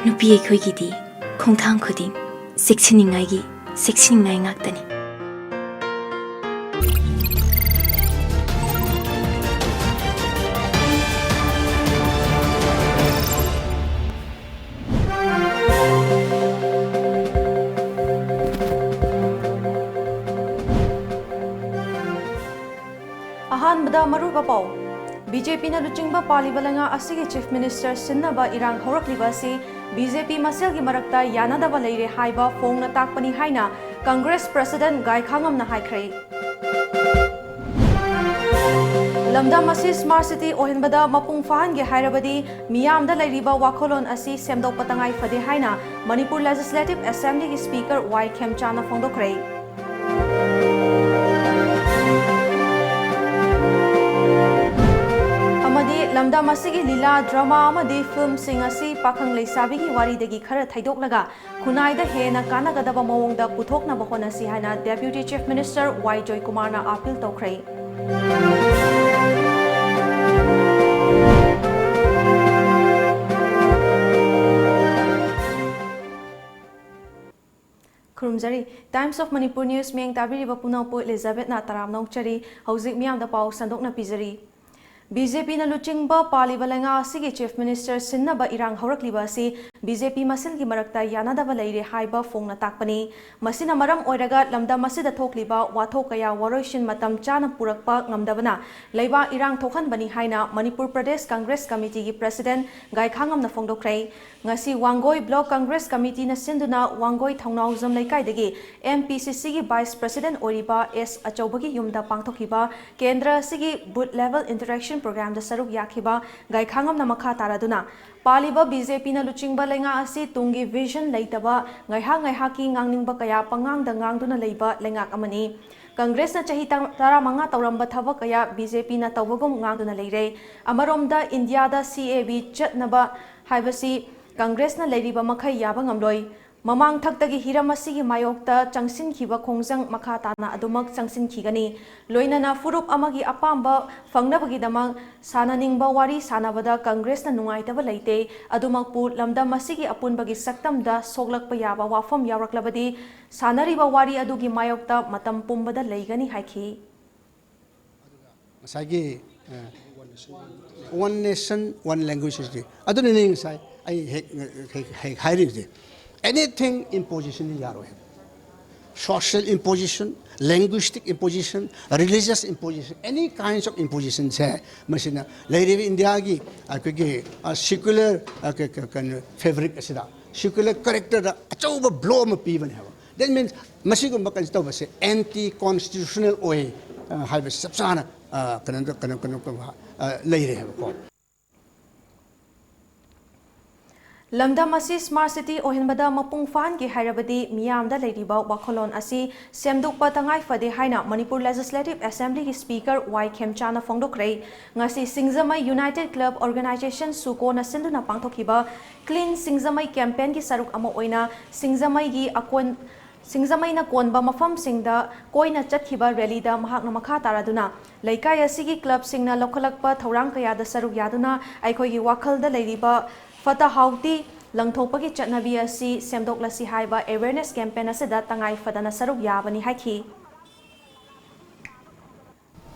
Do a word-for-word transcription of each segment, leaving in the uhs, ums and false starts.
ꯅꯨꯄꯤ ꯑꯩꯈꯣꯏꯒꯤꯗꯤ ꯈꯣꯡꯊꯥꯡ ꯈꯨꯗꯤꯡ ꯆꯦꯛꯁꯤꯟꯅꯤꯡꯉꯥꯏꯒꯤ ꯆꯦꯛꯁꯤꯟꯅꯤꯡꯉꯥꯏ ꯉꯥꯛꯇꯅꯤ꯫ ꯑꯍꯥꯟꯕꯗ ꯃꯔꯨꯑꯣꯏꯕ ꯄꯥꯎ꯫ ꯕꯤ ꯖꯦ ꯄꯤꯅ ꯂꯨꯆꯤꯡꯕ ꯄꯥꯜꯂꯤꯕ ꯂꯩꯉꯥꯛ ꯑꯁꯤꯒꯤ Chief Minister ꯁꯤꯟꯅꯕ ꯏꯔꯥꯡ ꯍꯧꯔꯛꯂꯤꯕ ꯑꯁꯤ ꯕꯤ ꯖꯦ ꯄꯤ ꯃꯁꯦꯜꯒꯤ ꯃꯔꯛꯇ ꯌꯥꯅꯗꯕ ꯂꯩꯔꯦ ꯍꯥꯏꯕ ꯐꯣꯡꯅ ꯇꯥꯛꯄꯅꯤ ꯍꯥꯏꯅ Congress President ꯒꯥꯏꯈꯥꯉꯝꯅ ꯍꯥꯏꯈ꯭ꯔꯦ꯫ ꯂꯝꯗꯝ ꯑꯁꯤ Smart City ꯑꯣꯏꯍꯟꯕꯗ ꯃꯄꯨꯡ ꯐꯥꯍꯟꯒꯦ ꯍꯥꯏꯔꯕꯗꯤ ꯃꯤꯌꯥꯝꯗ ꯂꯩꯔꯤꯕ ꯋꯥꯈꯜꯂꯣꯟ ꯑꯁꯤ ꯁꯦꯝꯗꯣꯛꯄ ꯇꯉꯥꯏ ꯐꯗꯦ ꯍꯥꯏꯅ ꯃꯅꯤꯄꯨꯔ Legislative Assembly ꯒꯤ Speaker ꯋꯥꯏ ꯈꯦꯝꯆꯥꯅ ꯐꯣꯡꯗꯣꯛꯈ꯭ꯔꯦ꯫ ꯑꯃꯗꯤ ꯂꯝꯗꯝ ꯑꯁꯤꯒꯤ ꯂꯤꯂꯥ, drama ꯑꯃꯗꯤ film ꯁꯤꯡ ꯑꯁꯤ ꯄꯥꯈꯪ ꯂꯩꯁꯥꯕꯤꯒꯤ ꯋꯥꯔꯤꯗꯒꯤ ꯈꯔ ꯊꯩꯗꯣꯛꯂꯒ ꯈꯨꯟꯅꯥꯏꯗ ꯍꯦꯟꯅ ꯀꯥꯟꯅꯒꯗꯕ ꯃꯑꯣꯡꯗ ꯄꯨꯊꯣꯛꯅꯕ ꯍꯣꯠꯅꯁꯤ ꯍꯥꯏꯅ Deputy Chief Minister ꯋꯥꯏ ꯖꯣꯏꯀꯨꯃꯥꯔꯅ appeal ꯇꯧꯈ꯭ꯔꯦ꯫ ꯈꯨꯔꯨꯝꯖꯔꯤ꯫ Times of Manipur News ꯃꯤꯠꯌꯦꯡ ꯇꯥꯕꯤꯔꯤꯕ ꯄꯨꯝꯅꯃꯛꯄꯨ ꯏꯂꯤꯖꯥꯕꯦꯠꯅ ꯇꯔꯥꯝꯅ ꯑꯣꯛꯆꯔꯤ꯫ ꯍꯧꯖꯤꯛ ꯃꯤꯌꯥꯝꯗ ꯄꯥꯎ ꯁꯟꯗꯣꯛꯅ ꯄꯤꯖꯔꯤ꯫ ꯕꯤ ꯖꯦ ꯄꯤꯅ ꯂꯨꯆꯤꯡꯕ ꯄꯥꯜꯂꯤꯕ ꯂꯩꯉꯥꯛ ꯑꯁꯤꯒꯤ Chief Minister ꯁꯤꯟꯅꯕ ꯏꯔꯥꯡ ꯍꯧꯔꯛꯂꯤꯕ ꯑꯁꯤ ꯕꯤ ꯖꯦ ꯄꯤ ꯃꯁꯦꯜꯒꯤ ꯃꯔꯛꯇ ꯌꯥꯅꯗꯕ ꯂꯩꯔꯦ ꯍꯥꯏꯕ ꯐꯣꯡꯅ ꯇꯥꯛꯄꯅꯤ꯫ ꯃꯁꯤꯅ ꯃꯔꯝ ꯑꯣꯏꯔꯒ ꯂꯝꯗꯝ ꯑꯁꯤꯗ ꯊꯣꯛꯂꯤꯕ ꯋꯥꯊꯣꯛ ꯀꯌꯥ ꯋꯥꯔꯣꯏꯁꯤꯟ ꯃꯇꯝ ꯆꯥꯅ ꯄꯨꯔꯛꯄ ꯉꯝꯗꯕꯅ ꯂꯩꯕꯥꯛ ꯏꯔꯥꯡ ꯊꯣꯛꯍꯟꯕꯅꯤ ꯍꯥꯏꯅ ꯃꯅꯤꯄꯨꯔ ꯄ꯭ꯔꯗꯦꯁ ꯀꯪꯒ꯭ꯔꯦꯁ ꯀꯃꯤꯇꯤꯒꯤ President ꯒꯥꯏꯈꯥꯉꯝꯅ ꯐꯣꯡꯗꯣꯛꯈ꯭ꯔꯦ꯫ ꯉꯁꯤ ꯋꯥꯡꯒꯣꯏ Block Congress Committeeꯅ ꯁꯤꯟꯗꯨꯅ ꯋꯥꯡꯒꯣꯏ ꯊꯧꯅꯥꯎꯖꯝ ꯂꯩꯀꯥꯏꯗꯒꯤ M P C Cꯒꯤ Vice President ꯑꯣꯏꯔꯤꯕ ꯑꯦꯁ ꯑꯆꯧꯕꯒꯤ ꯌꯨꯝꯗ ꯄꯥꯡꯊꯣꯛꯈꯤꯕ ꯀꯦꯟꯗ꯭ꯔ ꯑꯁꯤꯒꯤ Booth Level Interaction Programꯗ ꯁꯔꯨꯛ ꯌꯥꯈꯤꯕ ꯒꯥꯏꯈꯥꯉꯝꯅ ꯃꯈꯥ ꯇꯥꯔꯗꯨꯅ, ꯄꯥꯜꯂꯤꯕ B J Pꯅ ꯂꯨꯆꯤꯡꯕ ꯂꯩꯉꯥꯛ ꯑꯁꯤ ꯇꯨꯡꯒꯤ vision ꯂꯩꯇꯕ, ꯉꯥꯏꯍꯥꯛ ꯉꯥꯏꯍꯥꯛꯀꯤ ꯉꯥꯡꯅꯤꯡꯕ ꯀꯌꯥ ꯄꯉꯥꯡꯗ ꯉꯥꯡꯗꯨꯅ ꯂꯩꯕ ꯂꯩꯉꯥꯛ ꯑꯃꯅꯤ꯫ ꯀꯪꯒ꯭ꯔꯦꯁꯅ ꯆꯍꯤ ꯇꯔꯥ-, ꯇꯔꯥꯃꯉꯥ ꯇꯧꯔꯝꯕ ꯊꯕꯛ ꯀꯌꯥ B J Pꯅ ꯇꯧꯕꯒꯨꯝ ꯉꯥꯡꯗꯨꯅ ꯂꯩꯔꯦ꯫ ꯑꯃꯔꯣꯝꯗ ꯏꯟꯗꯤꯌꯥꯗ C A A ꯆꯠꯅꯕ ꯍꯥꯏꯕꯁꯤ ꯀꯪꯒ꯭ꯔꯦꯁꯅ ꯂꯩꯔꯤꯕ ꯃꯈꯩ ꯌꯥꯕ ꯉꯝꯂꯣꯏ꯫ ꯃꯃꯥꯡ ꯊꯛꯇꯒꯤ ꯍꯤꯔꯝ ꯑꯁꯤꯒꯤ ꯃꯥꯌꯣꯛꯇ ꯆꯪꯁꯤꯟꯈꯤꯕ ꯈꯣꯡꯖꯪ ꯃꯈꯥ ꯇꯥꯅ ꯑꯗꯨꯃꯛ ꯆꯪꯁꯤꯟꯈꯤꯒꯅꯤ꯫ ꯂꯣꯏꯅꯅ ꯐꯨꯔꯨꯞ ꯑꯃꯒꯤ ꯑꯄꯥꯝꯕ ꯐꯪꯅꯕꯒꯤꯗꯃꯛ ꯁꯥꯟꯅꯅꯤꯡꯕ ꯋꯥꯔꯤ ꯁꯥꯟꯅꯕꯗ ꯀꯪꯒ꯭ꯔꯦꯁꯅ ꯅꯨꯡꯉꯥꯏꯇꯕ ꯂꯩꯇꯦ꯫ ꯑꯗꯨꯃꯛꯄꯨ ꯂꯝꯗꯝ ꯑꯁꯤꯒꯤ ꯑꯄꯨꯟꯕꯒꯤ ꯁꯛꯇꯝꯗ ꯁꯣꯛꯂꯛꯄ ꯌꯥꯕ ꯋꯥꯐꯝ ꯌꯥꯎꯔꯛꯂꯕꯗꯤ ꯁꯥꯟꯅꯔꯤꯕ ꯋꯥꯔꯤ ꯑꯗꯨꯒꯤ ꯃꯥꯌꯣꯛꯇ ꯃꯇꯝ ꯄꯨꯝꯕꯗ ꯂꯩꯒꯅꯤ ꯍꯥꯏꯈꯤ꯫ ꯉꯁꯥꯏꯒꯤ ꯋꯥꯟ ꯅꯦꯁꯟ ꯋꯥꯟ ꯂꯦꯡꯒ꯭ꯋꯦꯖ ꯍꯥꯏꯁꯤꯗꯤ ꯑꯗꯨꯅꯅꯤ ꯉꯁꯥꯏ ꯑꯩ ꯍꯦꯛ ꯍꯦꯛ ꯍꯦꯛ ꯍꯥꯏꯔꯤꯕꯁꯦ꯫ Anything imposition ꯗꯤ ꯌꯥꯔꯣꯏ ꯍꯥꯏꯕ꯫ Social imposition, linguistic imposition, religious imposition, any kinds of imposition ꯁꯦ ꯃꯁꯤꯅ ꯂꯩꯔꯤꯕ ꯏꯟꯗꯤꯌꯥꯒꯤ ꯑꯩꯈꯣꯏꯒꯤ ꯁꯤꯀꯨꯂꯔ ꯀꯩꯅꯣ ꯐꯦꯕ꯭ꯔꯤꯛ ꯑꯁꯤꯗ ꯁꯤꯀꯨꯂꯔ ꯀꯦꯔꯦꯛꯇꯔꯗ ꯑꯆꯧꯕ ꯕ꯭ꯂꯣ ꯑꯃ ꯄꯤꯕꯅꯦ ꯍꯥꯏꯕ꯫ That means ꯃꯁꯤꯒꯨꯝꯕ ꯀꯩꯅꯣ ꯇꯧꯕꯁꯦ ꯑꯦꯟꯇꯤ ꯀꯣꯟꯁꯇꯤꯇ꯭ꯌꯨꯁꯅꯦꯜ ꯑꯣꯏ ꯍꯥꯏꯕꯁꯤ ꯆꯞ ꯆꯥꯅ ꯀꯩꯅꯣ ꯀꯩꯅꯣ ꯀꯩꯅꯣ ꯂꯩꯔꯦ ꯍꯥꯏꯕꯀꯣ꯫ ꯂꯝꯗꯝ ꯑꯁꯤ ꯁ꯭ꯃꯥꯔꯠ ꯁꯤꯇꯤ ꯑꯣꯏꯍꯟꯕꯗ ꯃꯄꯨꯡ ꯐꯥꯍꯟꯒꯦ ꯍꯥꯏꯔꯕꯗꯤ ꯃꯤꯌꯥꯝꯗ ꯂꯩꯔꯤꯕ ꯋꯥꯈꯜꯂꯣꯟ ꯑꯁꯤ ꯁꯦꯝꯗꯣꯛꯄ ꯇꯉꯥꯏ ꯐꯗꯦ ꯍꯥꯏꯅ ꯃꯅꯤꯄꯨꯔ ꯂꯦꯖꯤꯁꯂꯦꯇꯤꯚ ꯑꯦꯁꯦꯝꯕ꯭ꯂꯤꯒꯤ ꯁ꯭ꯄꯤꯀꯔ ꯋꯥꯏ ꯈꯦꯝꯆꯥꯅ ꯐꯣꯡꯗꯣꯛꯈ꯭ꯔꯦ꯫ ꯉꯁꯤ ꯁꯤꯡꯖꯃꯩ ꯌꯨꯅꯥꯏꯇꯦꯗ ꯀ꯭ꯂꯕ ꯑꯣꯔꯒꯅꯥꯏꯖꯦꯁꯟ ꯁꯨꯀꯣꯅ ꯁꯤꯟꯗꯨꯅ ꯄꯥꯡꯊꯣꯛꯈꯤꯕ ꯀ꯭ꯂꯤꯟ ꯁꯤꯡꯖꯃꯩ ꯀꯦꯝꯄꯦꯟꯒꯤ ꯁꯔꯨꯛ ꯑꯃ ꯑꯣꯏꯅ ꯁꯤꯡꯖꯃꯩꯒꯤ ꯑꯀꯣꯟ ꯁꯤꯡꯖꯃꯩꯅ ꯀꯣꯟꯕ ꯃꯐꯝꯁꯤꯡꯗ ꯀꯣꯏꯅ ꯆꯠꯈꯤꯕ ꯔꯦꯂꯤꯗ ꯃꯍꯥꯛꯅ ꯃꯈꯥ ꯇꯥꯔꯗꯨꯅ ꯂꯩꯀꯥꯏ ꯑꯁꯤꯒꯤ ꯀ꯭ꯂꯕꯁꯤꯡꯅ ꯂꯧꯈꯠꯂꯛꯄ ꯊꯧꯔꯥꯡ ꯀꯌꯥꯗ ꯁꯔꯨꯛ ꯌꯥꯗꯨꯅ ꯑꯩꯈꯣꯏꯒꯤ ꯋꯥꯈꯜꯗ ꯂꯩꯔꯤꯕ ꯐꯠꯇ ꯍꯥꯎꯗꯤ ꯂꯪꯊꯣꯛꯄꯒꯤ ꯆꯠꯅꯕꯤ ꯑꯁꯤ ꯁꯦꯝꯗꯣꯛꯂꯁꯤ ꯍꯥꯏꯕ ꯑꯦꯋꯦꯔꯅꯦꯁ ꯀꯦꯝꯄꯦꯟ ꯑꯁꯤꯗ ꯇꯉꯥꯏ ꯐꯗꯅ ꯁꯔꯨꯛ ꯌꯥꯕꯅꯤ ꯍꯥꯏꯈꯤ꯫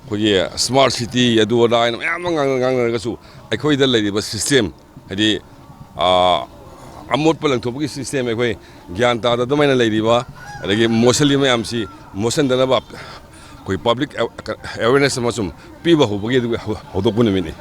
ꯑꯩꯈꯣꯏꯒꯤ ꯁ꯭ꯃꯥꯔꯠ ꯁꯤꯇꯤ ꯑꯗꯨ ꯑꯗꯥ ꯍꯥꯏꯅ ꯃꯌꯥꯝ ꯑꯃ ꯉꯥꯡꯅ- ꯉꯥꯡꯅꯔꯒꯁꯨ ꯑꯩꯈꯣꯏꯗ ꯂꯩꯔꯤꯕ ꯁꯤꯁꯇꯦꯝ, ꯍꯥꯏꯗꯤ ꯑꯃꯣꯠꯄ ꯂꯪꯊꯣꯛꯄꯒꯤ ꯁꯤꯁꯇꯦꯝ, ꯑꯩꯈꯣꯏ ꯒ꯭ꯌꯥꯟ ꯇꯥꯗ ꯑꯗꯨꯃꯥꯏꯅ ꯂꯩꯔꯤꯕ ꯑꯗꯒꯤ ꯃꯣꯠꯁꯜꯂꯤꯕ ꯃꯌꯥꯝꯁꯤ ꯃꯣꯠꯁꯟꯗꯅꯕ ꯑꯩꯈꯣꯏ ꯄꯕ꯭ꯂꯤꯛ ꯑꯦꯋꯦꯔꯅꯦꯁ ꯑꯃꯁꯨꯡ ꯄꯤꯕ ꯍꯧꯕꯒꯤ ꯑꯗꯨꯒꯤ ꯍꯧ- ꯍꯧꯗꯣꯛꯄ ꯅꯨꯃꯤꯠꯅꯤ꯫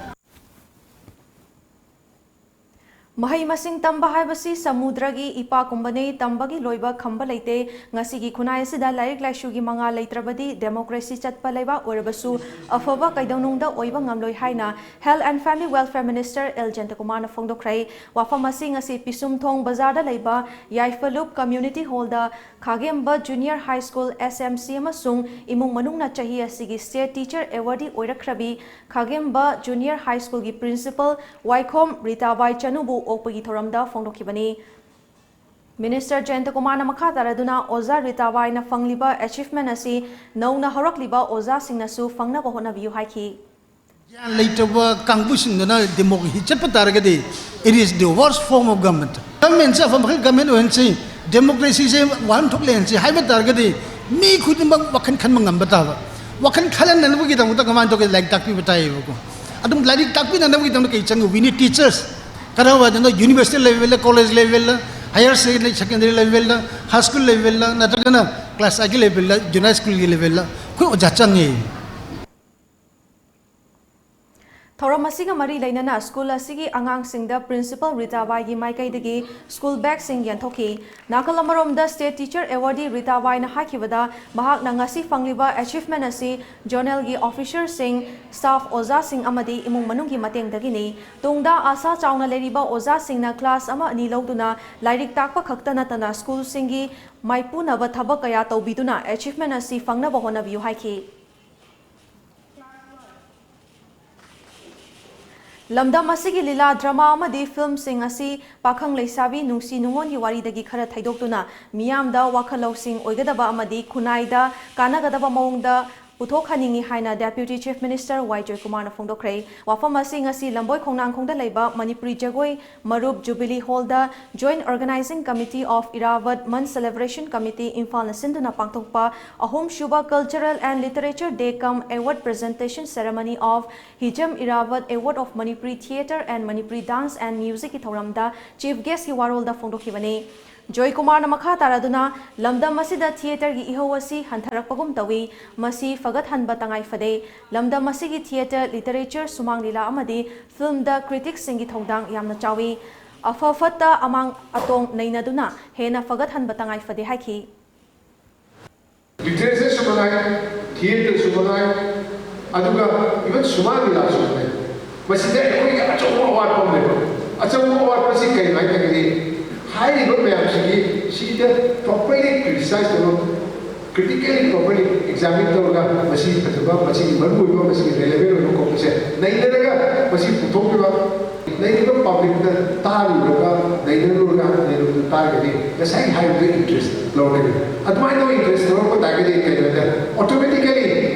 ꯃꯍꯩ ꯃꯁꯤꯡ ꯇꯝꯕ ꯍꯥꯏꯕꯁꯤ ꯁꯃꯨꯗ꯭ꯔꯒꯤ ꯏꯄꯥꯛꯀꯨꯝꯕꯅꯤ, ꯇꯝꯕꯒꯤ ꯂꯣꯏꯕ ꯈꯝꯕ ꯂꯩꯇꯦ꯫ ꯉꯁꯤꯒꯤ ꯈꯨꯟꯅꯥꯏ ꯑꯁꯤꯗ ꯂꯥꯏꯔꯤꯛ ꯂꯥꯏꯁꯨꯒꯤ ꯃꯉꯥꯜ ꯂꯩꯇ꯭ꯔꯕꯗꯤ democracy ꯆꯠꯄ ꯂꯩꯕꯥꯛ ꯑꯣꯏꯔꯕꯁꯨ ꯑꯐꯕ ꯀꯩꯗꯧꯅꯨꯡꯗ ꯑꯣꯏꯕ ꯉꯝꯂꯣꯏ ꯍꯥꯏꯅ Health and Family Welfare Minister L ꯖꯌꯟꯇꯀꯨꯃꯥꯔꯅ ꯐꯣꯡꯗꯣꯛꯈ꯭ꯔꯦ꯫ ꯋꯥꯐꯝ ꯑꯁꯤ ꯉꯁꯤ ꯄꯤꯁꯨꯝꯊꯣꯡ ꯕꯖꯥꯔꯗ ꯂꯩꯕ ꯌꯥꯏꯐꯂꯨꯞ Community Hallꯗ ꯈꯥꯒꯦꯝꯕ Junior High School S M C ꯑꯃꯁꯨꯡ ꯏꯃꯨꯡ ꯃꯅꯨꯡꯅ ꯆꯍꯤ ꯑꯁꯤꯒꯤ State Teacher Awardee ꯑꯣꯏꯔꯛꯈ꯭ꯔꯕꯤ ꯈꯥꯒꯦꯝꯕ Junior High Schoolꯒꯤ Principal ꯋꯥꯏꯈꯣꯝ ꯔꯤꯇꯥꯕꯥꯏ ꯆꯅꯨꯕꯨ ꯑꯣꯛꯄꯒꯤ ꯊꯧꯔꯝꯗ ꯐꯣꯡꯗꯣꯛꯈꯤꯕꯅꯤ꯫ ꯃꯤꯅꯤꯁꯇꯔ ꯖꯌꯟꯇ ꯀꯨꯃꯥꯔꯅ ꯃꯈꯥ ꯇꯥꯔꯗꯨꯅ ꯑꯣꯖꯥ ꯔꯤꯇꯥꯕꯥꯏꯅ ꯐꯪꯂꯤꯕ ꯑꯦꯆꯤꯚꯃꯦꯟ ꯑꯁꯤ ꯅꯧꯅ ꯍꯧꯔꯛꯂꯤꯕ ꯑꯣꯖꯥꯁꯤꯡꯅꯁꯨ ꯐꯪꯅꯕ ꯍꯣꯠꯅꯕꯤꯌꯨ ꯍꯥꯏꯈꯤ꯫ ꯒ꯭ꯌꯥꯟ ꯂꯩꯇꯕ ꯀꯥꯡꯕꯨꯁꯤꯡꯗꯨꯅ ꯗꯦꯃꯣꯀ꯭ꯔꯦꯁꯤ ꯆꯠꯄ ꯇꯥꯔꯒꯗꯤ, it is the worst form of government. ꯒꯚꯔꯟꯃꯦꯟꯁꯦ ꯑꯐꯕ ꯃꯈꯜ ꯒꯚꯔꯟꯃꯦꯟ ꯑꯣꯏꯍꯟꯁꯤ, ꯗꯦꯃꯣꯀ꯭ꯔꯦꯁꯤꯁꯦ ꯋꯥꯍꯟꯊꯣꯛ ꯂꯩꯍꯟꯁꯤ ꯍꯥꯏꯕ ꯇꯥꯔꯒꯗꯤ, ꯃꯤ ꯈꯨꯗꯤꯡꯃꯛ ꯋꯥꯈꯜ ꯈꯟꯕ ꯉꯝꯕ ꯇꯥꯕ꯫ ꯋꯥꯈꯜ ꯈꯜꯍꯟꯅꯅꯕꯒꯤꯗꯃꯛꯇ ꯀꯃꯥꯏꯅ ꯇꯧꯒꯦ? ꯂꯥꯏꯔꯤꯛ ꯇꯥꯛꯄꯤꯕ ꯇꯥꯏꯌꯦꯕꯀꯣ꯫ ꯑꯗꯨꯝ ꯂꯥꯏꯔꯤꯛ ꯇꯥꯛꯄꯤꯅꯅꯕꯒꯤꯗꯃꯛꯇ ꯀꯩ ꯆꯪꯉꯤ? We need teachers. ꯀꯔꯥꯏꯋꯥꯏꯗꯅꯣ? ꯌꯨꯅꯤꯚꯔꯁꯤꯇꯤ ꯂꯦꯚꯦꯜꯗ, ꯀꯣꯂꯦꯖ ꯂꯦꯚꯦꯜꯗ, ꯍꯥꯌꯔ ꯁꯦꯀꯦꯟꯗꯔꯤ ꯂꯦꯚꯦꯜꯗ, ꯍꯥꯏ ꯁ꯭ꯀꯨꯜ ꯂꯦꯚꯦꯜꯗ, ꯅꯠꯇ꯭ꯔꯒꯅ ꯀ꯭ꯂꯥꯁ ꯑꯩꯠꯀꯤ ꯂꯦꯚꯦꯜꯗ, ꯖꯨꯅꯤꯌꯔ ꯁ꯭ꯀꯨꯜꯒꯤ ꯂꯦꯚꯦꯜꯗ ꯑꯩꯈꯣꯏ ꯑꯣꯖꯥ ꯆꯪꯉꯦ꯫ ꯊꯧꯔꯝ ꯑꯁꯤꯒ ꯃꯔꯤ ꯂꯩꯅꯅ ꯁ꯭ꯀꯨꯜ ꯑꯁꯤꯒꯤ ꯑꯉꯥꯡꯁꯤꯡꯗ ꯄ꯭ꯔꯤꯟꯁꯤꯄꯜ ꯔꯤꯇꯥꯕꯥꯏꯒꯤ ꯃꯥꯏꯀꯩꯗꯒꯤ ꯁ꯭ꯀꯨꯜ ꯕꯦꯒꯁꯤꯡ ꯌꯦꯟꯊꯣꯛꯈꯤ꯫ ꯅꯥꯀꯜ ꯑꯃꯔꯣꯝꯗ, ꯁ꯭ꯇꯦꯠ ꯇꯤꯆꯔ ꯑꯦꯋꯥꯔꯗꯤ ꯔꯤꯇꯥꯕꯥꯏꯅ ꯍꯥꯏꯈꯤꯕꯗ, ꯃꯍꯥꯛꯅ ꯉꯁꯤ ꯐꯪꯂꯤꯕ ꯑꯦꯆꯤꯚꯃꯦꯟ ꯑꯁꯤ ꯖꯣꯅꯦꯜꯒꯤ ꯑꯣꯐꯤꯁꯔꯁꯤꯡ, ꯁ꯭ꯇꯥꯐ, ꯑꯣꯖꯥꯁꯤꯡ ꯑꯃꯗꯤ ꯏꯃꯨꯡ ꯃꯅꯨꯡꯒꯤ ꯃꯇꯦꯡꯗꯒꯤꯅꯤ꯫ ꯇꯨꯡꯗ ꯑꯥꯁꯥ ꯆꯥꯎꯅ ꯂꯩꯔꯤꯕ ꯑꯣꯖꯥꯁꯤꯡꯅ ꯀ꯭ꯂꯥꯁ ꯑꯃ ꯑꯅꯤ ꯂꯧꯗꯨꯅ ꯂꯥꯏꯔꯤꯛ ꯇꯥꯛꯄ ꯈꯛꯇ ꯅꯠꯇꯅ ꯁ꯭ꯀꯨꯜꯁꯤꯡꯒꯤ ꯃꯥꯏꯄꯨꯅꯕ ꯊꯕꯛ ꯀꯌꯥ ꯇꯧꯕꯤꯗꯨꯅ ꯑꯦꯆꯤꯚꯃꯦꯟ ꯑꯁꯤ ꯐꯪꯅꯕ ꯍꯣꯠꯅꯕꯤꯌꯨ ꯍꯥꯏꯈꯤ꯫ ꯂꯝꯗꯝ ꯑꯁꯤꯒꯤ ꯂꯤꯂꯥ, ꯗ꯭ꯔꯃꯥ ꯑꯃꯗꯤ ꯐꯤꯜꯝꯁꯤꯡ ꯑꯁꯤ ꯄꯥꯈꯪ ꯂꯩꯁꯥꯕꯤ ꯅꯨꯡꯁꯤ ꯅꯨꯡꯉꯣꯟꯒꯤ ꯋꯥꯔꯤꯗꯒꯤ ꯈꯔ ꯊꯩꯗꯣꯛꯇꯨꯅ ꯃꯤꯌꯥꯝꯗ ꯋꯥꯈꯜ ꯂꯧꯁꯤꯡ ꯑꯣꯏꯒꯗꯕ ꯑꯃꯗꯤ ꯈꯨꯟꯅꯥꯏꯗ ꯀꯥꯟꯅꯒꯗꯕ ꯃꯑꯣꯡꯗ ꯄꯨꯊꯣꯛꯍꯟꯅꯤꯡꯏ ꯍꯥꯏꯅ Deputy Chief Minister ꯋꯥꯏ ꯖꯣꯏꯀꯨꯃꯥꯔꯅ ꯐꯣꯡꯗꯣꯛꯈ꯭ꯔꯦ꯫ ꯋꯥꯐꯝ ꯑꯁꯤ ꯉꯁꯤ ꯂꯝꯕꯣꯏ ꯈꯣꯡꯅꯥꯡꯈꯣꯡꯗ ꯂꯩꯕ ꯃꯅꯤꯄꯨꯔꯤ ꯖꯒꯣꯏ ꯃꯔꯨꯞ Jubilee Hallꯗ Joint Organizing Committee of Iravat Month Celebration Committee, ꯏꯝꯐꯥꯜꯅ ꯁꯤꯟꯗꯨꯅ ꯄꯥꯡꯊꯣꯛꯄ ꯑꯍꯨꯝꯁꯨꯕ Cultural and Literature Day cum Award Presentation Ceremony of Hijam Iravat Award of Manipuri Theatre and Manipuri Dance and Musicꯀꯤ ꯊꯧꯔꯝꯗ Chief Guestꯀꯤ ꯋꯥꯔꯣꯜꯗ ꯐꯣꯡꯗꯣꯛꯈꯤꯕꯅꯤ꯫ ꯖꯣꯏꯀꯨꯃꯥꯔꯅ ꯃꯈꯥ ꯇꯥꯔꯗꯨꯅ, ꯂꯝꯗꯝ ꯑꯁꯤꯗ ꯊꯤꯌꯦꯇꯔꯒꯤ ꯏꯍꯧ ꯑꯁꯤ ꯍꯟꯊꯔꯛꯄꯒꯨꯝ ꯇꯧꯏ, ꯃꯁꯤ ꯐꯒꯠꯍꯟꯕ ꯇꯉꯥꯏ ꯐꯗꯦ꯫ ꯂꯝꯗꯝ ꯑꯁꯤꯒꯤ ꯊꯤꯌꯦꯇꯔ, ꯂꯤꯇꯔꯦꯆꯔ, ꯁꯨꯃꯥꯡ ꯂꯤꯂꯥ ꯑꯃꯗꯤ ꯐꯤꯜꯝꯗ ꯀ꯭ꯔꯤꯇꯤꯛꯁꯤꯡꯒꯤ ꯊꯧꯗꯥꯡ ꯌꯥꯝꯅ ꯆꯥꯎꯏ꯫ ꯑꯐ ꯐꯠꯇ ꯑꯃꯥꯡ ꯑꯇꯣꯡ ꯅꯩꯅꯗꯨꯅ ꯍꯦꯟꯅ ꯐꯒꯠꯍꯟꯕ ꯇꯉꯥꯏ ꯐꯗꯦ ꯍꯥꯏꯈꯤ꯫ ꯂꯤꯇꯔꯦꯆꯔꯁꯨ ꯃꯉꯥꯏ, ꯊꯤꯌꯦꯇꯔꯁꯨ ꯃꯉꯥꯏ, ꯑꯗꯨꯒ ꯏꯚꯟ ꯁꯨꯃꯥꯡ ꯂꯤꯂꯥꯁꯨ ꯃꯉꯥꯏ, ꯃꯁꯤꯗ ꯑꯩꯈꯣꯏꯒꯤ ꯑꯆꯧꯕ ꯑꯋꯥꯠꯄ ꯑꯃ ꯂꯩꯕ꯫ ꯑꯆꯧꯕ ꯑꯋꯥꯠꯄꯁꯤ ꯀꯔꯤꯅꯣ ꯍꯥꯏꯇꯥꯔꯒꯗꯤ, ꯍꯥꯏꯔꯤꯕ ꯃꯌꯥꯝꯁꯤꯒꯤ ꯁꯤꯗ properly criticize ꯇꯧꯔꯒ, critically properly examine ꯇꯧꯔꯒ, ꯃꯁꯤ ꯐꯖꯕ, ꯃꯁꯤꯒꯤ ꯃꯔꯨ ꯑꯣꯏꯕ, ꯃꯁꯤꯒꯤ relevant ꯑꯣꯏꯕ ꯈꯣꯠꯄꯁꯦ ꯅꯩꯅꯔꯒ ꯃꯁꯤ ꯄꯨꯊꯣꯛꯄꯤꯕ꯫ ꯂꯩꯔꯤꯕ ꯄꯕ꯭ꯂꯤꯛꯅ ꯇꯥꯔꯨꯔꯒ ꯅꯩꯅꯔꯨꯔꯒ ꯅꯩꯅꯔꯨꯕ ꯇꯥꯔꯒꯗꯤ ꯉꯁꯥꯏ ꯍꯥꯏꯕꯗꯨ ꯏꯟꯇꯔꯦꯁ ꯂꯧꯔꯛꯀꯅꯤ꯫ ꯑꯗꯨꯃꯥꯏꯅ ꯇꯧꯕ ꯏꯟꯇꯔꯦꯁ ꯂꯧꯔꯛꯄ ꯇꯥꯔꯒꯗꯤ ꯀꯩꯅꯣꯗ ꯑꯣꯇꯣꯃꯦꯇꯤꯀꯦꯂꯤ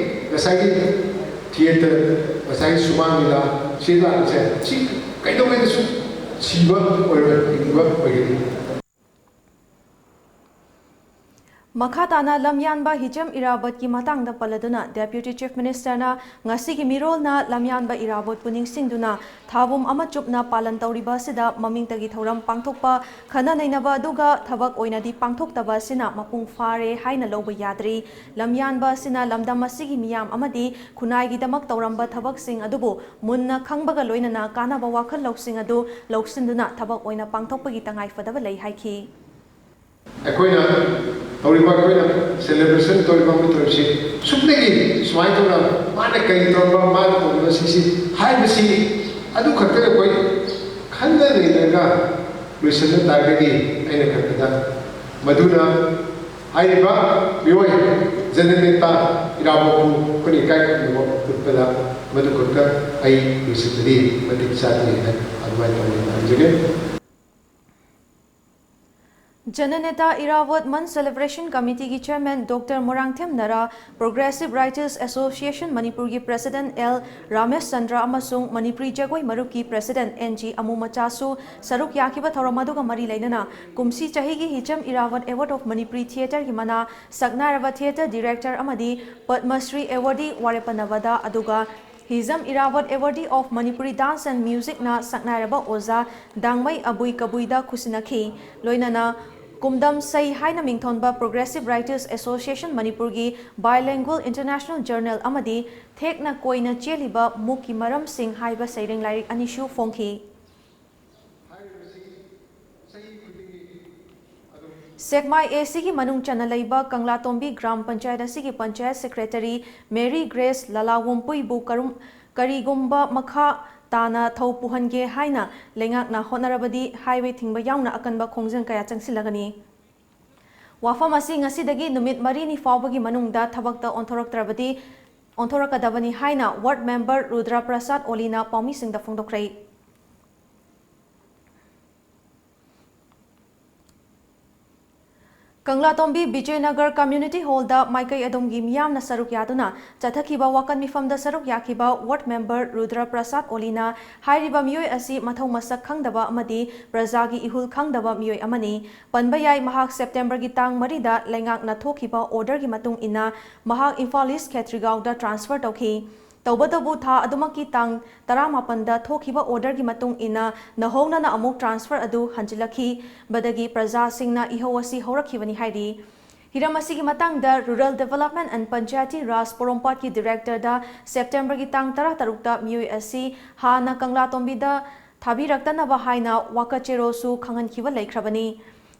ꯉꯁꯥꯏꯒꯤ ꯊꯤꯌꯦꯇꯔ, ꯉꯁꯥꯏꯒꯤ ꯁꯨꯃꯥꯡ ꯂꯤꯂꯥ, ꯁꯤ ꯂꯥꯛꯄꯁꯦ ꯁꯤ ꯀꯩꯗꯧꯉꯩꯗꯁꯨ ꯁꯤꯕ ꯑꯣꯏꯔꯣꯏ, ꯍꯤꯡꯕ ꯑꯣꯏꯒꯅꯤ꯫ ꯃꯈꯥ ꯇꯥꯅ ꯂꯝꯌꯥꯟꯕ ꯍꯤꯖꯝ ꯏꯔꯥꯕꯣꯠꯀꯤ ꯃꯇꯥꯡꯗ ꯄꯜꯂꯗꯨꯅ Deputy Chief Ministerꯅ ꯉꯁꯤꯒꯤ ꯃꯤꯔꯣꯜꯅ ꯂꯝꯌꯥꯟꯕ ꯏꯔꯥꯕꯣꯠꯄꯨ ꯅꯤꯡꯁꯤꯡꯗꯨꯅ ꯊꯥꯕꯨꯝ ꯑꯃ ꯆꯨꯞꯅ ꯄꯥꯂꯟ ꯇꯧꯔꯤꯕ ꯑꯁꯤꯗ ꯃꯃꯤꯡꯇꯒꯤ ꯊꯧꯔꯝ ꯄꯥꯡꯊꯣꯛꯄ, ꯈꯟꯅ ꯅꯩꯅꯕ ꯑꯗꯨꯒ ꯊꯕꯛ ꯑꯣꯏꯅꯗꯤ ꯄꯥꯡꯊꯣꯛꯇꯕ ꯑꯁꯤꯅ ꯃꯄꯨꯡ ꯐꯥꯔꯦ ꯍꯥꯏꯅ ꯂꯧꯕ ꯌꯥꯗ꯭ꯔꯤ꯫ ꯂꯝꯌꯥꯟꯕ ꯑꯁꯤꯅ ꯂꯝꯗꯝ ꯑꯁꯤꯒꯤ ꯃꯤꯌꯥꯝ ꯑꯃꯗꯤ ꯈꯨꯟꯅꯥꯏꯒꯤꯗꯃꯛ ꯇꯧꯔꯝꯕ ꯊꯕꯛꯁꯤꯡ ꯑꯗꯨꯕꯨ ꯃꯨꯟꯅ ꯈꯪꯕꯒ ꯂꯣꯏꯅꯅ ꯀꯥꯟꯅꯕ ꯋꯥꯈꯜ ꯂꯧꯁꯤꯡ ꯑꯗꯨ ꯂꯧꯁꯤꯟꯗꯨꯅ ꯊꯕꯛ ꯑꯣꯏꯅ ꯄꯥꯡꯊꯣꯛꯄꯒꯤ ꯇꯉꯥꯏꯐꯗꯕ ꯂꯩ ꯍꯥꯏꯈꯤ꯫ ꯑꯩꯈꯣꯏꯅ ꯇꯧꯔꯤꯕ, ꯑꯩꯈꯣꯏꯅ ꯁꯦꯂꯦꯕ꯭ꯔꯦꯁꯟ ꯇꯧꯔꯤꯕ ꯑꯃ ꯇꯧꯔꯤꯕꯁꯤ ꯁꯨꯞꯅꯒꯤ ꯁꯨꯃꯥꯏꯅ ꯇꯧꯅ ꯃꯥꯅ ꯀꯔꯤ ꯇꯧꯔꯝꯕ, ꯃꯥꯅ ꯇꯧꯔꯤꯕ ꯁꯤꯁꯤ ꯍꯥꯏꯕꯁꯤ ꯑꯗꯨ ꯈꯛꯇ ꯑꯩꯈꯣꯏ ꯈꯟꯅ ꯅꯩꯅꯔꯒ ꯂꯣꯏꯁꯤꯟꯕ ꯇꯥꯔꯒꯗꯤ ꯑꯩꯅ ꯈꯟꯕꯗ ꯃꯗꯨꯅ ꯍꯥꯏꯔꯤꯕ ꯃꯤꯑꯣꯏ ꯖꯅꯅꯦꯇꯥ ꯏꯔꯥꯕꯣꯠꯄꯨ ꯑꯩꯈꯣꯏꯅ ꯏꯀꯥꯏ ꯈꯨꯝꯅꯕ ꯎꯠꯄꯗ ꯃꯗꯨ ꯈꯛꯇ ꯑꯩ ꯂꯣꯏꯁꯤꯟꯕꯗꯤ ꯃꯇꯤꯛ ꯆꯥꯗꯦ ꯍꯥꯏꯅ ꯑꯗꯨꯃꯥꯏꯅ ꯇꯧꯅ ꯍꯥꯏꯖꯒꯦ꯫ ꯖꯅꯅꯦꯇꯥ ꯏꯔꯥꯕꯣꯠ ꯃꯟ ꯁꯦꯂꯦꯕ꯭ꯔꯦꯁꯟ ꯀꯃꯤꯇꯤꯒꯤ chairman doctor Moirangthem Nara, progressive writers association ꯃꯅꯤꯄꯨꯔꯒꯤ ꯄ꯭ꯔꯦꯁꯤꯗꯦꯟꯠ ꯑꯦꯜ ꯔꯥꯃꯦꯁ ꯆꯟꯗ꯭ꯔ ꯑꯃꯁꯨꯡ ꯃꯅꯤꯄꯨꯔꯤ ꯖꯒꯣꯏ ꯃꯔꯨꯞꯀꯤ ꯄ꯭ꯔꯦꯁꯤꯗꯦꯟꯠ ꯑꯦꯟ ꯖꯤ ꯑꯃꯨꯃꯆꯥꯁꯨ ꯁꯔꯨꯛ ꯌꯥꯈꯤꯕ ꯊꯧꯔꯝ ꯑꯗꯨꯒ ꯃꯔꯤ ꯂꯩꯅꯅ ꯀꯨꯝꯁꯤ ꯆꯍꯤꯒꯤ ꯍꯤꯖꯝ ꯏꯔꯥꯕꯣꯠ ꯑꯦꯋꯥꯔꯗ ꯑꯣꯐ ꯃꯅꯤꯄꯨꯔꯤ ꯊꯤꯌꯦꯇꯔꯒꯤ ꯃꯅꯥ ꯁꯛꯅꯥꯏꯔꯕ ꯊꯤꯌꯦꯇꯔ ꯗꯤꯔꯦꯛꯇꯔ ꯑꯃꯗꯤ ꯄꯗꯃꯁ꯭ꯔꯤ ꯑꯦꯋꯥꯔꯗꯤ ꯋꯥꯔꯦꯄ ꯅꯕꯗꯥ ꯑꯗꯨꯒ Hijam Irabot ꯑꯦꯋꯥꯔꯗꯤ of Manipuri dance and ꯃ꯭ꯌꯨꯖꯤꯛꯅ ꯁꯛꯅꯥꯏꯔꯕ ꯑꯣꯖꯥ ꯗꯥꯡꯃꯩ ꯑꯕꯨꯏ ꯀꯕꯨꯏꯗ ꯈꯨꯠꯁꯤꯟꯅꯈꯤ꯫ ꯂꯣꯏꯅꯅ ꯀꯨꯝꯗꯝ ꯁꯩ ꯍꯥꯏꯅ ꯃꯤꯡꯊꯣꯟꯕ ꯄ꯭ꯔꯣꯒ꯭ꯔꯦꯁꯤꯚ ꯔꯥꯏꯇꯔꯁ ꯑꯦꯁꯣꯁꯤꯌꯦꯁꯟ ꯃꯅꯤꯄꯨꯔꯒꯤ ꯕꯥꯏꯂꯦꯡꯒꯨꯑꯦꯜ ꯏꯟꯇꯔꯅꯦꯁꯅꯦꯜ ꯖꯔꯅꯦꯜ ꯑꯃꯗꯤ ꯊꯦꯛꯅ ꯀꯣꯏꯅ ꯆꯦꯜꯂꯤꯕ ꯃꯨꯛꯀꯤ ꯃꯔꯝꯁꯤꯡ ꯍꯥꯏꯕ ꯁꯩꯔꯦꯡ ꯂꯥꯏꯔꯤꯛ ꯑꯅꯤꯁꯨ ꯐꯣꯡꯈꯤ꯫ ꯁꯦꯛꯃꯥꯏ ꯑꯦ ꯁꯤꯒꯤ ꯃꯅꯨꯡ ꯆꯟꯅ ꯂꯩꯕ ꯀꯪꯂꯥꯇꯣꯝꯕꯤ ꯒ꯭ꯔꯥꯝ ꯄꯟꯆꯥꯌꯠ ꯑꯁꯤꯒꯤ ꯄꯟꯆꯥꯌꯠ ꯁꯦꯀ꯭ꯔꯦꯇꯔꯤ ꯃꯦꯔꯤ ꯒ꯭ꯔꯦꯁ ꯂꯂꯥꯋꯣꯝꯄꯨꯏꯕꯨ ꯀꯔꯨꯝ-, ꯀꯔꯤꯒꯨꯝꯕ ꯃꯈꯥ ꯇꯥꯅ ꯊꯧ ꯄꯨꯍꯟꯒꯦ ꯍꯥꯏꯅ ꯂꯩꯉꯥꯛꯅ ꯍꯣꯠꯅꯔꯕꯗꯤ ꯍꯥꯏꯋꯦ ꯊꯤꯡꯕ ꯌꯥꯎꯅ ꯑꯀꯟꯕ ꯈꯣꯡꯖꯪ ꯀꯌꯥ ꯆꯪꯁꯤꯜꯂꯒꯅꯤ꯫ ꯋꯥꯐꯝ ꯑꯁꯤ ꯉꯁꯤꯗꯒꯤ ꯅꯨꯃꯤꯠ ꯃꯔꯤꯅꯤ ꯐꯥꯎꯕꯒꯤ ꯃꯅꯨꯡꯗ ꯊꯕꯛꯇ ꯑꯣꯟꯊꯣꯔꯛꯇ꯭ꯔꯕꯗꯤ ꯑꯣꯟꯊꯣꯔꯛꯀꯗꯕꯅꯤ ꯍꯥꯏꯅ ꯋꯥꯔꯗ ꯃꯦꯝꯕꯔ ꯔꯨꯗ꯭ꯔ ꯄ꯭ꯔꯁꯥꯗ ꯑꯣꯂꯤꯅ ꯄꯥꯎꯃꯤꯁꯤꯡꯗ ꯐꯣꯡꯗꯣꯛꯈ꯭ꯔꯦ꯫ ꯀꯪꯂꯥꯇꯣꯝꯕꯤ ꯕꯤꯖꯌꯅꯒꯔ ꯀꯝꯃ꯭ꯌꯨꯅꯤꯇꯤ ꯍꯣꯜꯗ ꯃꯥꯏꯀꯩ ꯑꯗꯣꯝꯒꯤ ꯃꯤꯌꯥꯝꯅ ꯁꯔꯨꯛ ꯌꯥꯗꯨꯅ ꯆꯠꯊꯈꯤꯕ ꯋꯥꯀꯠ ꯃꯤꯐꯝꯗ ꯁꯔꯨꯛ ꯌꯥꯈꯤꯕ ꯋꯥꯔꯗ ꯃꯦꯝꯕꯔ ꯔꯨꯗ꯭ꯔ ꯄ꯭ꯔꯁꯥꯗ ꯑꯣꯂꯤꯅ ꯍꯥꯏꯔꯤꯕ ꯃꯤꯑꯣꯏ ꯑꯁꯤ ꯃꯊꯧ ꯃꯁꯛ ꯈꯪꯗꯕ ꯑꯃꯗꯤ ꯄ꯭ꯔꯖꯥꯒꯤ ꯏꯍꯨꯜ ꯈꯪꯗꯕ ꯃꯤꯑꯣꯏ ꯑꯃꯅꯤ꯫ ꯄꯟꯕ ꯌꯥꯏ, ꯃꯍꯥꯛ ꯁꯦꯞꯇꯦꯝꯕꯔꯒꯤ ꯇꯥꯡ ꯃꯔꯤꯗ ꯂꯩꯉꯥꯛꯅ ꯊꯣꯛꯈꯤꯕ ꯑꯣꯔꯗꯔꯒꯤ ꯃꯇꯨꯡ ꯏꯟꯅ ꯃꯍꯥꯛ ꯏꯝꯐꯥꯜ ꯏꯁ ꯈꯦꯇ꯭ꯔꯤꯒꯥꯎꯗ ꯇ꯭ꯔꯥꯟꯁꯐꯔ ꯇꯧꯈꯤ꯫ ꯇꯧꯕꯇꯕꯨ ꯊꯥ ꯑꯗꯨꯃꯛꯀꯤ ꯇꯥꯡ ꯇꯔꯥꯃꯥꯄꯟꯗ ꯊꯣꯛꯈꯤꯕ ꯑꯣꯔꯗꯔꯒꯤ ꯃꯇꯨꯡ ꯏꯟꯅ ꯅꯧꯍꯧꯅꯅ ꯑꯃꯨꯛ ꯇ꯭ꯔꯥꯟꯁꯐꯔ ꯑꯗꯨ ꯍꯟꯖꯤꯜꯂꯛꯈꯤꯕꯗꯒꯤ ꯄ꯭ꯔꯖꯥꯁꯤꯡꯅ ꯏꯍꯧ ꯑꯁꯤ ꯍꯧꯔꯛꯈꯤꯕꯅꯤ ꯍꯥꯏꯔꯤ꯫ ꯍꯤꯔꯝ ꯑꯁꯤꯒꯤ ꯃꯇꯥꯡꯗ Rural Development and Panchayati Raj ꯄꯣꯔꯣꯝꯄꯥꯠꯀꯤ ꯗꯤꯔꯦꯛꯇꯔꯗ ꯁꯦꯞꯇꯦꯝꯕꯔꯒꯤ ꯇꯥꯡ ꯇꯔꯥꯇꯔꯨꯛꯇ ꯃꯤꯑꯣꯏ ꯑꯁꯤ ꯍꯥꯟꯅ ꯀꯪꯂꯥꯇꯣꯝꯕꯤꯗ ꯊꯥꯕꯤꯔꯛꯇꯅꯕ ꯍꯥꯏꯅ ꯋꯥꯀꯠ ꯆꯦꯔꯣꯜꯁꯨ ꯈꯪꯍꯟꯈꯤꯕ ꯂꯩꯈ꯭ꯔꯕꯅꯤ꯫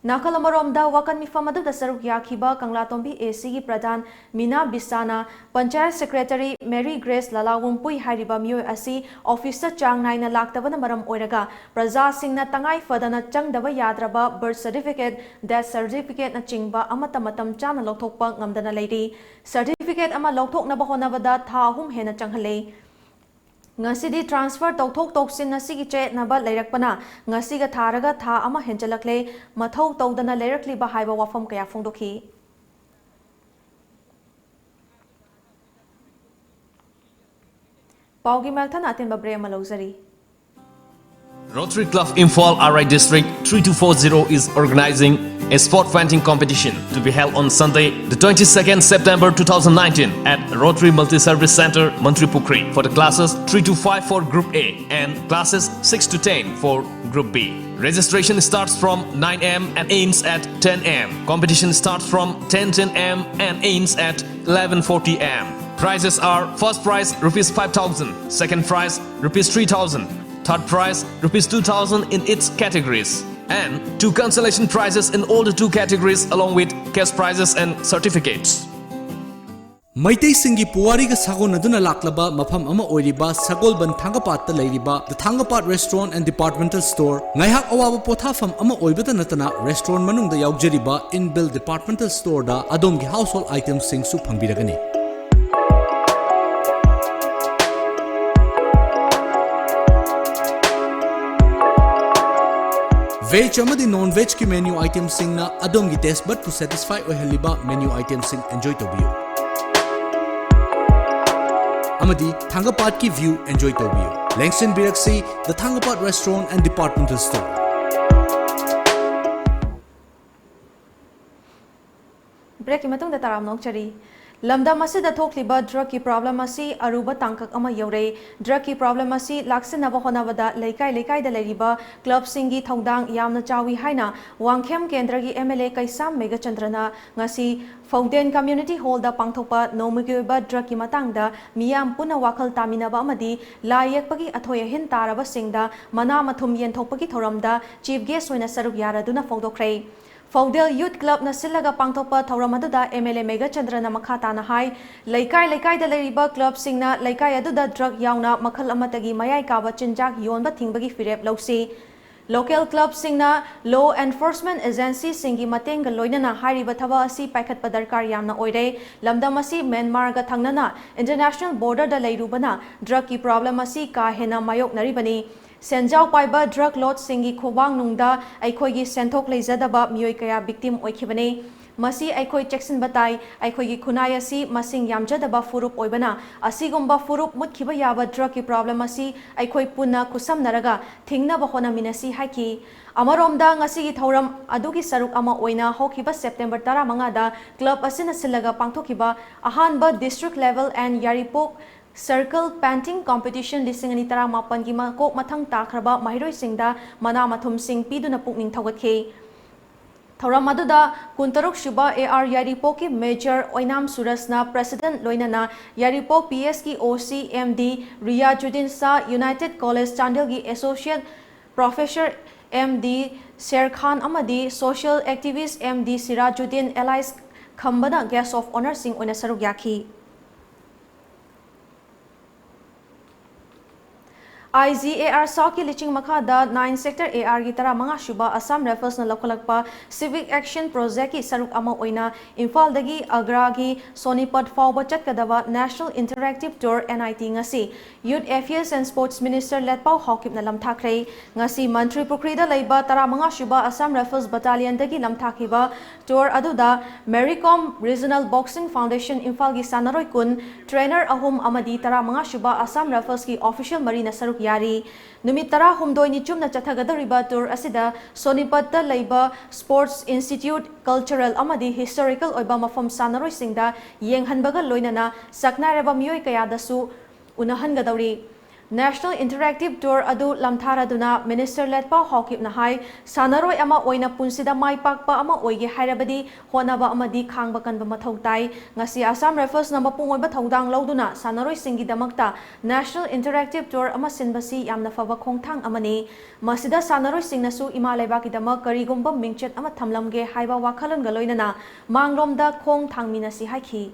ꯅꯥꯀꯜ ꯑꯃꯔꯣꯝꯗ ꯋꯥꯀꯠ ꯃꯤꯐꯝ ꯑꯗꯨꯗ ꯁꯔꯨꯛ ꯌꯥꯈꯤꯕ ꯀꯪꯂꯥꯇꯣꯝꯕꯤ ꯑꯦꯁꯤꯒꯤ ꯄ꯭ꯔꯙꯥꯟ ꯃꯤꯅꯥ ꯕꯤꯁꯥꯅ ꯄꯟꯆꯥꯌꯠ ꯁꯦꯀ꯭ꯔꯦꯇꯔꯤ ꯃꯦꯔꯤ ꯒ꯭ꯔꯦꯁ ꯂꯂꯥꯋꯨꯝꯄꯨꯏ ꯍꯥꯏꯔꯤꯕ ꯃꯤꯑꯣꯏ ꯑꯁꯤ ꯑꯣꯐꯤꯁꯇ ꯆꯥꯡ ꯅꯥꯏꯅ ꯂꯥꯛꯇꯕꯅ ꯃꯔꯝ ꯑꯣꯏꯔꯒ ꯄ꯭ꯔꯖꯥꯁꯤꯡꯅ ꯇꯉꯥꯏ ꯐꯗꯅ ꯆꯪꯗꯕ ꯌꯥꯗ꯭ꯔꯕ ꯕꯔꯊ ꯁꯔꯇꯤꯐꯤꯀꯦꯠ, ꯗꯦꯊ ꯁꯔꯇꯤꯐꯤꯀꯦꯠꯅꯆꯤꯡꯕ ꯑꯃꯠꯇ ꯃꯇꯝ ꯆꯥꯅ ꯂꯧꯊꯣꯛꯄ ꯉꯝꯗꯅ ꯂꯩꯔꯤ꯫ ꯁꯔꯇꯤꯐꯤꯀꯦꯠ ꯑꯃ ꯂꯧꯊꯣꯛꯅꯕ ꯍꯣꯠꯅꯕꯗ ꯊꯥ ꯑꯍꯨꯝ ꯍꯦꯟꯅ ꯆꯪꯍꯜꯂꯦ꯫ ꯉꯁꯤꯗꯤ ꯇ꯭ꯔꯥꯟꯁꯐꯔ ꯇꯧꯊꯣꯛ ꯇꯧꯁꯤꯟ ꯑꯁꯤꯒꯤ ꯆꯌꯦꯠꯅꯕ ꯂꯩꯔꯛꯄꯅ ꯉꯁꯤꯒ ꯊꯥꯔꯒ ꯊꯥ ꯑꯃ ꯍꯦꯟꯖꯜꯂꯛꯂꯦ꯫ ꯃꯊꯧ ꯇꯧꯗꯅ ꯂꯩꯔꯛꯂꯤꯕ ꯍꯥꯏꯕ ꯋꯥꯐꯝ ꯀꯌꯥ ꯐꯣꯡꯗꯣꯛꯈꯤ꯫ ꯄꯥꯎꯒꯤ ꯃꯥꯏꯊꯅ ꯑꯇꯦꯟꯕ ꯕ꯭ꯔꯦꯛ ꯑꯃ ꯂꯧꯖꯔꯤ꯫ Rotary Club Imphal R I District three two four zero is organizing a sport painting competition to be held on Sunday, the twenty-second September two thousand nineteen at Rotary Multi-Service Center, Mantripukhri for the classes three to five for Group A and classes six to ten for Group B. Registration starts from nine a m and ends at ten a m. Competition starts from ten ten a m and ends at eleven forty a m. Prizes are: first prize rupees five thousand, second prize rupees three thousand, third prize rupees two thousand in its categories, and two consolation prizes in all the two categories along with cash prizes and certificates. ꯃꯩꯇꯩꯁꯤꯡꯒꯤ ꯄꯨꯋꯥꯔꯤꯒ ꯁꯥꯒꯣꯟꯅꯗꯨꯅ ꯂꯥꯛꯂꯕ ꯃꯐꯝ ꯑꯃ ꯑꯣꯏꯔꯤꯕ ꯁꯒꯣꯜꯕꯟ ꯊꯥꯡꯒꯄꯥꯠꯇ ꯂꯩꯔꯤꯕ The Thangapat Restaurant and Departmental Store ꯉꯥꯏꯍꯥꯛ ꯑꯋꯥꯕ ꯄꯣꯊꯥꯐꯝ ꯑꯃ ꯑꯣꯏꯕꯇ ꯅꯠꯇꯅ restaurant ꯃꯅꯨꯡꯗ ꯌꯥꯎꯖꯔꯤꯕ inbuilt departmental storeꯗ ꯑꯗꯣꯝꯒꯤ household itemꯁꯤꯡꯁꯨ ꯐꯪꯕꯤꯔꯒꯅꯤ꯫ Veg ꯑꯃꯗꯤ non veg ꯀꯤ menu item ꯁꯤꯡꯅ ꯑꯗꯣꯝꯒꯤ taste bud ꯄꯨ satisfy ꯑꯣꯏꯍꯜꯂꯤꯕ menu item ꯁꯤꯡ enjoy ꯇꯧꯕꯤꯌꯨ꯫ ꯑꯃꯗꯤ ꯊꯥꯡꯒꯄꯥꯠꯀꯤ view enjoy ꯇꯧꯕꯤꯌꯨ꯫ ꯂꯦꯡꯁꯤꯟꯕꯤꯔꯛꯁꯤ The Thangapad Restaurant and Departmental Store꯫ Break ꯀꯤ ꯃꯇꯨꯡꯗ ꯇꯔꯥꯝꯅ ꯑꯣꯛꯆꯔꯤ꯫ ꯂꯝꯗꯝ ꯑꯁꯤꯗ ꯊꯣꯛꯂꯤꯕ drug ꯀꯤ problem ꯑꯁꯤ ꯑꯔꯨꯕ ꯇꯥꯡꯀꯛ ꯑꯃ ꯌꯧꯔꯦ꯫ Drug ꯀꯤ problem ꯑꯁꯤ ꯂꯥꯛꯁꯤꯟꯅꯕ ꯍꯣꯠꯅꯕꯗ ꯂꯩꯀꯥꯏ ꯂꯩꯀꯥꯏꯗ ꯂꯩꯔꯤꯕ club ꯁꯤꯡꯒꯤ ꯊꯧꯗꯥꯡ ꯌꯥꯝꯅ ꯆꯥꯎꯏ ꯍꯥꯏꯅ ꯋꯥꯡꯈꯦꯝ ꯀꯦꯟꯗ꯭ꯔꯒꯤ M L A ꯀꯩꯁꯥꯝ ꯃꯦꯘꯆꯟꯗ꯭ꯔꯅ ꯉꯁꯤ ꯐꯧꯗꯦꯟ Community Hall ꯗ ꯄꯥꯡꯊꯣꯛꯄ ꯅꯣꯡꯃꯒꯤ ꯑꯣꯏꯕ drug ꯀꯤ ꯃꯇꯥꯡꯗ ꯃꯤꯌꯥꯝ ꯄꯨꯟꯅ ꯋꯥꯈꯜ ꯇꯥꯃꯤꯟꯅꯕ ꯑꯃꯗꯤ ꯂꯥꯏ ꯌꯦꯛꯄꯒꯤ ꯑꯊꯣꯏ ꯑꯍꯦꯟ ꯇꯥꯔꯕꯁꯤꯡꯗ ꯃꯅꯥ ꯃꯊꯨꯝ ꯌꯦꯟꯊꯣꯛꯄꯒꯤ ꯊꯧꯔꯝꯗ chief guest ꯑꯣꯏꯅ ꯁꯔꯨꯛ ꯌꯥꯔꯗꯨꯅ ꯐꯣꯡꯗꯣꯛꯈ꯭ꯔꯦ꯫ ꯐꯧꯗꯦꯜ Youth Club ꯅ ꯁꯤꯜꯂꯒ ꯄꯥꯡꯊꯣꯛꯄ ꯊꯧꯔꯝ ꯑꯗꯨꯗ M L A ꯃꯦꯘꯆꯟꯗ꯭ꯔꯅ ꯃꯈꯥ ꯇꯥꯅ ꯍꯥꯏ, ꯂꯩꯀꯥꯏ ꯂꯩꯀꯥꯏꯗ ꯂꯩꯔꯤꯕ club ꯁꯤꯡꯅ ꯂꯩꯀꯥꯏ ꯑꯗꯨꯗ drug ꯌꯥꯎꯅ ꯃꯈꯜ ꯑꯃꯠꯇꯒꯤ ꯃꯌꯥꯏ ꯀꯥꯕ ꯆꯤꯟꯖꯥꯛ ꯌꯣꯟꯕ ꯊꯤꯡꯕꯒꯤ ꯐꯤꯔꯦꯞ ꯂꯧꯁꯤ꯫ Local club ꯁꯤꯡꯅ law enforcement agency ꯁꯤꯡꯒꯤ ꯃꯇꯦꯡꯒ ꯂꯣꯏꯅꯅ ꯍꯥꯏꯔꯤꯕ ꯊꯕꯛ ꯑꯁꯤ ꯄꯥꯏꯈꯠꯄ ꯗꯔꯀꯥꯔ ꯌꯥꯝꯅ ꯑꯣꯏꯔꯦ꯫ ꯂꯝꯗꯝ ꯑꯁꯤ ꯃ꯭ꯌꯥꯟꯃꯥꯔꯒ ꯊꯪꯅꯅ international border ꯗ ꯂꯩꯔꯨꯕꯅ drug ꯀꯤ problem ꯑꯁꯤ ꯀꯥ ꯍꯦꯟꯅ ꯃꯥꯌꯣꯛꯅꯔꯤꯕꯅꯤ꯫ ꯁꯦꯟꯖꯥꯎ ꯄꯥꯏꯕ drug lord ꯁꯤꯡꯒꯤ ꯈꯨꯕꯥꯡꯅꯨꯡꯗ ꯑꯩꯈꯣꯏꯒꯤ ꯁꯦꯟꯊꯣꯛ ꯂꯩꯖꯗꯕ ꯃꯤꯑꯣꯏ ꯀꯌꯥ victim ꯑꯣꯏꯈꯤꯕꯅꯤ꯫ ꯃꯁꯤ ꯑꯩꯈꯣꯏ ꯆꯦꯛꯁꯤꯟꯕ ꯇꯥꯏ꯫ ꯑꯩꯈꯣꯏꯒꯤ ꯈꯨꯟꯅꯥꯏ ꯑꯁꯤ ꯃꯁꯤꯡ ꯌꯥꯝꯖꯗꯕ ꯐꯨꯔꯨꯞ ꯑꯣꯏꯕꯅ ꯑꯁꯤꯒꯨꯝꯕ ꯐꯨꯔꯨꯞ ꯃꯨꯠꯈꯤꯕ ꯌꯥꯕ drug ꯀꯤ problem ꯑꯁꯤ ꯑꯩꯈꯣꯏ ꯄꯨꯟꯅ ꯈꯨꯠꯁꯝꯅꯔꯒ ꯊꯤꯡꯅꯕ ꯍꯣꯠꯅꯃꯤꯟꯅꯁꯤ ꯍꯥꯏꯈꯤ꯫ ꯑꯃꯔꯣꯝꯗ ꯉꯁꯤꯒꯤ ꯊꯧꯔꯝ ꯑꯗꯨꯒꯤ ꯁꯔꯨꯛ ꯑꯃ ꯑꯣꯏꯅ ꯍꯧꯈꯤꯕ September ꯇꯔꯥꯃꯉꯥꯗ club ꯑꯁꯤꯅ ꯁꯤꯜꯂꯒ ꯄꯥꯡꯊꯣꯛꯈꯤꯕ ꯑꯍꯥꯟꯕ district level and Yairipok Circle Painting Competition ꯂꯤꯁꯤꯡ ꯑꯅꯤ ꯇꯔꯥꯃꯥꯄꯟꯒꯤ ꯃꯀꯣꯛ ꯃꯊꯪ ꯇꯥꯈ꯭ꯔꯕ ꯃꯍꯩꯔꯣꯏꯁꯤꯡꯗ ꯃꯅꯥ ꯃꯊꯨꯝꯁꯤꯡ ꯄꯤꯗꯨꯅ ꯄꯨꯛꯅꯤꯡ ꯊꯧꯒꯠꯈꯤ꯫ ꯊꯧꯔꯝ ꯑꯗꯨꯗ ꯀꯨꯟꯇꯔꯨꯛ ꯁꯨꯕ A R ꯌꯥꯏꯔꯤꯄꯣꯛꯀꯤ Major Oinam ꯁꯨꯔꯖꯅ president ꯂꯣꯏꯅꯅ ꯌꯥꯏꯔꯤꯄꯣꯛ P S ꯀꯤ O C M D Riyazuddin ꯁꯥ, United College ꯆꯥꯟꯗꯦꯜꯒꯤ Associate Professor M D ꯁꯦꯔ ꯈꯥꯟ ꯑꯃꯗꯤ social activist M D ꯁꯤꯔꯥꯖꯨꯗꯤꯟ alias ꯈꯝꯕꯅ guest of honour ꯁꯤꯡ ꯑꯣꯏꯅ ꯁꯔꯨꯛ ꯌꯥꯈꯤ꯫ ꯑꯥꯏ ꯖꯤ ꯑꯦ ꯑꯥꯔ ꯁꯥꯎꯠꯀꯤ ꯂꯤꯆꯤꯡ ꯃꯈꯥꯗ ꯅꯥꯏꯟ ꯁꯦꯛꯇꯔ ꯑꯦ ꯑꯥꯔꯒꯤ ꯇꯔꯥꯃꯉꯥ ꯁꯨꯕ ꯑꯁꯥꯝ ꯔꯥꯏꯐꯜꯁꯅ ꯂꯧꯈꯠꯂꯛꯄ ꯁꯤꯚꯤꯛ ꯑꯦꯛꯁꯟ ꯄ꯭ꯔꯣꯖꯦꯛꯀꯤ ꯁꯔꯨꯛ ꯑꯃ ꯑꯣꯏꯅ ꯏꯝꯐꯥꯜꯗꯒꯤ ꯑꯒ꯭ꯔꯥꯒꯤ ꯁꯣꯅꯤꯄꯠ ꯐꯥꯎꯕ ꯆꯠꯀꯗꯕ National Interactive Tour, N I T, ꯉꯁꯤ Youth Affairs and Sports Minister ꯂꯦꯠꯄꯥꯎ ꯍꯥꯎꯀꯤꯞꯅ ꯂꯝꯊꯥꯈ꯭ꯔꯦ꯫ ꯉꯁꯤ ꯃꯟꯇ꯭ꯔꯤ ꯄꯨꯈ꯭ꯔꯤꯗ ꯂꯩꯕ ꯇꯔꯥꯃꯉꯥ ꯁꯨꯕ ꯑꯁꯥꯝ ꯔꯥꯏꯐꯜꯁ ꯕꯠꯇꯥꯂꯤꯌꯟꯗꯒꯤ ꯂꯝꯊꯥꯈꯤꯕ ꯇꯨꯔ ꯑꯗꯨꯗ ꯃꯦꯔꯤ ꯀꯣꯝ, Regional Boxing Foundation ꯏꯝꯐꯥꯜꯒꯤ ꯁꯥꯟꯅꯔꯣꯏ ꯀꯨꯟ, ꯇ꯭ꯔꯦꯅꯔ ꯑꯍꯨꯝ ꯑꯃꯗꯤ ꯇꯔꯥꯃꯉꯥ ꯁꯨꯕ ꯑꯁꯥꯝ ꯔꯥꯏꯐꯜꯁꯀꯤ ꯑꯣꯐꯤꯁꯤꯌꯦꯜ ꯃꯔꯤꯅ ꯁꯔꯨꯛ ꯌꯥꯔꯤ꯫ ꯅꯨꯃꯤꯠ ꯇꯔꯥꯍꯨꯝꯗꯣꯏꯅꯤ ꯆꯨꯞꯅ ꯆꯠꯊꯒꯗꯧꯔꯤꯕ ꯇꯨꯔ ꯑꯁꯤꯗ ꯁꯣꯅꯤꯄꯠꯇ ꯂꯩꯕ ꯁ꯭ꯄꯣꯔꯠꯁ ꯏꯟꯁꯇꯤꯇ꯭ꯌꯨꯠ, ꯀꯜꯆꯔꯦꯜ ꯑꯃꯗꯤ ꯍꯤꯁꯇꯣꯔꯤꯀꯦꯜ ꯑꯣꯏꯕ ꯃꯐꯝ ꯁꯥꯟꯅꯔꯣꯏꯁꯤꯡꯗ ꯌꯦꯡꯍꯟꯕꯒ ꯂꯣꯏꯅꯅ ꯁꯛꯅꯥꯏꯔꯕ ꯃꯤꯑꯣꯏ ꯀꯌꯥꯗꯁꯨ ꯎꯅꯍꯟꯒꯗꯧꯔꯤ꯫ National Interactive Tour ꯑꯗꯨ ꯂꯝꯊꯥꯔꯗꯨꯅ ꯃꯤꯅꯤꯁꯇꯔ ꯂꯦꯠꯄꯥꯎ ꯍꯥꯎꯀꯤꯞꯅ ꯍꯥꯏ, ꯁꯥꯟꯅꯔꯣꯏ ꯑꯃ ꯑꯣꯏꯅ ꯄꯨꯟꯁꯤꯗ ꯃꯥꯏ ꯄꯥꯛꯄ ꯑꯃ ꯑꯣꯏꯒꯦ ꯍꯥꯏꯔꯕꯗꯤ ꯍꯣꯠꯅꯕ ꯑꯃꯗꯤ ꯈꯥꯡꯕ ꯀꯟꯕ ꯃꯊꯧ ꯇꯥꯏ꯫ ꯉꯁꯤ ꯑꯁꯥꯝ ꯔꯥꯏꯐꯜꯁꯅ ꯃꯄꯨꯡ ꯑꯣꯏꯕ ꯊꯧꯗꯥꯡ ꯂꯧꯗꯨꯅ ꯁꯥꯟꯅꯔꯣꯏꯁꯤꯡꯒꯤꯗꯃꯛꯇ National Interactive Tour ꯑꯃ ꯁꯤꯟꯕꯁꯤ ꯌꯥꯝꯅ ꯐꯕ ꯈꯣꯡꯊꯥꯡ ꯑꯃꯅꯤ꯫ ꯃꯁꯤꯗ ꯁꯥꯟꯅꯔꯣꯏꯁꯤꯡꯅꯁꯨ ꯏꯃꯥ ꯂꯩꯕꯥꯛꯀꯤꯗꯃꯛ ꯀꯔꯤꯒꯨꯝꯕ ꯃꯤꯡꯆꯠ ꯑꯃ ꯊꯝꯂꯝꯒꯦ ꯍꯥꯏꯕ ꯋꯥꯈꯜꯂꯣꯟꯒ ꯂꯣꯏꯅꯅ ꯃꯥꯡꯂꯣꯝꯗ ꯈꯣꯡ ꯊꯥꯡꯃꯤꯟꯅꯁꯤ ꯍꯥꯏꯈꯤ꯫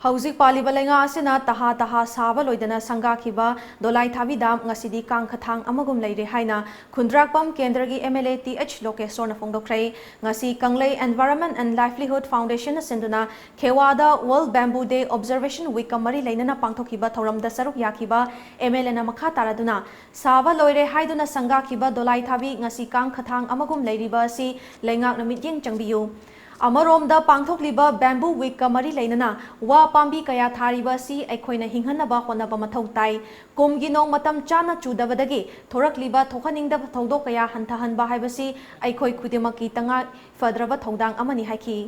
ꯍꯧꯖꯤꯛ ꯄꯥꯜꯂꯤꯕ ꯂꯩꯉꯥꯛ ꯑꯁꯤꯅ ꯇꯍꯥ ꯇꯍꯥ ꯁꯥꯕ ꯂꯣꯏꯗꯅ ꯁꯪꯒꯥꯈꯤꯕ ꯗꯣꯂꯥꯏꯊꯥꯕꯤ ꯗꯥꯝ ꯉꯁꯤꯗꯤ ꯀꯥꯡ ꯈꯊꯥꯡ ꯑꯃꯒꯨꯝ ꯂꯩꯔꯦ ꯍꯥꯏꯅ ꯈꯨꯟꯗ꯭ꯔꯥꯛꯄꯝ ꯀꯦꯟꯗ꯭ꯔꯒꯤ M L A T H ꯂꯣꯀꯦꯁꯣꯔꯅ ꯐꯣꯡꯗꯣꯛꯈ꯭ꯔꯦ꯫ ꯉꯁꯤ ꯀꯪꯂꯩ Environment and Livelihood Foundationꯅ ꯁꯤꯟꯗꯨꯅ ꯈꯦꯋꯥꯗ World Bamboo Day Observation Weekꯀ ꯃꯔꯤ ꯂꯩꯅꯅ ꯄꯥꯡꯊꯣꯛꯈꯤꯕ ꯊꯧꯔꯝꯗ ꯁꯔꯨꯛ ꯌꯥꯈꯤꯕ M L Aꯅ ꯃꯈꯥ ꯇꯥꯔꯗꯨꯅ, ꯁꯥꯕ ꯂꯣꯏꯔꯦ ꯍꯥꯏꯗꯨꯅ ꯁꯪꯒꯥꯈꯤꯕ ꯗꯣꯂꯥꯏ ꯊꯥꯕꯤ ꯉꯁꯤ ꯀꯥꯡ ꯈꯊꯥꯡ ꯑꯃꯒꯨꯝ ꯂꯩꯔꯤꯕ ꯑꯁꯤ ꯂꯩꯉꯥꯛꯅ ꯃꯤꯠꯌꯦꯡ ꯆꯪꯕꯤꯌꯨ꯫ ꯑꯃꯔꯣꯝꯗ, ꯄꯥꯡꯊꯣꯛꯂꯤꯕ Bamboo Weekꯀ ꯃꯔꯤ ꯂꯩꯅꯅ ꯋꯥ ꯄꯥꯝꯕꯤ ꯀꯌꯥ ꯊꯥꯔꯤꯕ ꯑꯁꯤ ꯑꯩꯈꯣꯏꯅ ꯍꯤꯡꯍꯟꯅꯕ ꯍꯣꯠꯅꯕ ꯃꯊꯧ ꯇꯥꯏ꯫ ꯀꯨꯝꯒꯤ ꯅꯣꯡ ꯃꯇꯝ ꯆꯥꯅ ꯆꯨꯗꯕꯗꯒꯤ ꯊꯣꯔꯛꯂꯤꯕ ꯊꯣꯛꯍꯟꯅꯤꯡꯗꯕ ꯊꯧꯗꯣꯛ ꯀꯌꯥ ꯍꯟꯊꯍꯟꯕ ꯍꯥꯏꯕꯁꯤ ꯑꯩꯈꯣꯏ ꯈꯨꯗꯤꯡꯃꯛꯀꯤ ꯇꯉꯥꯏ ꯐꯗ꯭ꯔꯕ ꯊꯧꯗꯥꯡ ꯑꯃꯅꯤ ꯍꯥꯏꯈꯤ꯫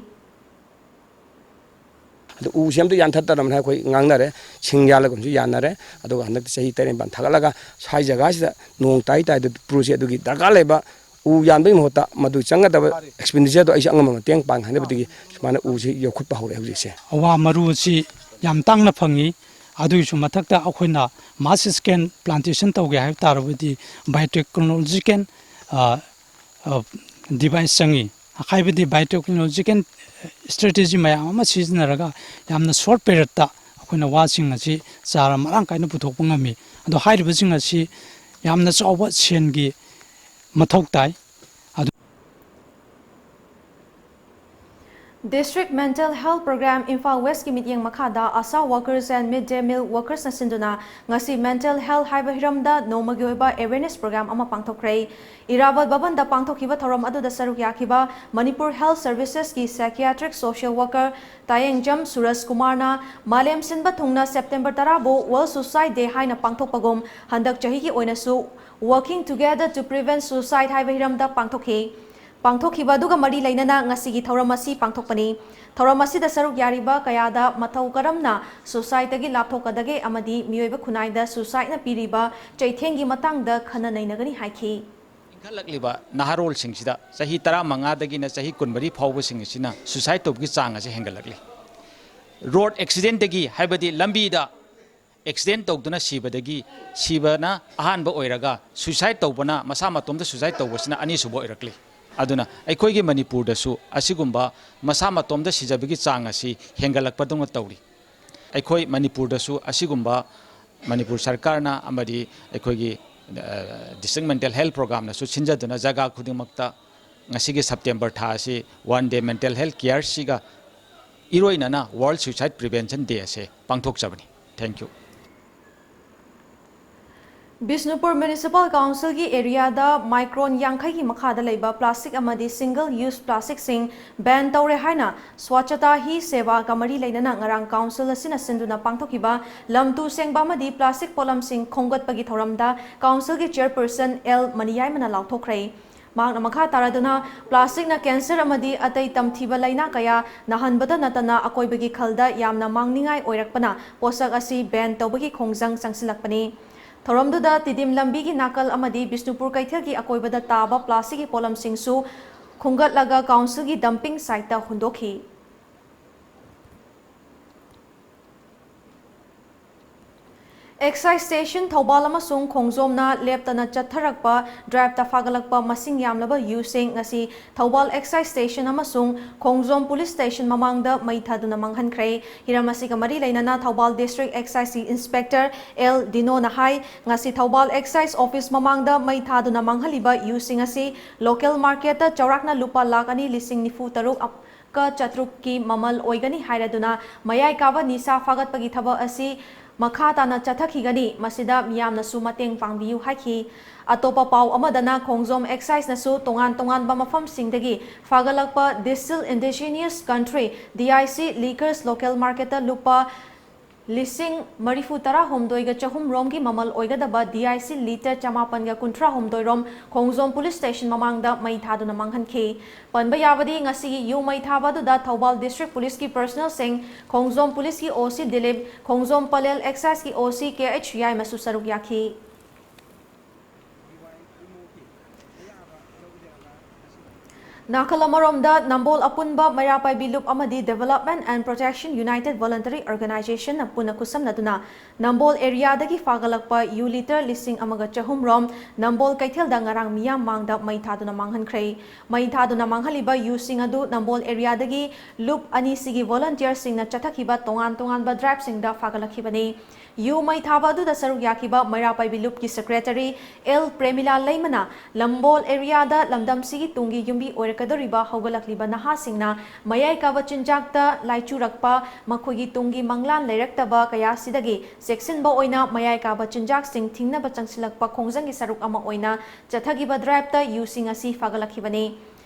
ꯑꯗꯨ ꯎꯁꯦ ꯑꯝꯇ ꯌꯥꯟꯊꯠꯇꯅꯕꯅ ꯑꯩꯈꯣꯏ ꯉꯥꯡꯅꯔꯦ꯫ ꯁꯤꯡ ꯌꯥꯜꯂꯒꯨꯝꯁꯨ ꯌꯥꯟꯅꯔꯦ꯫ ꯑꯗꯨꯒ ꯍꯟꯗꯛꯇꯤ ꯆꯍꯤ ꯇꯔꯦꯠ ꯅꯤꯄꯥꯟ ꯊꯥꯒꯠꯂꯒ ꯁ꯭ꯋꯥꯏ ꯖꯒꯥꯁꯤꯗ ꯅꯣꯡ ꯇꯥꯏ ꯇꯥꯏꯗ ꯄ꯭ꯔꯨꯁꯦ ꯑꯗꯨꯒꯤ ꯗꯔꯀꯥꯔ ꯂꯩꯕ ꯎ ꯌꯥꯟꯕꯒꯤ ꯃꯍꯨꯠꯇ ꯃꯗꯨ ꯆꯪꯒꯗꯕ ꯑꯦꯛꯁꯄꯦꯟꯗꯤꯆꯔꯗꯣ ꯑꯩꯁꯨ ꯑꯉꯝꯕ ꯃꯇꯦꯡ ꯄꯥꯡꯒꯦ ꯍꯥꯏꯅꯕꯗꯒꯤ ꯁꯨꯃꯥꯏꯅ ꯎꯁꯤ ꯌꯣꯛꯈꯠꯄ ꯍꯧꯔꯦ ꯍꯧꯖꯤꯛꯁꯦ꯫ ꯋꯥ ꯃꯔꯨ ꯑꯁꯤ ꯌꯥꯝ ꯇꯥꯡꯅ ꯐꯪꯉꯤ꯫ ꯑꯗꯨꯒꯤꯁꯨ ꯃꯊꯛꯇ ꯑꯩꯈꯣꯏꯅ mass scale plantation ꯇꯧꯒꯦ ꯍꯥꯏꯕ ꯇꯥꯔꯕꯗꯤ biotechnological, ꯑ, ꯑ, device ꯆꯪꯉꯤ꯫ ꯍꯥꯏꯕꯗꯤ ꯕꯥꯏꯑꯣꯇꯦꯛꯅꯣꯂꯣꯖꯤꯀꯦꯜ ꯏꯁꯇ꯭ꯔꯦꯇꯦꯖꯤ ꯃꯌꯥꯝ ꯑꯃ ꯁꯤꯖꯤꯟꯅꯔꯒ ꯌꯥꯝꯅ ꯁꯣꯔꯠ ꯄꯤꯔꯤꯌꯠꯇ ꯑꯩꯈꯣꯏꯅ ꯋꯥꯁꯤꯡ ꯑꯁꯤ ꯆꯥꯔ ꯃꯔꯥꯡ ꯀꯥꯏꯅ ꯄꯨꯊꯣꯛꯄ ꯉꯝꯃꯤ꯫ ꯑꯗꯣ ꯍꯥꯏꯔꯤꯕꯁꯤꯡ ꯑꯁꯤ ꯌꯥꯝꯅ ꯆꯥꯎꯕ ꯁꯦꯟꯒꯤ ꯃꯊꯧ ꯇꯥꯏ꯫ ꯑꯗꯨ District Mental Health Program Imphal ꯋꯦꯁꯀꯤ ꯃꯤꯠꯌꯦꯡ ꯃꯈꯥꯗ ASHA workers and mid day meal workersꯅ ꯁꯤꯟꯗꯨꯅ ꯉꯁꯤ mental health ꯍꯥꯏꯕ ꯍꯤꯔꯝꯗ ꯅꯣꯡꯃꯒꯤ ꯑꯣꯏꯕ awareness program ꯑꯃ ꯄꯥꯡꯊꯣꯛꯈ꯭ꯔꯦ꯫ ꯏꯔꯥꯕꯣꯠ ꯚꯕꯟꯗ ꯄꯥꯡꯊꯣꯛꯈꯤꯕ ꯊꯧꯔꯝ ꯑꯗꯨꯗ ꯁꯔꯨꯛ ꯌꯥꯈꯤꯕ Manipur Health Servicesꯀꯤ psychiatric social worker ꯇꯥꯌꯦꯡꯖꯝ ꯁꯨꯔꯖ ꯀꯨꯃꯥꯔꯅ ꯃꯥꯂꯦꯝ ꯁꯤꯟꯕ ꯊꯨꯡꯅ ꯁꯦꯞꯇꯦꯝꯕꯔ ꯇꯔꯥꯕꯨ World Suicide Day ꯍꯥꯏꯅ ꯄꯥꯡꯊꯣꯛꯄꯒꯨꯝ ꯍꯟꯗꯛ ꯆꯍꯤꯒꯤ ꯑꯣꯏꯅꯁꯨ Working Together to Prevent Suicide ꯍꯥꯏꯕ ꯍꯤꯔꯝꯗ ꯄꯥꯡꯊꯣꯛꯈꯤ꯫ ꯄꯥꯡꯊꯣꯛꯈꯤꯕ ꯑꯗꯨꯒ ꯃꯔꯤ ꯂꯩꯅꯅ ꯉꯁꯤꯒꯤ ꯊꯧꯔꯝ ꯑꯁꯤ ꯄꯥꯡꯊꯣꯛꯄꯅꯤ꯫ ꯊꯧꯔꯝ ꯑꯁꯤꯗ ꯁꯔꯨꯛ ꯌꯥꯔꯤꯕ ꯀꯌꯥꯗ ꯃꯇꯧ ꯀꯔꯝꯅ suicideꯇꯒꯤ ꯂꯥꯞꯊꯣꯛꯀꯗꯒꯦ ꯑꯃꯗꯤ ꯃꯤꯑꯣꯏꯕ ꯈꯨꯟꯅꯥꯏꯗ suicideꯅ ꯄꯤꯔꯤꯕ ꯆꯩꯊꯦꯡꯒꯤ ꯃꯇꯥꯡꯗ ꯈꯟꯅ ꯅꯩꯅꯒꯅꯤ ꯍꯥꯏꯈꯤ꯫ ꯏꯟꯈꯠꯂꯛꯂꯤꯕ ꯅꯍꯥꯔꯣꯜꯁꯤꯡꯁꯤꯗ ꯆꯍꯤ ꯇꯔꯥꯃꯉꯥꯗꯒꯤꯅ ꯆꯍꯤ ꯀꯨꯟꯃꯔꯤ ꯐꯥꯎꯕꯁꯤꯡ ꯑꯁꯤꯅ suicide ꯇꯧꯕꯒꯤ ꯆꯥꯡ ꯑꯁꯤ ꯍꯦꯟꯒꯠꯂꯛꯂꯤ꯫ Road accidentꯗꯒꯤ, ꯍꯥꯏꯕꯗꯤ ꯂꯝꯕꯤꯗ accident ꯇꯧꯗꯨꯅ ꯁꯤꯕꯗꯒꯤ, ꯁꯤꯕꯅ ꯑꯍꯥꯟꯕ ꯑꯣꯏꯔꯒ suicide ꯇꯧꯕꯅ, ꯃꯁꯥ ꯃꯇꯣꯝꯇ suicide ꯇꯧꯕꯁꯤꯅ ꯑꯅꯤꯁꯨꯕ ꯑꯣꯏꯔꯛꯂꯤ꯫ ꯑꯗꯨꯅ ꯑꯩꯈꯣꯏꯒꯤ ꯃꯅꯤꯄꯨꯔꯗꯁꯨ ꯑꯁꯤꯒꯨꯝꯕ ꯃꯁꯥ ꯃꯇꯣꯝꯇ ꯁꯤꯖꯕꯒꯤ ꯆꯥꯡ ꯑꯁꯤ ꯍꯦꯟꯒꯠꯂꯛꯄꯗꯧꯅ ꯇꯧꯔꯤ꯫ ꯑꯩꯈꯣꯏ ꯃꯅꯤꯄꯨꯔꯗꯁꯨ ꯑꯁꯤꯒꯨꯝꯕ ꯃꯅꯤꯄꯨꯔ ꯁꯔꯀꯥꯔꯅ ꯑꯃꯗꯤ ꯑꯩꯈꯣꯏꯒꯤ District Mental Health Programꯅꯁꯨ ꯁꯤꯟꯖꯗꯨꯅ ꯖꯒꯥ ꯈꯨꯗꯤꯡꯃꯛꯇ ꯉꯁꯤꯒꯤ ꯁꯦꯞꯇꯦꯝꯕꯔ ꯊꯥ ꯑꯁꯤ One Day Mental Health Careꯁꯤꯒ ꯏꯔꯣꯏꯅꯅ World Suicide Prevention Day ꯑꯁꯦ ꯄꯥꯡꯊꯣꯛꯆꯕꯅꯤ꯫ Thank you꯫ Bishnupur Municipal Councilꯒꯤ areaꯗ micron ꯌꯥꯡꯈꯩꯒꯤ ꯃꯈꯥꯗ ꯂꯩꯕ plastic ꯑꯃꯗꯤ single use plasticꯁꯤꯡ ban ꯇꯧꯔꯦ ꯍꯥꯏꯅ Swachhata Hi Sevaꯒ ꯃꯔꯤ ꯂꯩꯅꯅ ꯉꯔꯥꯡ council ꯑꯁꯤꯅ ꯁꯤꯟꯗꯨꯅ ꯄꯥꯡꯊꯣꯛꯈꯤꯕ ꯂꯝ ꯇꯨ ꯁꯦꯡꯕ ꯑꯃꯗꯤ plastic ꯄꯣꯠꯂꯝꯁꯤꯡ ꯈꯣꯝꯒꯠꯄꯒꯤ ꯊꯧꯔꯝꯗ councilꯒꯤ chairperson ꯑꯦꯜ ꯃꯅꯤꯌꯥꯏꯃꯅ ꯂꯥꯎꯊꯣꯛꯈ꯭ꯔꯦ꯫ ꯃꯍꯥꯛꯅ ꯃꯈꯥ ꯇꯥꯔꯗꯨꯅ, plasticꯅ cancer ꯑꯃꯗꯤ ꯑꯇꯩ ꯇꯝꯊꯤꯕ ꯂꯥꯏꯅꯥ ꯀꯌꯥ ꯅꯥꯍꯟꯕꯇ ꯅꯠꯇꯅ ꯑꯀꯣꯏꯕꯒꯤ ꯈꯜꯗ ꯌꯥꯝꯅ ꯃꯥꯡꯅꯤꯡꯉꯥꯏ ꯑꯣꯏꯔꯛꯄꯅ ꯄꯣꯠꯁꯛ ꯑꯁꯤ ban ꯇꯧꯕꯒꯤ ꯈꯣꯡꯖꯪ ꯆꯪꯁꯤꯜꯂꯛꯄꯅꯤ꯫ ꯊꯧꯔꯝꯗꯨꯗ ꯇꯤꯗꯤꯝ ꯂꯝꯕꯤꯒꯤ ꯅꯥꯀꯜ ꯑꯃꯗꯤ ꯕꯤꯁꯅꯨꯄꯨꯔ ꯀꯩꯊꯦꯜꯒꯤ ꯑꯀꯣꯏꯕꯗ ꯇꯥꯕ plasticꯀꯤ ꯄꯣꯠꯂꯝꯁꯤꯡꯁꯨ ꯈꯨꯟꯒꯠꯂꯒ councilꯒꯤ dumping siteꯇ ꯍꯨꯟꯗꯣꯛꯈꯤ꯫ Excise Station ꯊꯧꯕꯥꯜ ꯑꯃꯁꯨꯡ ꯈꯣꯡꯖꯣꯝꯅ ꯂꯦꯞꯇꯅ ꯆꯠꯊꯔꯛꯄ driveꯇ ꯐꯥꯒꯠꯂꯛꯄ ꯃꯁꯤꯡ ꯌꯥꯝꯂꯕ ꯌꯨꯁꯤꯡ ꯉꯁꯤ ꯊꯧꯕꯥꯜ Excise Station ꯑꯃꯁꯨꯡ ꯈꯣꯡꯖꯣꯝ Police Station ꯃꯃꯥꯡꯗ ꯃꯩ ꯊꯥꯗꯨꯅ ꯃꯥꯡꯍꯟꯈ꯭ꯔꯦ꯫ ꯍꯤꯔꯝ ꯑꯁꯤꯒ ꯃꯔꯤ ꯂꯩꯅꯅ Thoubal District Excise Inspector L ꯗꯤꯅꯣꯅ ꯍꯥꯏ, ꯉꯁꯤ ꯊꯧꯕꯥꯜ Excise Office ꯃꯃꯥꯡꯗ ꯃꯩ ꯊꯥꯗꯨꯅ ꯃꯥꯡꯍꯜꯂꯤꯕ ꯌꯨꯁꯤꯡ ꯑꯁꯤ local marketꯇ ꯆꯥꯎꯔꯥꯛꯅ ꯂꯨꯄꯥ ꯂꯥꯈ ꯑꯅꯤ ꯂꯤꯁꯤꯡ ꯅꯤꯐꯨ ꯇꯔꯨꯛ ꯀ ꯆꯥꯇ꯭ꯔꯨꯛꯀꯤ ꯃꯃꯜ ꯑꯣꯏꯒꯅꯤ ꯍꯥꯏꯔꯗꯨꯅ ꯃꯌꯥꯏ ꯀꯥꯕ ꯅꯤꯁꯥ ꯐꯥꯒꯠꯄꯒꯤ ꯊꯕꯛ ꯑꯁꯤ ꯃꯈꯥ ꯇꯥꯅ ꯆꯠꯊꯈꯤꯒꯅꯤ꯫ ꯃꯁꯤꯗ ꯃꯤꯌꯥꯝꯅꯁꯨ ꯃꯇꯦꯡ ꯄꯥꯡꯕꯤꯌꯨ ꯍꯥꯏꯈꯤ꯫ ꯑꯇꯣꯞꯄ ꯄꯥꯎ ꯑꯃꯗꯅ ꯈꯣꯡꯖꯣꯝ Exciseꯅꯁꯨ ꯇꯣꯉꯥꯟ ꯇꯣꯉꯥꯟꯕ ꯃꯐꯝꯁꯤꯡꯗꯒꯤ ꯐꯥꯒꯠꯂꯛꯄ Distilled Indigenous Country, D I C, Liquors local marketꯇ ꯂꯨꯄꯥ ꯂꯤꯁꯤꯡ ꯃꯔꯤꯐꯨ ꯇꯔꯥ ꯍꯨꯝꯗꯣꯏꯒ ꯆꯍꯨꯝ ꯔꯣꯝꯒꯤ ꯃꯃꯜ ꯑꯣꯏꯒꯗꯕ D I C litre ꯆꯃꯥꯄꯟꯒ ꯀꯨꯟꯊ꯭ꯔꯥ ꯍꯨꯝꯗꯣꯏ ꯔꯣꯝ ꯈꯣꯡꯖꯣꯝ Police Station ꯃꯃꯥꯡꯗ ꯃꯩ ꯊꯥꯗꯨꯅ ꯃꯥꯡꯍꯟꯈꯤ꯫ ꯄꯟꯕ ꯌꯥꯕꯗꯤ ꯉꯁꯤꯒꯤ ꯌꯨ ꯃꯩ ꯊꯥꯕ ꯑꯗꯨꯗ ꯊꯧꯕꯥꯜ District Policeꯀꯤ personnelꯁꯤꯡ, ꯈꯣꯡꯖꯣꯝ Policeꯀꯤ O C ꯗꯤꯂꯤꯞ, ꯈꯣꯡꯖꯣꯝ ꯄꯂꯦꯜ Exciseꯀꯤ O C ꯀꯦ ꯑꯩꯆ ꯌꯥꯏꯃꯁꯨ ꯁꯔꯨꯛ ꯌꯥꯈꯤ꯫ ꯅꯥꯀꯜ ꯑꯃꯔꯣꯝꯗ ꯅꯝꯕꯣꯜ ꯑꯄꯨꯟꯕ ꯃꯩꯔꯥ ꯄꯥꯏꯕꯤ ꯂꯨꯞ ꯑꯃꯗꯤ Development and Protection United Voluntary Organizationꯅ ꯄꯨꯟꯅ ꯈꯨꯠꯁꯝꯅꯗꯨꯅ ꯅꯝꯕꯣꯜ areaꯗꯒꯤ ꯐꯥꯒꯠꯂꯛꯄ ꯌꯨ litre ꯂꯤꯁꯤꯡ ꯑꯃꯒ ꯆꯍꯨꯝ ꯔꯣꯝ ꯅꯝꯕꯣꯜ ꯀꯩꯊꯦꯜꯗ ꯉꯔꯥꯡ ꯃꯤꯌꯥꯝ ꯃꯥꯡꯗ ꯃꯩ ꯊꯥꯗꯨꯅ ꯃꯥꯡꯍꯟꯈ꯭ꯔꯦ꯫ ꯃꯩ ꯊꯥꯗꯨꯅ ꯃꯥꯡꯍꯜꯂꯤꯕ ꯌꯨꯁꯤꯡ ꯑꯗꯨ ꯅꯝꯕꯣꯜ areaꯗꯒꯤ ꯂꯨꯞ ꯑꯅꯤꯁꯤꯒꯤ volunteerꯁꯤꯡꯅ ꯆꯠꯊꯈꯤꯕ ꯇꯣꯉꯥꯟ ꯇꯣꯉꯥꯟꯕ driveꯁꯤꯡꯗ ꯐꯥꯒꯠꯂꯛꯈꯤꯕꯅꯤ꯫ ꯌꯨ ꯃꯩ ꯊꯥꯕ ꯑꯗꯨꯗ ꯁꯔꯨꯛ ꯌꯥꯈꯤꯕ ꯃꯩꯔꯥ ꯄꯥꯏꯕꯤ ꯂꯨꯞꯀꯤ secretary ꯑꯦꯜ ꯄ꯭ꯔꯦꯃꯤꯂꯥ ꯂꯩꯃꯅ ꯂꯝꯕꯣꯜ areaꯗ ꯂꯝꯗꯝꯁꯤꯒꯤ ꯇꯨꯡꯒꯤ ꯌꯨꯝꯕꯤ ꯑꯣꯏꯔꯛꯀꯗꯧꯔꯤꯕ ꯍꯧꯒꯠꯂꯛꯂꯤꯕ ꯅꯍꯥꯁꯤꯡꯅ ꯃꯌꯥꯏ ꯀꯥꯕ ꯆꯤꯟꯖꯥꯛꯇ ꯂꯥꯏꯆꯨꯔꯛꯄ, ꯃꯈꯣꯏꯒꯤ ꯇꯨꯡꯒꯤ ꯃꯪꯂꯥꯟ ꯂꯩꯔꯛꯇꯕ ꯀꯌꯥ ꯑꯁꯤꯗꯒꯤ ꯆꯦꯛꯁꯤꯟꯕ ꯑꯣꯏꯅ ꯃꯌꯥꯏ ꯀꯥꯕ ꯆꯤꯟꯖꯥꯛꯁꯤꯡ ꯊꯤꯡꯅꯕ ꯆꯪꯁꯤꯜꯂꯛꯄ ꯈꯣꯡꯖꯪꯒꯤ ꯁꯔꯨꯛ ꯑꯃ ꯑꯣꯏꯅ ꯆꯠꯊꯈꯤꯕ driveꯇ ꯌꯨꯁꯤꯡ ꯑꯁꯤ ꯐꯥꯒꯠꯂꯛꯈꯤꯕꯅꯤ꯫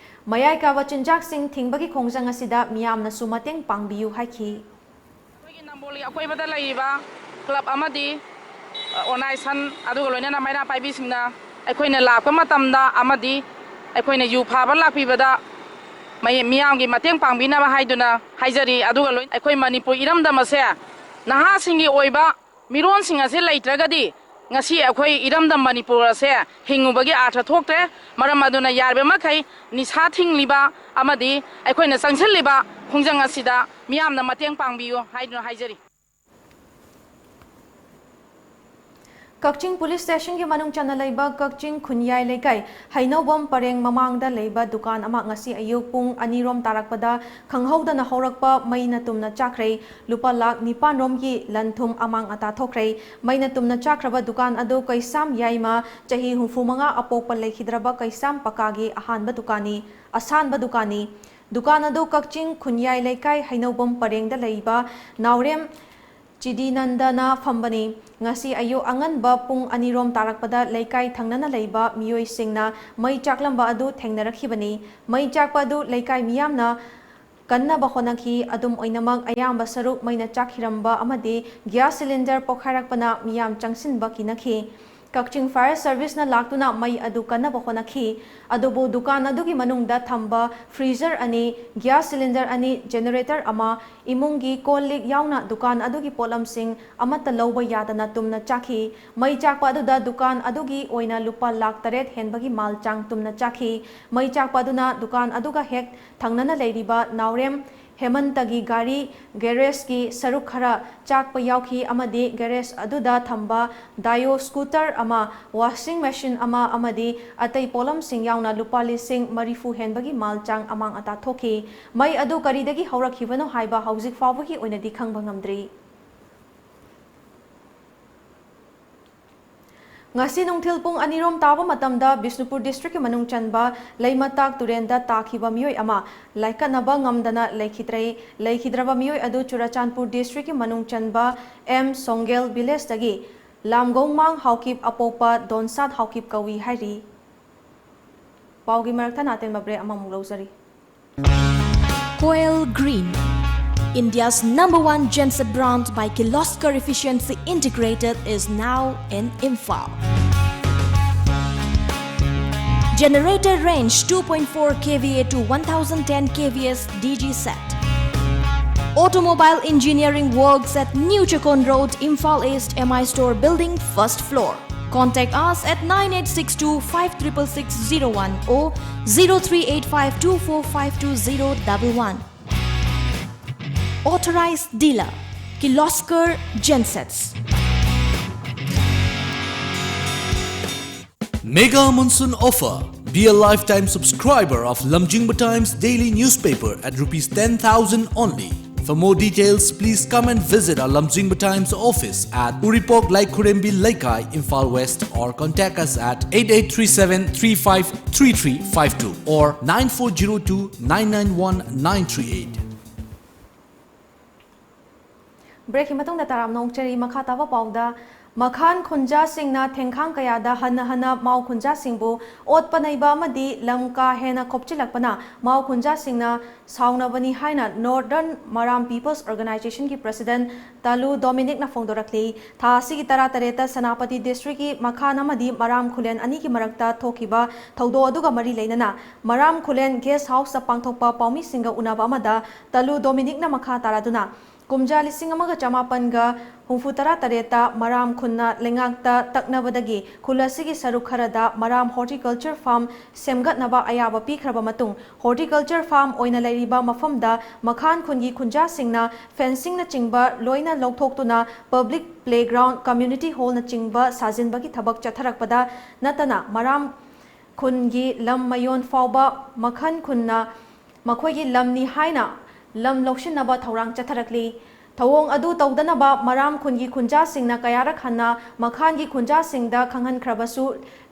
ꯃꯌꯥꯏ ꯀꯥꯕ ꯆꯤꯟꯖꯥꯛꯁꯤꯡ ꯊꯤꯡꯕꯒꯤ ꯈꯣꯡꯖꯪ ꯑꯁꯤꯗ ꯃꯤꯌꯥꯝꯅꯁꯨ ꯃꯇꯦꯡ ꯄꯥꯡꯕꯤꯌꯨ ꯍꯥꯏꯈꯤ꯫ ꯑꯩꯈꯣꯏꯒꯤ ꯅꯝꯕꯣꯜꯒꯤ ꯑꯀꯣꯏꯕꯗ ꯂꯩꯔꯤꯕ club ꯑꯃꯗꯤ, ꯑ, organization ꯑꯗꯨꯒ ꯂꯣꯏꯅꯅ ꯃꯩꯔꯥ ꯄꯥꯏꯕꯤꯁꯤꯡꯅ ꯑꯩꯈꯣꯏꯅ ꯂꯥꯛꯄ ꯃꯇꯝꯗ ꯑꯃꯗꯤ ꯑꯩꯈꯣꯏꯅ ꯌꯨ ꯐꯥꯕ ꯂꯥꯛꯄꯤꯕꯗ ꯃꯌꯦ-, ꯃꯤꯌꯥꯝꯒꯤ ꯃꯇꯦꯡ ꯄꯥꯡꯕꯤꯅꯕ ꯍꯥꯏꯗꯨꯅ ꯍꯥꯏꯖꯔꯤ꯫ ꯑꯗꯨꯒ ꯂꯣꯏ-, ꯑꯩꯈꯣꯏ ꯃꯅꯤꯄꯨꯔ ꯏꯔꯝꯗꯝ ꯑꯁꯦ ꯅꯍꯥꯁꯤꯡꯒꯤ ꯑꯣꯏꯕ ꯃꯤꯔꯣꯟꯁꯤꯡ ꯑꯁꯤ ꯂꯩꯇ꯭ꯔꯒꯗꯤ ꯉꯁꯤ ꯑꯩꯈꯣꯏ ꯏꯔꯝꯗꯝ ꯃꯅꯤꯄꯨꯔ ꯑꯁꯦ ꯍꯤꯡꯉꯨꯕꯒꯤ ꯑꯥꯔꯊ ꯊꯣꯛꯇ꯭ꯔꯦ꯫ ꯃꯔꯝ ꯑꯗꯨꯅ ꯌꯥꯔꯤꯕ ꯃꯈꯩ ꯅꯤꯁꯥ ꯊꯤꯡꯂꯤꯕ ꯑꯃꯗꯤ ꯑꯩꯈꯣꯏꯅ ꯆꯪꯁꯤꯜꯂꯤꯕ ꯈꯣꯡꯖꯪ ꯑꯁꯤꯗ ꯃꯤꯌꯥꯝꯅ ꯃꯇꯦꯡ ꯄꯥꯡꯕꯤꯌꯨ ꯍꯥꯏꯗꯨꯅ ꯍꯥꯏꯖꯔꯤ꯫ ꯀꯛꯆꯤꯡ ꯄꯨꯂꯤꯁ ꯁ꯭ꯇꯦꯁꯟꯒꯤ ꯃꯅꯨꯡ ꯆꯟꯅ ꯂꯩꯕ ꯀꯛꯆꯤꯡ ꯈꯨꯟꯌꯥꯏ ꯂꯩꯀꯥꯏ ꯍꯩꯅꯧꯕꯝ ꯄꯔꯦꯡ ꯃꯃꯥꯡꯗ ꯂꯩꯕ ꯗꯨꯀꯥꯟ ꯑꯃ ꯉꯁꯤ ꯑꯌꯨꯛ ꯄꯨꯡ ꯑꯅꯤꯔꯣꯝ ꯇꯥꯔꯛꯄꯗ ꯈꯪꯍꯧꯗꯅ ꯍꯧꯔꯛꯄ ꯃꯩꯅ ꯇꯨꯝꯅ ꯆꯥꯛꯈ꯭ꯔꯦ꯫ ꯂꯨꯄꯥ ꯂꯥꯈ ꯅꯤꯄꯥꯟ ꯔꯣꯝꯒꯤ ꯂꯟ ꯊꯨꯝ ꯑꯃꯥꯡ ꯑꯇꯥ ꯊꯣꯛꯈ꯭ꯔꯦ꯫ ꯃꯩꯅ ꯇꯨꯝꯅ ꯆꯥꯛꯈ꯭ꯔꯕ ꯗꯨꯀꯥꯟ ꯑꯗꯨ ꯀꯩꯁꯥꯝ ꯌꯥꯏꯃ, ꯆꯍꯤ ꯍꯨꯝꯐꯨ ꯃꯉꯥ, ꯑꯄꯣꯛꯄ ꯂꯩꯈꯤꯗ꯭ꯔꯕ ꯀꯩꯁꯥꯝ ꯄꯀꯥꯒꯤ ꯑꯍꯥꯟꯕ ꯗꯨꯀꯥꯟꯅꯤ, ꯑꯁꯥꯟꯕ ꯗꯨꯀꯥꯟꯅꯤ꯫ ꯗꯨꯀꯥꯟ ꯑꯗꯨ ꯀꯛꯆꯤꯡ ꯈꯨꯟꯌꯥꯏ ꯂꯩꯀꯥꯏ ꯍꯩꯅꯧꯕꯝ ꯄꯔꯦꯡꯗ ꯂꯩꯕ ꯅꯥꯎꯔꯦꯝ ꯆꯤꯗꯤꯅꯟꯗꯅ ꯐꯝꯕꯅꯤ꯫ ꯉꯁꯤ ꯑꯌꯨꯛ ꯑꯉꯟꯕ ꯄꯨꯡ ꯑꯅꯤꯔꯣꯝ ꯇꯥꯔꯛꯄꯗ ꯂꯩꯀꯥꯏ ꯊꯪꯅꯅ ꯂꯩꯕ ꯃꯤꯑꯣꯏꯁꯤꯡꯅ ꯃꯩ ꯆꯥꯛꯂꯝꯕ ꯑꯗꯨ ꯊꯦꯡꯅꯔꯛꯈꯤꯕꯅꯤ꯫ ꯃꯩ ꯆꯥꯛꯄ ꯑꯗꯨ ꯂꯩꯀꯥꯏ ꯃꯤꯌꯥꯝꯅ ꯀꯟꯅꯕ ꯍꯣꯠꯅꯈꯤ꯫ ꯑꯗꯨꯝ ꯑꯣꯏꯅꯃꯛ, ꯑꯌꯥꯝꯕ ꯁꯔꯨꯛ ꯃꯩꯅ ꯆꯥꯛꯈꯤꯔꯝꯕ ꯑꯃꯗꯤ ꯒ꯭ꯌꯥꯁ ꯁꯤꯂꯤꯟꯗꯔ ꯄꯣꯈꯥꯏꯔꯛꯄꯅ ꯃꯤꯌꯥꯝ ꯆꯪꯁꯤꯟꯕ ꯀꯤꯅꯈꯤ꯫ ꯀꯛꯆꯤꯡ ꯐꯥꯌꯔ ꯁꯔꯚꯤꯁꯅ ꯂꯥꯛꯇꯨꯅ ꯃꯩ ꯑꯗꯨ ꯀꯟꯅꯕ ꯍꯣꯠꯅꯈꯤ꯫ ꯑꯗꯨꯕꯨ ꯗꯨꯀꯥꯟ ꯑꯗꯨꯒꯤ ꯃꯅꯨꯡꯗ ꯊꯝꯕ ꯐ꯭ꯔꯤꯖꯔ ꯑꯅꯤ, ꯒ꯭ꯌꯥꯁ ꯁꯤꯂꯤꯟꯗꯔ ꯑꯅꯤ, ꯖꯦꯅꯦꯔꯦꯇꯔ ꯑꯃ, ꯏꯃꯨꯡꯒꯤ ꯀꯣꯜ ꯂꯤꯛ ꯌꯥꯎꯅ ꯗꯨꯀꯥꯟ ꯑꯗꯨꯒꯤ ꯄꯣꯠꯂꯝꯁꯤꯡ ꯑꯃꯠꯇ ꯂꯧꯕ ꯌꯥꯗꯅ ꯇꯨꯝꯅ ꯆꯥꯛꯈꯤ꯫ ꯃꯩ ꯆꯥꯛꯄ ꯑꯗꯨꯗ ꯗꯨꯀꯥꯟ ꯑꯗꯨꯒꯤ ꯑꯣꯏꯅ ꯂꯨꯄꯥ ꯂꯥꯈ ꯇꯔꯦꯠ ꯍꯦꯟꯕꯒꯤ ꯃꯥꯜ ꯆꯥꯡ ꯇꯨꯝꯅ ꯆꯥꯛꯈꯤ꯫ ꯃꯩ ꯆꯥꯛꯄ ꯑꯗꯨꯅ ꯗꯨꯀꯥꯟ ꯑꯗꯨꯒ ꯍꯦꯛ ꯊꯪꯅꯅ ꯂꯩꯔꯤꯕ ꯅꯥꯎꯔꯦꯝ ꯍꯦꯃꯟꯇꯒꯤ ꯒꯥꯔꯤ ꯒꯦꯔꯦꯖꯀꯤ ꯁꯔꯨꯛ ꯈꯔ ꯆꯥꯛꯄ ꯌꯥꯎꯈꯤ ꯑꯃꯗꯤ ꯒꯦꯔꯦꯖ ꯑꯗꯨꯗ ꯊꯝꯕ ꯗꯥꯏꯑꯣ ꯁ꯭ꯀꯨꯇꯔ ꯑꯃ, ꯋꯥꯁꯤꯡ ꯃꯦꯁꯤꯟ ꯑꯃ ꯑꯃꯗꯤ ꯑꯇꯩ ꯄꯣꯠꯂꯝꯁꯤꯡ ꯌꯥꯎꯅ ꯂꯨꯄꯥ ꯂꯤꯁꯤꯡ ꯃꯔꯤꯐꯨ ꯍꯦꯟꯕꯒꯤ ꯃꯥꯜ ꯆꯥꯡ ꯑꯃꯥꯡ ꯑꯇꯥ ꯊꯣꯛꯈꯤ꯫ ꯃꯩ ꯑꯗꯨ ꯀꯔꯤꯗꯒꯤ ꯍꯧꯔꯛꯈꯤꯕꯅꯣ ꯍꯥꯏꯕ ꯍꯧꯖꯤꯛ ꯐꯥꯎꯕꯒꯤ ꯑꯣꯏꯅꯗꯤ ꯈꯪꯕ ꯉꯝꯗ꯭ꯔꯤ꯫ ꯉꯁꯤ ꯅꯨꯡꯊꯤꯜ ꯄꯨꯡ ꯑꯅꯤꯔꯣꯝ ꯇꯥꯕ ꯃꯇꯝꯗ ꯕꯤꯁꯅꯨꯄꯨꯔ ꯗꯤꯁꯇ꯭ꯔꯤꯛꯀꯤ ꯃꯅꯨꯡ ꯆꯟꯕ ꯂꯩꯃꯇꯥꯛ ꯇꯨꯔꯦꯟꯗ ꯇꯥꯈꯤꯕ ꯃꯤꯑꯣꯏ ꯑꯃ ꯂꯥꯏꯀꯠꯅꯕ ꯉꯝꯗꯅ ꯂꯩꯈꯤꯗ꯭ꯔꯦ꯫ ꯂꯩꯈꯤꯗ꯭ꯔꯕ ꯃꯤꯑꯣꯏ ꯑꯗꯨ ꯆꯨꯔꯆꯥꯟꯄꯨꯔ ꯗꯤꯁꯇ꯭ꯔꯤꯛꯀꯤ ꯃꯅꯨꯡ ꯆꯟꯕ ꯑꯦꯝ ꯁꯣꯡꯒꯦꯜ ꯚꯤꯂꯦꯖꯇꯒꯤ ꯂꯥꯝꯒꯧꯃꯥꯡ ꯍꯥꯎꯀꯤꯞ ꯑꯄꯣꯛꯄ ꯗꯣꯟꯁꯥꯠ ꯍꯥꯎꯀꯤꯞ ꯀꯧꯏ ꯍꯥꯏꯔꯤ꯫ ꯄꯥꯎꯒꯤ ꯃꯔꯛꯇ ꯅꯥꯇꯦꯟꯕ ꯕ꯭ꯔꯦꯛ ꯑꯃꯃꯨꯛ ꯂꯧꯖꯔꯤ꯫ Koel Green, India's number one genset brand by Kirloskar Efficiency Integrated, is now in Imphal. Generator range two point four K V A to one thousand ten K V A D G set. Automobile engineering works at New Chakon Road, Imphal East, M I Store Building, first floor. Contact us at nine eight six two five triple six zero one or zero three eight five two four five two zero double one. Authorized dealer, Kirloskar Gensets. Mega Monsoon Offer. Be a lifetime subscriber of Lamjingba Times daily newspaper at rupees ten thousand only. For more details, please come and visit our Lamjingba Times office at Uripok Laikhurembi Leikai, Imphal West, or contact us at eight eight three seven three five three three five two or nine four zero two nine nine one nine three eight. ꯕ꯭ꯔꯦꯛꯀꯤ ꯃꯇꯨꯡꯗ ꯇꯔꯥꯝꯅ ꯑꯣꯛꯆꯔꯤ꯫ ꯃꯈꯥ ꯇꯥꯕ ꯄꯥꯎꯗ, ꯃꯈꯥꯟ ꯈꯨꯟꯖꯥꯁꯤꯡꯅ ꯊꯦꯡꯈꯥꯡ ꯀꯌꯥꯗ ꯍꯟꯅ ꯍꯟꯅ ꯃꯥꯎ ꯈꯨꯟꯖꯥꯁꯤꯡꯕꯨ ꯑꯣꯠꯄ ꯅꯩꯕ ꯑꯃꯗꯤ ꯂꯝ ꯀꯥ ꯍꯦꯟꯅ ꯈꯣꯞꯆꯤꯜꯂꯛꯄꯅ ꯃꯥꯎ ꯈꯨꯟꯖꯥꯁꯤꯡꯅ ꯁꯥꯎꯅꯕꯅꯤ ꯍꯥꯏꯅ Northern Maram People's Organizationꯒꯤ President ꯇꯥꯂꯨ ꯗꯣꯃꯤꯅꯤꯛꯅ ꯐꯣꯡꯗꯣꯔꯛꯂꯤ꯫ ꯊꯥ ꯑꯁꯤꯒꯤ ꯇꯔꯥꯇꯔꯦꯠꯇ ꯁꯦꯅꯥꯄꯇꯤ ꯗꯤꯁꯇ꯭ꯔꯤꯛꯀꯤ ꯃꯈꯥꯟ ꯑꯃꯗꯤ ꯃꯔꯥꯝ ꯈꯨꯂꯦꯟ ꯑꯅꯤꯒꯤ ꯃꯔꯛꯇ ꯊꯣꯛꯈꯤꯕ ꯊꯧꯗꯣꯛ ꯑꯗꯨꯒ ꯃꯔꯤ ꯂꯩꯅꯅ ꯃꯔꯥꯝ ꯈꯨꯂꯦꯟ ꯒꯦꯁ ꯍꯥꯎꯁꯇ ꯄꯥꯡꯊꯣꯛꯄ ꯄꯥꯎꯃꯤꯁꯤꯡꯒ ꯎꯅꯕ ꯑꯃꯗ ꯇꯥꯂꯨ ꯗꯣꯃꯤꯅꯤꯛꯅ ꯃꯈꯥ ꯇꯥꯔꯗꯨꯅ, ꯀꯨꯝꯖꯥ ꯂꯤꯁꯤꯡ ꯑꯃꯒ ꯆꯃꯥꯄꯟꯒ ꯍꯨꯝꯐꯨ ꯇꯔꯥ ꯇꯔꯦꯠꯇ ꯃꯔꯥꯝ ꯈꯨꯟꯅ ꯂꯩꯉꯥꯛꯇ ꯇꯛꯅꯕꯗꯒꯤ ꯈꯨꯜ ꯑꯁꯤꯒꯤ ꯁꯔꯨꯛ ꯈꯔꯗ ꯃꯔꯥꯝ ꯍꯣꯔꯇꯤꯀꯜꯆꯔ ꯐꯥꯔꯝ ꯁꯦꯝꯒꯠꯅꯕ ꯑꯌꯥꯕ ꯄꯤꯈ꯭ꯔꯕ ꯃꯇꯨꯡ, ꯍꯣꯔꯇꯤꯀꯜꯆꯔ ꯐꯥꯔꯝ ꯑꯣꯏꯅ ꯂꯩꯔꯤꯕ ꯃꯐꯝꯗ ꯃꯈꯥꯟ ꯈꯨꯟꯒꯤ ꯈꯨꯟꯖꯥꯁꯤꯡꯅ ꯐꯦꯟꯁꯤꯡꯅꯆꯤꯡꯕ ꯂꯣꯏꯅ ꯂꯧꯊꯣꯛꯇꯨꯅ ꯄꯕ꯭ꯂꯤꯛ ꯄ꯭ꯂꯦꯒ꯭ꯔꯥꯎꯟ, ꯀꯝꯃ꯭ꯌꯨꯅꯤꯇꯤ ꯍꯣꯜꯅꯆꯤꯡꯕ ꯁꯥꯖꯤꯟꯕꯒꯤ ꯊꯕꯛ ꯆꯠꯊꯔꯛꯄꯗ ꯅꯠꯇꯅ ꯃꯔꯥꯝ ꯈꯨꯟꯒꯤ ꯂꯝ ꯃꯌꯣꯟ ꯐꯥꯎꯕ ꯃꯈꯥꯟ ꯈꯨꯟꯅ ꯃꯈꯣꯏꯒꯤ ꯂꯝꯅꯤ ꯍꯥꯏꯅ ꯂꯝ ꯂꯧꯁꯤꯟꯅꯕ ꯊꯧꯔꯥꯡ ꯆꯠꯊꯔꯛꯂꯤ꯫ ꯊꯧꯑꯣꯡ ꯑꯗꯨ ꯇꯧꯗꯅꯕ ꯃꯔꯥꯝ ꯈꯨꯟꯒꯤ ꯈꯨꯟꯖꯥꯁꯤꯡꯅ ꯀꯌꯥꯔꯛ ꯍꯟꯅ ꯃꯈꯥꯟꯒꯤ ꯈꯨꯟꯖꯥꯁꯤꯡꯗ ꯈꯪꯍꯟꯈ꯭ꯔꯕꯁꯨ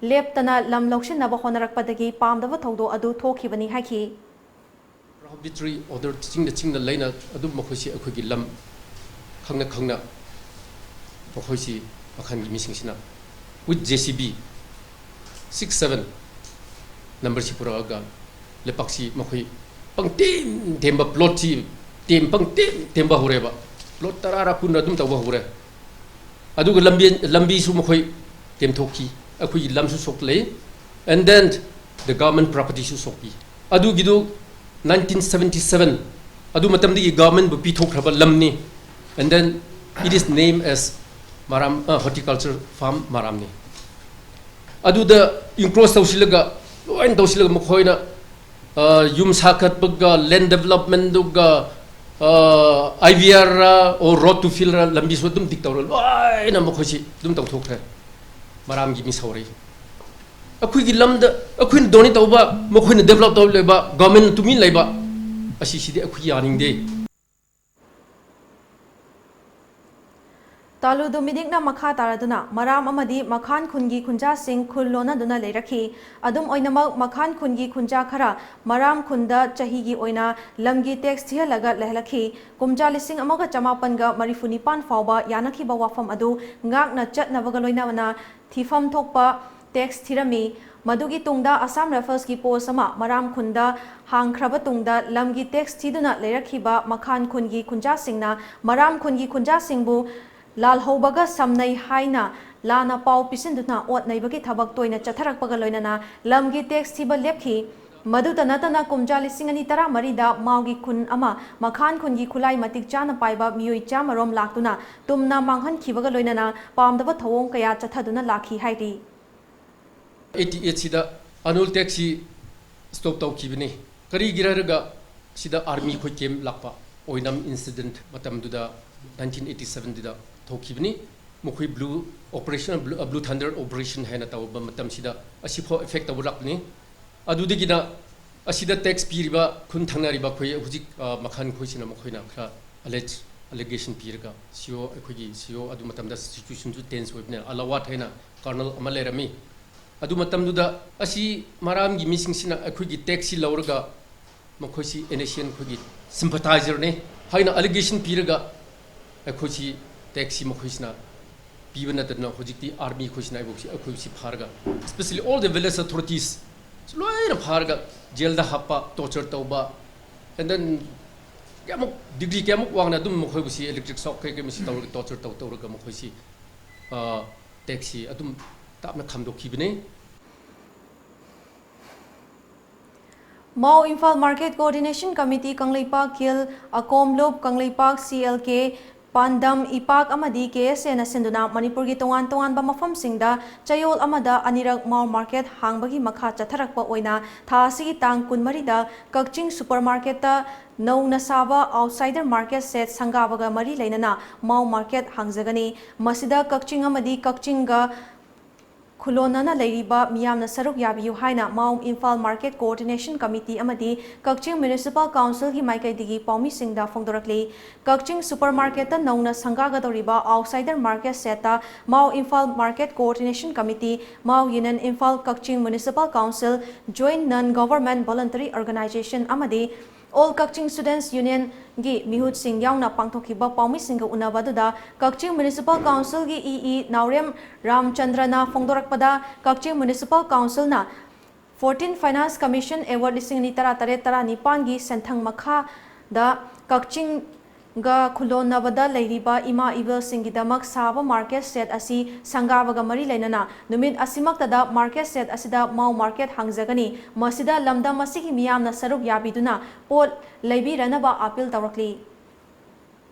ꯂꯦꯞꯇꯅ ꯂꯝ ꯂꯧꯁꯤꯟꯅꯕ ꯍꯣꯠꯅꯔꯛꯄꯗꯒꯤ ꯄꯥꯝꯗꯕ ꯊꯧꯗꯣꯛ ꯑꯗꯨ ꯊꯣꯛꯈꯤꯕꯅꯤ ꯍꯥꯏꯈꯤ꯫ Prohibitory order ꯆꯤꯡꯗ ꯆꯤꯡꯗ ꯂꯩꯅ ꯑꯗꯨꯝ ꯃꯈꯣꯏꯁꯤ ꯑꯩꯈꯣꯏꯒꯤ ꯂꯝ ꯈꯪꯅ ꯈꯪꯅ ꯃꯈꯣꯏꯁꯤ ꯃꯈꯥꯟꯒꯤ ꯃꯤꯁꯤꯡꯁꯤꯅ with J C B six seven numberꯁꯤ ꯄꯨꯔꯛꯑꯒ ꯂꯩꯄꯥꯛꯁꯤ ꯃꯈꯣꯏ ꯄꯪꯇꯦꯝ ꯇꯦꯝꯕ, plotꯁꯤ ꯇꯦꯝ ꯄꯪꯇꯦꯝ ꯇꯦꯝꯕ ꯍꯧꯔꯦꯕ꯫ Plot ꯇꯔꯥꯔ ꯀꯨꯟꯔ ꯑꯗꯨꯝ ꯇꯧꯕ ꯍꯧꯔꯦ꯫ ꯑꯗꯨꯒ ꯂꯝꯕꯤ, ꯂꯝꯕꯤꯁꯨ ꯃꯈꯣꯏ ꯇꯦꯝꯊꯣꯛꯈꯤ, ꯑꯩꯈꯣꯏꯒꯤ ꯂꯝꯁꯨ ꯁꯣꯛꯂꯛꯏ, and then the government propertyꯁꯨ ꯁꯣꯛꯏ꯫ ꯑꯗꯨꯒꯤꯗꯨ nineteen seventy seven ꯑꯗꯨ ꯃꯇꯝꯗꯒꯤ governmentꯕꯨ ꯄꯤꯊꯣꯛꯈ꯭ꯔꯕ ꯂꯝꯅꯤ, and then it is named as ꯃꯔꯥꯝ, ꯑ, Horticulture Farm ꯃꯔꯥꯝꯅꯤ꯫ ꯑꯗꯨꯗ encroach ꯇꯧꯁꯤꯜꯂꯒ, ꯂꯣꯏꯅ ꯇꯧꯁꯤꯜꯂꯒ ꯃꯈꯣꯏꯅ, ꯑ, ꯌꯨꯝ ꯁꯥꯒꯠꯄꯒ, land developmentꯗꯨꯒ, ꯑ, I V R ꯔ, or road to field ꯔ, ꯂꯝꯕꯤꯁꯨ ꯑꯗꯨꯝ dig ꯇꯧꯔ ꯂꯣꯏꯅ ꯃꯈꯣꯏꯁꯤ ꯑꯗꯨꯝ ꯇꯧꯊꯣꯛꯈ꯭ꯔꯦ꯫ ꯃꯔꯥꯝꯒꯤ ꯃꯤ ꯁꯥꯎꯔꯛꯏ꯫ ꯑꯩꯈꯣꯏꯒꯤ ꯂꯝꯗ ꯑꯩꯈꯣꯏꯅ ꯗꯣꯅꯦꯠ ꯇꯧꯕ, ꯃꯈꯣꯏꯅ ꯗꯦꯕꯂꯞ ꯇꯧ ꯂꯩꯕ, ꯒꯣꯔꯃꯦꯟꯅ ꯇꯨꯃꯤꯟ ꯂꯩꯕ, ꯑꯁꯤꯁꯤꯗꯤ ꯑꯩꯈꯣꯏ ꯌꯥꯅꯤꯡꯗꯦ꯫ ꯇꯥꯂꯨ ꯗꯣꯃꯤꯅꯤꯛꯅ ꯃꯈꯥ ꯇꯥꯔꯗꯨꯅ ꯃꯔꯥꯝ ꯑꯃꯗꯤ ꯃꯈꯥꯟ ꯈꯨꯟꯒꯤ ꯈꯨꯟꯖꯥꯁꯤꯡ ꯈꯨꯜ ꯂꯣꯟꯅꯗꯨꯅ ꯂꯩꯔꯛꯈꯤ꯫ ꯑꯗꯨꯝ ꯑꯣꯏꯅꯃꯛ, ꯃꯈꯥꯟ ꯈꯨꯟꯒꯤ ꯈꯨꯟꯖꯥ ꯈꯔ ꯃꯔꯥꯝ ꯈꯨꯟꯗ ꯆꯍꯤꯒꯤ ꯑꯣꯏꯅ ꯂꯝꯒꯤ ꯇꯦꯛꯁ ꯊꯤꯍꯜꯂꯒ ꯂꯩꯍꯜꯂꯛꯈꯤ꯫ ꯀꯨꯝꯖꯥ ꯂꯤꯁꯤꯡ ꯑꯃꯒ ꯆꯃꯥꯄꯟꯒ ꯃꯔꯤꯐꯨ ꯅꯤꯄꯥꯟ ꯐꯥꯎꯕ ꯌꯥꯅꯈꯤꯕ ꯋꯥꯐꯝ ꯑꯗꯨ ꯉꯥꯛꯅ ꯆꯠꯅꯕꯒ ꯂꯣꯏꯅꯅ ꯊꯤꯐꯝ ꯊꯣꯛꯄ ꯇꯦꯛꯁ ꯊꯤꯔꯝꯃꯤ꯫ ꯃꯗꯨꯒꯤ ꯇꯨꯡꯗ ꯑꯁꯥꯝ ꯔꯥꯏꯐꯜꯁꯀꯤ ꯄꯣꯁ ꯑꯃ ꯃꯔꯥꯝ ꯈꯨꯟꯗ ꯍꯥꯡꯈ꯭ꯔꯕ ꯇꯨꯡꯗ, ꯂꯝꯒꯤ ꯇꯦꯛꯁ ꯊꯤꯗꯨꯅ ꯂꯩꯔꯛꯈꯤꯕ ꯃꯈꯥꯟ ꯈꯨꯟꯒꯤ ꯈꯨꯟꯖꯥꯁꯤꯡꯅ ꯃꯔꯥꯝ ꯈꯨꯟꯒꯤ ꯈꯨꯟꯖꯥꯁꯤꯡꯕꯨ ꯂꯥꯜꯍꯧꯕꯒ ꯁꯝꯅꯩ ꯍꯥꯏꯅ ꯂꯥꯟꯅ ꯄꯥꯎ ꯄꯤꯁꯤꯟꯗꯨꯅ ꯑꯣꯠ ꯅꯩꯕꯒꯤ ꯊꯕꯛ ꯇꯣꯏꯅ ꯆꯠꯊꯔꯛꯄꯒ ꯂꯣꯏꯅꯅ ꯂꯝꯒꯤ ꯇꯦꯛꯁ ꯊꯤꯕ ꯂꯦꯞꯈꯤ꯫ ꯃꯗꯨꯇ ꯅꯠꯇꯅ, ꯀꯨꯝꯖꯥ ꯂꯤꯁꯤꯡ ꯑꯅꯤ ꯇꯔꯥꯃꯔꯤꯗ ꯃꯥꯎꯒꯤ ꯈꯨꯟ ꯑꯃ ꯃꯈꯥꯟ ꯈꯨꯟꯒꯤ ꯈꯨꯠꯂꯥꯏ ꯃꯇꯤꯛ ꯆꯥꯅ ꯄꯥꯏꯕ ꯃꯤꯑꯣꯏ ꯆꯥꯝꯃꯔꯣꯝ ꯂꯥꯛꯇꯨꯅ ꯇꯨꯝꯅ ꯃꯥꯡꯍꯟꯈꯤꯕꯒ ꯂꯣꯏꯅꯅ ꯄꯥꯝꯗꯕ ꯊꯧꯑꯣꯡ ꯀꯌꯥ ꯆꯠꯊꯗꯨꯅ ꯂꯥꯛꯈꯤ ꯍꯥꯏꯔꯤ꯫ ꯑꯩꯠꯇꯤ ꯑꯩꯠꯁꯤꯗ ꯑꯦꯅꯨꯋꯦꯜ ꯇꯦꯛꯁꯁꯤ ꯁ꯭ꯇꯣꯞ ꯇꯧꯈꯤꯕꯅꯤ꯫ ꯀꯔꯤꯒꯤꯔ ꯍꯥꯏꯔꯒ, ꯁꯤꯗ ꯑꯥꯔꯃꯤ ꯈꯣꯏ ꯀꯦꯝꯞ ꯂꯥꯛꯄ, ꯑꯣꯏꯅꯥꯝ ꯏꯟꯁꯤꯗꯦꯟꯠ ꯃꯇꯝꯗꯨꯗ, ꯅꯥꯏꯟꯇꯤꯟ ꯑꯩꯠꯇꯤ ꯁꯚꯦꯟꯗꯨꯗ ꯊꯣꯛꯈꯤꯕꯅꯤ꯫ ꯃꯈꯣꯏ blue operation, blue, blue thunder operation ꯍꯥꯏꯅ ꯇꯧꯕ ꯃꯇꯝꯁꯤꯗ ꯑꯁꯤꯐꯥꯎ ꯑꯦꯐꯦꯛ ꯇꯧꯕ ꯂꯥꯛꯄꯅꯤ꯫ ꯑꯗꯨꯗꯒꯤꯅ ꯑꯁꯤꯗ ꯇꯦꯛꯁ ꯄꯤꯔꯤꯕ, ꯈꯨꯟ ꯊꯪꯅꯔꯤꯕ ꯑꯩꯈꯣꯏ ꯍꯧꯖꯤꯛ, ꯑ, ꯃꯈꯥꯟ ꯈꯣꯏꯁꯤꯅ ꯃꯈꯣꯏꯅ ꯈꯔ ꯑꯦꯂꯦꯖ, ꯑꯦꯂꯤꯒꯦꯁꯟ ꯄꯤꯔꯒ, ꯁꯤ ꯑꯣ, ꯑꯩꯈꯣꯏꯒꯤ ꯁꯤ ꯑꯣ ꯑꯗꯨ ꯃꯇꯝꯗ ꯁꯤꯆꯨꯋꯦꯁꯟꯁꯨ ꯇꯦꯟꯁ ꯑꯣꯏꯕꯅꯤꯅ, ꯑꯂꯥꯋꯥꯠ ꯍꯥꯏꯅ ꯀꯔꯅꯜ ꯑꯃ ꯂꯩꯔꯝꯃꯤ꯫ ꯑꯗꯨ ꯃꯇꯝꯗꯨꯗ ꯑꯁꯤ ꯃꯔꯥꯝꯒꯤ ꯃꯤꯁꯤꯡꯁꯤꯅ ꯑꯩꯈꯣꯏꯒꯤ ꯇꯦꯛꯁꯁꯤ ꯂꯧꯔꯒ, ꯃꯈꯣꯏꯁꯤ ꯑꯦꯟ ꯑꯦꯁ ꯁꯤ ꯑꯦꯟ ꯈꯣꯏꯒꯤ ꯁꯤꯝꯄꯊꯥꯏꯖꯔꯅꯤ ꯍꯥꯏꯅ ꯑꯦꯂꯤꯒꯦꯁꯟ ꯄꯤꯔꯒ, ꯑꯩꯈꯣꯏꯁꯤ ꯇꯦꯛꯁꯁꯤ ꯃꯈꯣꯏꯁꯤꯅ ꯄꯤꯕ ꯅꯠꯇꯅ, ꯍꯧꯖꯤꯛꯇꯤ ꯑꯥꯔꯃꯤ ꯈꯣꯏꯁꯤꯅ ꯑꯩꯈꯣꯏꯁꯤ, ꯑꯩꯈꯣꯏꯁꯤ ꯐꯥꯔꯒ, especially all the village authorities ꯁꯤ ꯂꯣꯏꯅ ꯐꯥꯔꯒ ꯖꯦꯜꯗ ꯍꯥꯞꯄ, ꯇꯣꯔꯆꯔ ꯇꯧꯕ, and then ꯀꯌꯥꯃꯨꯛ, ꯗꯤꯒ꯭ꯔꯤ ꯀꯌꯥꯃꯨꯛ ꯋꯥꯡꯅ ꯑꯗꯨꯝ ꯃꯈꯣꯏꯕꯨꯁꯤ ꯏꯂꯦꯛꯇ꯭ꯔꯤꯛ ꯁꯣꯛ ꯀꯩ ꯀꯩ ꯃꯁꯤ ꯇꯧꯔꯒ, ꯇꯣꯔꯆꯔ ꯇꯧ ꯇꯧꯔꯒ ꯃꯈꯣꯏꯁꯤ, ꯑ, ꯇꯦꯛꯁꯁꯤ ꯑꯗꯨꯝ ꯇꯞꯅ ꯈꯥꯝꯗꯣꯛꯈꯤꯕꯅꯤ꯫ ꯃꯥꯎ Imphal market coordination committee Kangleipak ꯈꯤꯜ, ꯑꯀꯣꯝꯂꯨꯞ ꯀꯪꯂꯩꯄꯥꯛ ꯁꯤ ꯑꯦꯜ ꯀꯦ, ꯄꯥꯟꯗꯝ ꯏꯄꯥꯛ ꯑꯃꯗꯤ ꯀꯦ ꯑꯦꯁ ꯑꯦꯅ ꯁꯤꯟꯗꯨꯅ ꯃꯅꯤꯄꯨꯔꯒꯤ ꯇꯣꯉꯥꯟ ꯇꯣꯉꯥꯟꯕ ꯃꯐꯝꯁꯤꯡꯗ ꯆꯌꯣꯜ ꯑꯃꯗ ꯑꯅꯤꯔꯛ ꯃꯥꯎ ꯃꯥꯔꯀꯦꯠ ꯍꯥꯡꯕꯒꯤ ꯃꯈꯥ ꯆꯠꯊꯔꯛꯄ ꯑꯣꯏꯅ ꯊꯥ ꯑꯁꯤꯒꯤ ꯇꯥꯡ ꯀꯨꯟꯃꯔꯤꯗ ꯀꯛꯆꯤꯡ ꯁꯨꯄꯔ ꯃꯥꯔꯀꯦꯠꯇ ꯅꯧꯅ ꯁꯥꯕ ꯑꯥꯎꯠꯁꯥꯏꯗꯔ ꯃꯥꯔꯀꯦꯠ ꯁꯦꯠ ꯁꯪꯒꯥꯕꯒ ꯃꯔꯤ ꯂꯩꯅꯅ ꯃꯥꯎ ꯃꯥꯔꯀꯦꯠ ꯍꯥꯡꯖꯒꯅꯤ꯫ ꯃꯁꯤꯗ ꯀꯛꯆꯤꯡ ꯑꯃꯗꯤ ꯀꯛꯆꯤꯡꯒ ꯈꯨꯂꯣꯟꯅꯅ ꯂꯩꯔꯤꯕ ꯃꯤꯌꯥꯝꯅ ꯁꯔꯨꯛ ꯌꯥꯕꯤꯌꯨ ꯍꯥꯏꯅ ꯃꯥꯎ ꯏꯝꯐꯥꯜ ꯃꯥꯔꯀꯦꯠ ꯀꯣꯑꯣꯔꯗꯤꯅꯦꯁꯟ ꯀꯃꯤꯇꯤ ꯑꯃꯗꯤ ꯀꯛꯆꯤꯡ ꯃ꯭ꯌꯨꯅꯤꯁꯤꯄꯥꯜ ꯀꯥꯎꯟꯁꯤꯜꯒꯤ ꯃꯥꯏꯀꯩꯗꯒꯤ ꯄꯥꯎꯃꯤꯁꯤꯡꯗ ꯐꯣꯡꯗꯣꯔꯛꯂꯤ꯫ ꯀꯛꯆꯤꯡ ꯁꯨꯄꯔ ꯃꯥꯔꯀꯦꯠꯇ ꯅꯧꯅ ꯁꯪꯒꯥꯒꯗꯧꯔꯤꯕ ꯑꯥꯎꯠꯁꯥꯏꯗꯔ ꯃꯥꯔꯀꯦꯠ ꯁꯦꯠꯇ ꯃꯥꯎ ꯏꯝꯐꯥꯜ ꯃꯥꯔꯀꯦꯠ ꯀꯣꯑꯣꯔꯗꯤꯅꯦꯁꯟ ꯀꯃꯤꯇꯤ, ꯃꯥꯎ ꯌꯨꯅꯤꯌꯟ ꯏꯝꯐꯥꯜ, ꯀꯛꯆꯤꯡ ꯃ꯭ꯌꯨꯅꯤꯁꯤꯄꯥꯜ ꯀꯥꯎꯟꯁꯤꯜ, ꯖꯣꯏꯟ ꯅꯟ ꯒꯣꯚꯔꯟꯃꯦꯟꯠ ꯚꯣꯂꯨꯟꯇꯔꯤ ꯑꯣꯔꯒꯅꯥꯏꯖꯦꯁꯟ ꯑꯃꯗꯤ ꯑꯣꯜ ꯀꯛꯆꯤꯡ ꯁ꯭ꯇꯨꯗꯦꯟꯠꯁ ꯌꯨꯅꯤꯌꯟꯒꯤ ꯃꯤꯍꯨꯠꯁꯤꯡ ꯌꯥꯎꯅ ꯄꯥꯡꯊꯣꯛꯈꯤꯕ ꯄꯥꯎꯃꯤꯁꯤꯡꯒ ꯎꯅꯕ ꯑꯗꯨꯗ ꯀꯛꯆꯤꯡ ꯃ꯭ꯌꯨꯅꯤꯁꯤꯄꯥꯜ ꯀꯥꯎꯟꯁꯤꯜꯒꯤ ꯏ ꯏ ꯅꯥꯎꯔꯦꯝ ꯔꯥꯝꯆꯟꯗ꯭ꯔꯅ ꯐꯣꯡꯗꯣꯔꯛꯄꯗ, ꯀꯛꯆꯤꯡ ꯃ꯭ꯌꯨꯅꯤꯁꯤꯄꯥꯜ ꯀꯥꯎꯟꯁꯤꯜꯅ ꯐꯣꯔꯇꯤꯟ ꯐꯥꯏꯅꯥꯟꯁ ꯀꯃꯤꯁꯟ ꯑꯦꯋꯥꯔꯗ ꯂꯤꯁꯤꯡ ꯑꯅꯤ ꯇꯔꯥ ꯇꯔꯦꯠ ꯇꯔꯥ ꯅꯤꯄꯥꯟꯒꯤ ꯁꯦꯟꯊꯪ ꯃꯈꯥꯗ ꯀꯛꯆꯤꯡꯒ ꯈꯨꯂꯣꯟꯅꯕꯗ ꯂꯩꯔꯤꯕ ꯏꯃꯥ ꯏꯕꯦꯜꯁꯤꯡꯒꯤꯗꯃꯛ ꯁꯥꯕ ꯃꯥꯔꯀꯦꯠ ꯁꯦꯠ ꯑꯁꯤ ꯁꯪꯒꯥꯕꯒ ꯃꯔꯤ ꯂꯩꯅꯅ ꯅꯨꯃꯤꯠ ꯑꯁꯤꯃꯛꯇꯗ ꯃꯥꯔꯀꯦꯠ ꯁꯦꯠ ꯑꯁꯤꯗ ꯃꯥꯎ ꯃꯥꯔꯀꯦꯠ ꯍꯥꯡꯖꯒꯅꯤ꯫ ꯃꯁꯤꯗ ꯂꯝꯗꯝ ꯑꯁꯤꯒꯤ ꯃꯤꯌꯥꯝꯅ ꯁꯔꯨꯛ ꯌꯥꯕꯤꯗꯨꯅ ꯄꯣꯠ ꯂꯩꯕꯤꯔꯅꯕ ꯑꯥꯄꯤꯜ ꯇꯧꯔꯛꯂꯤ꯫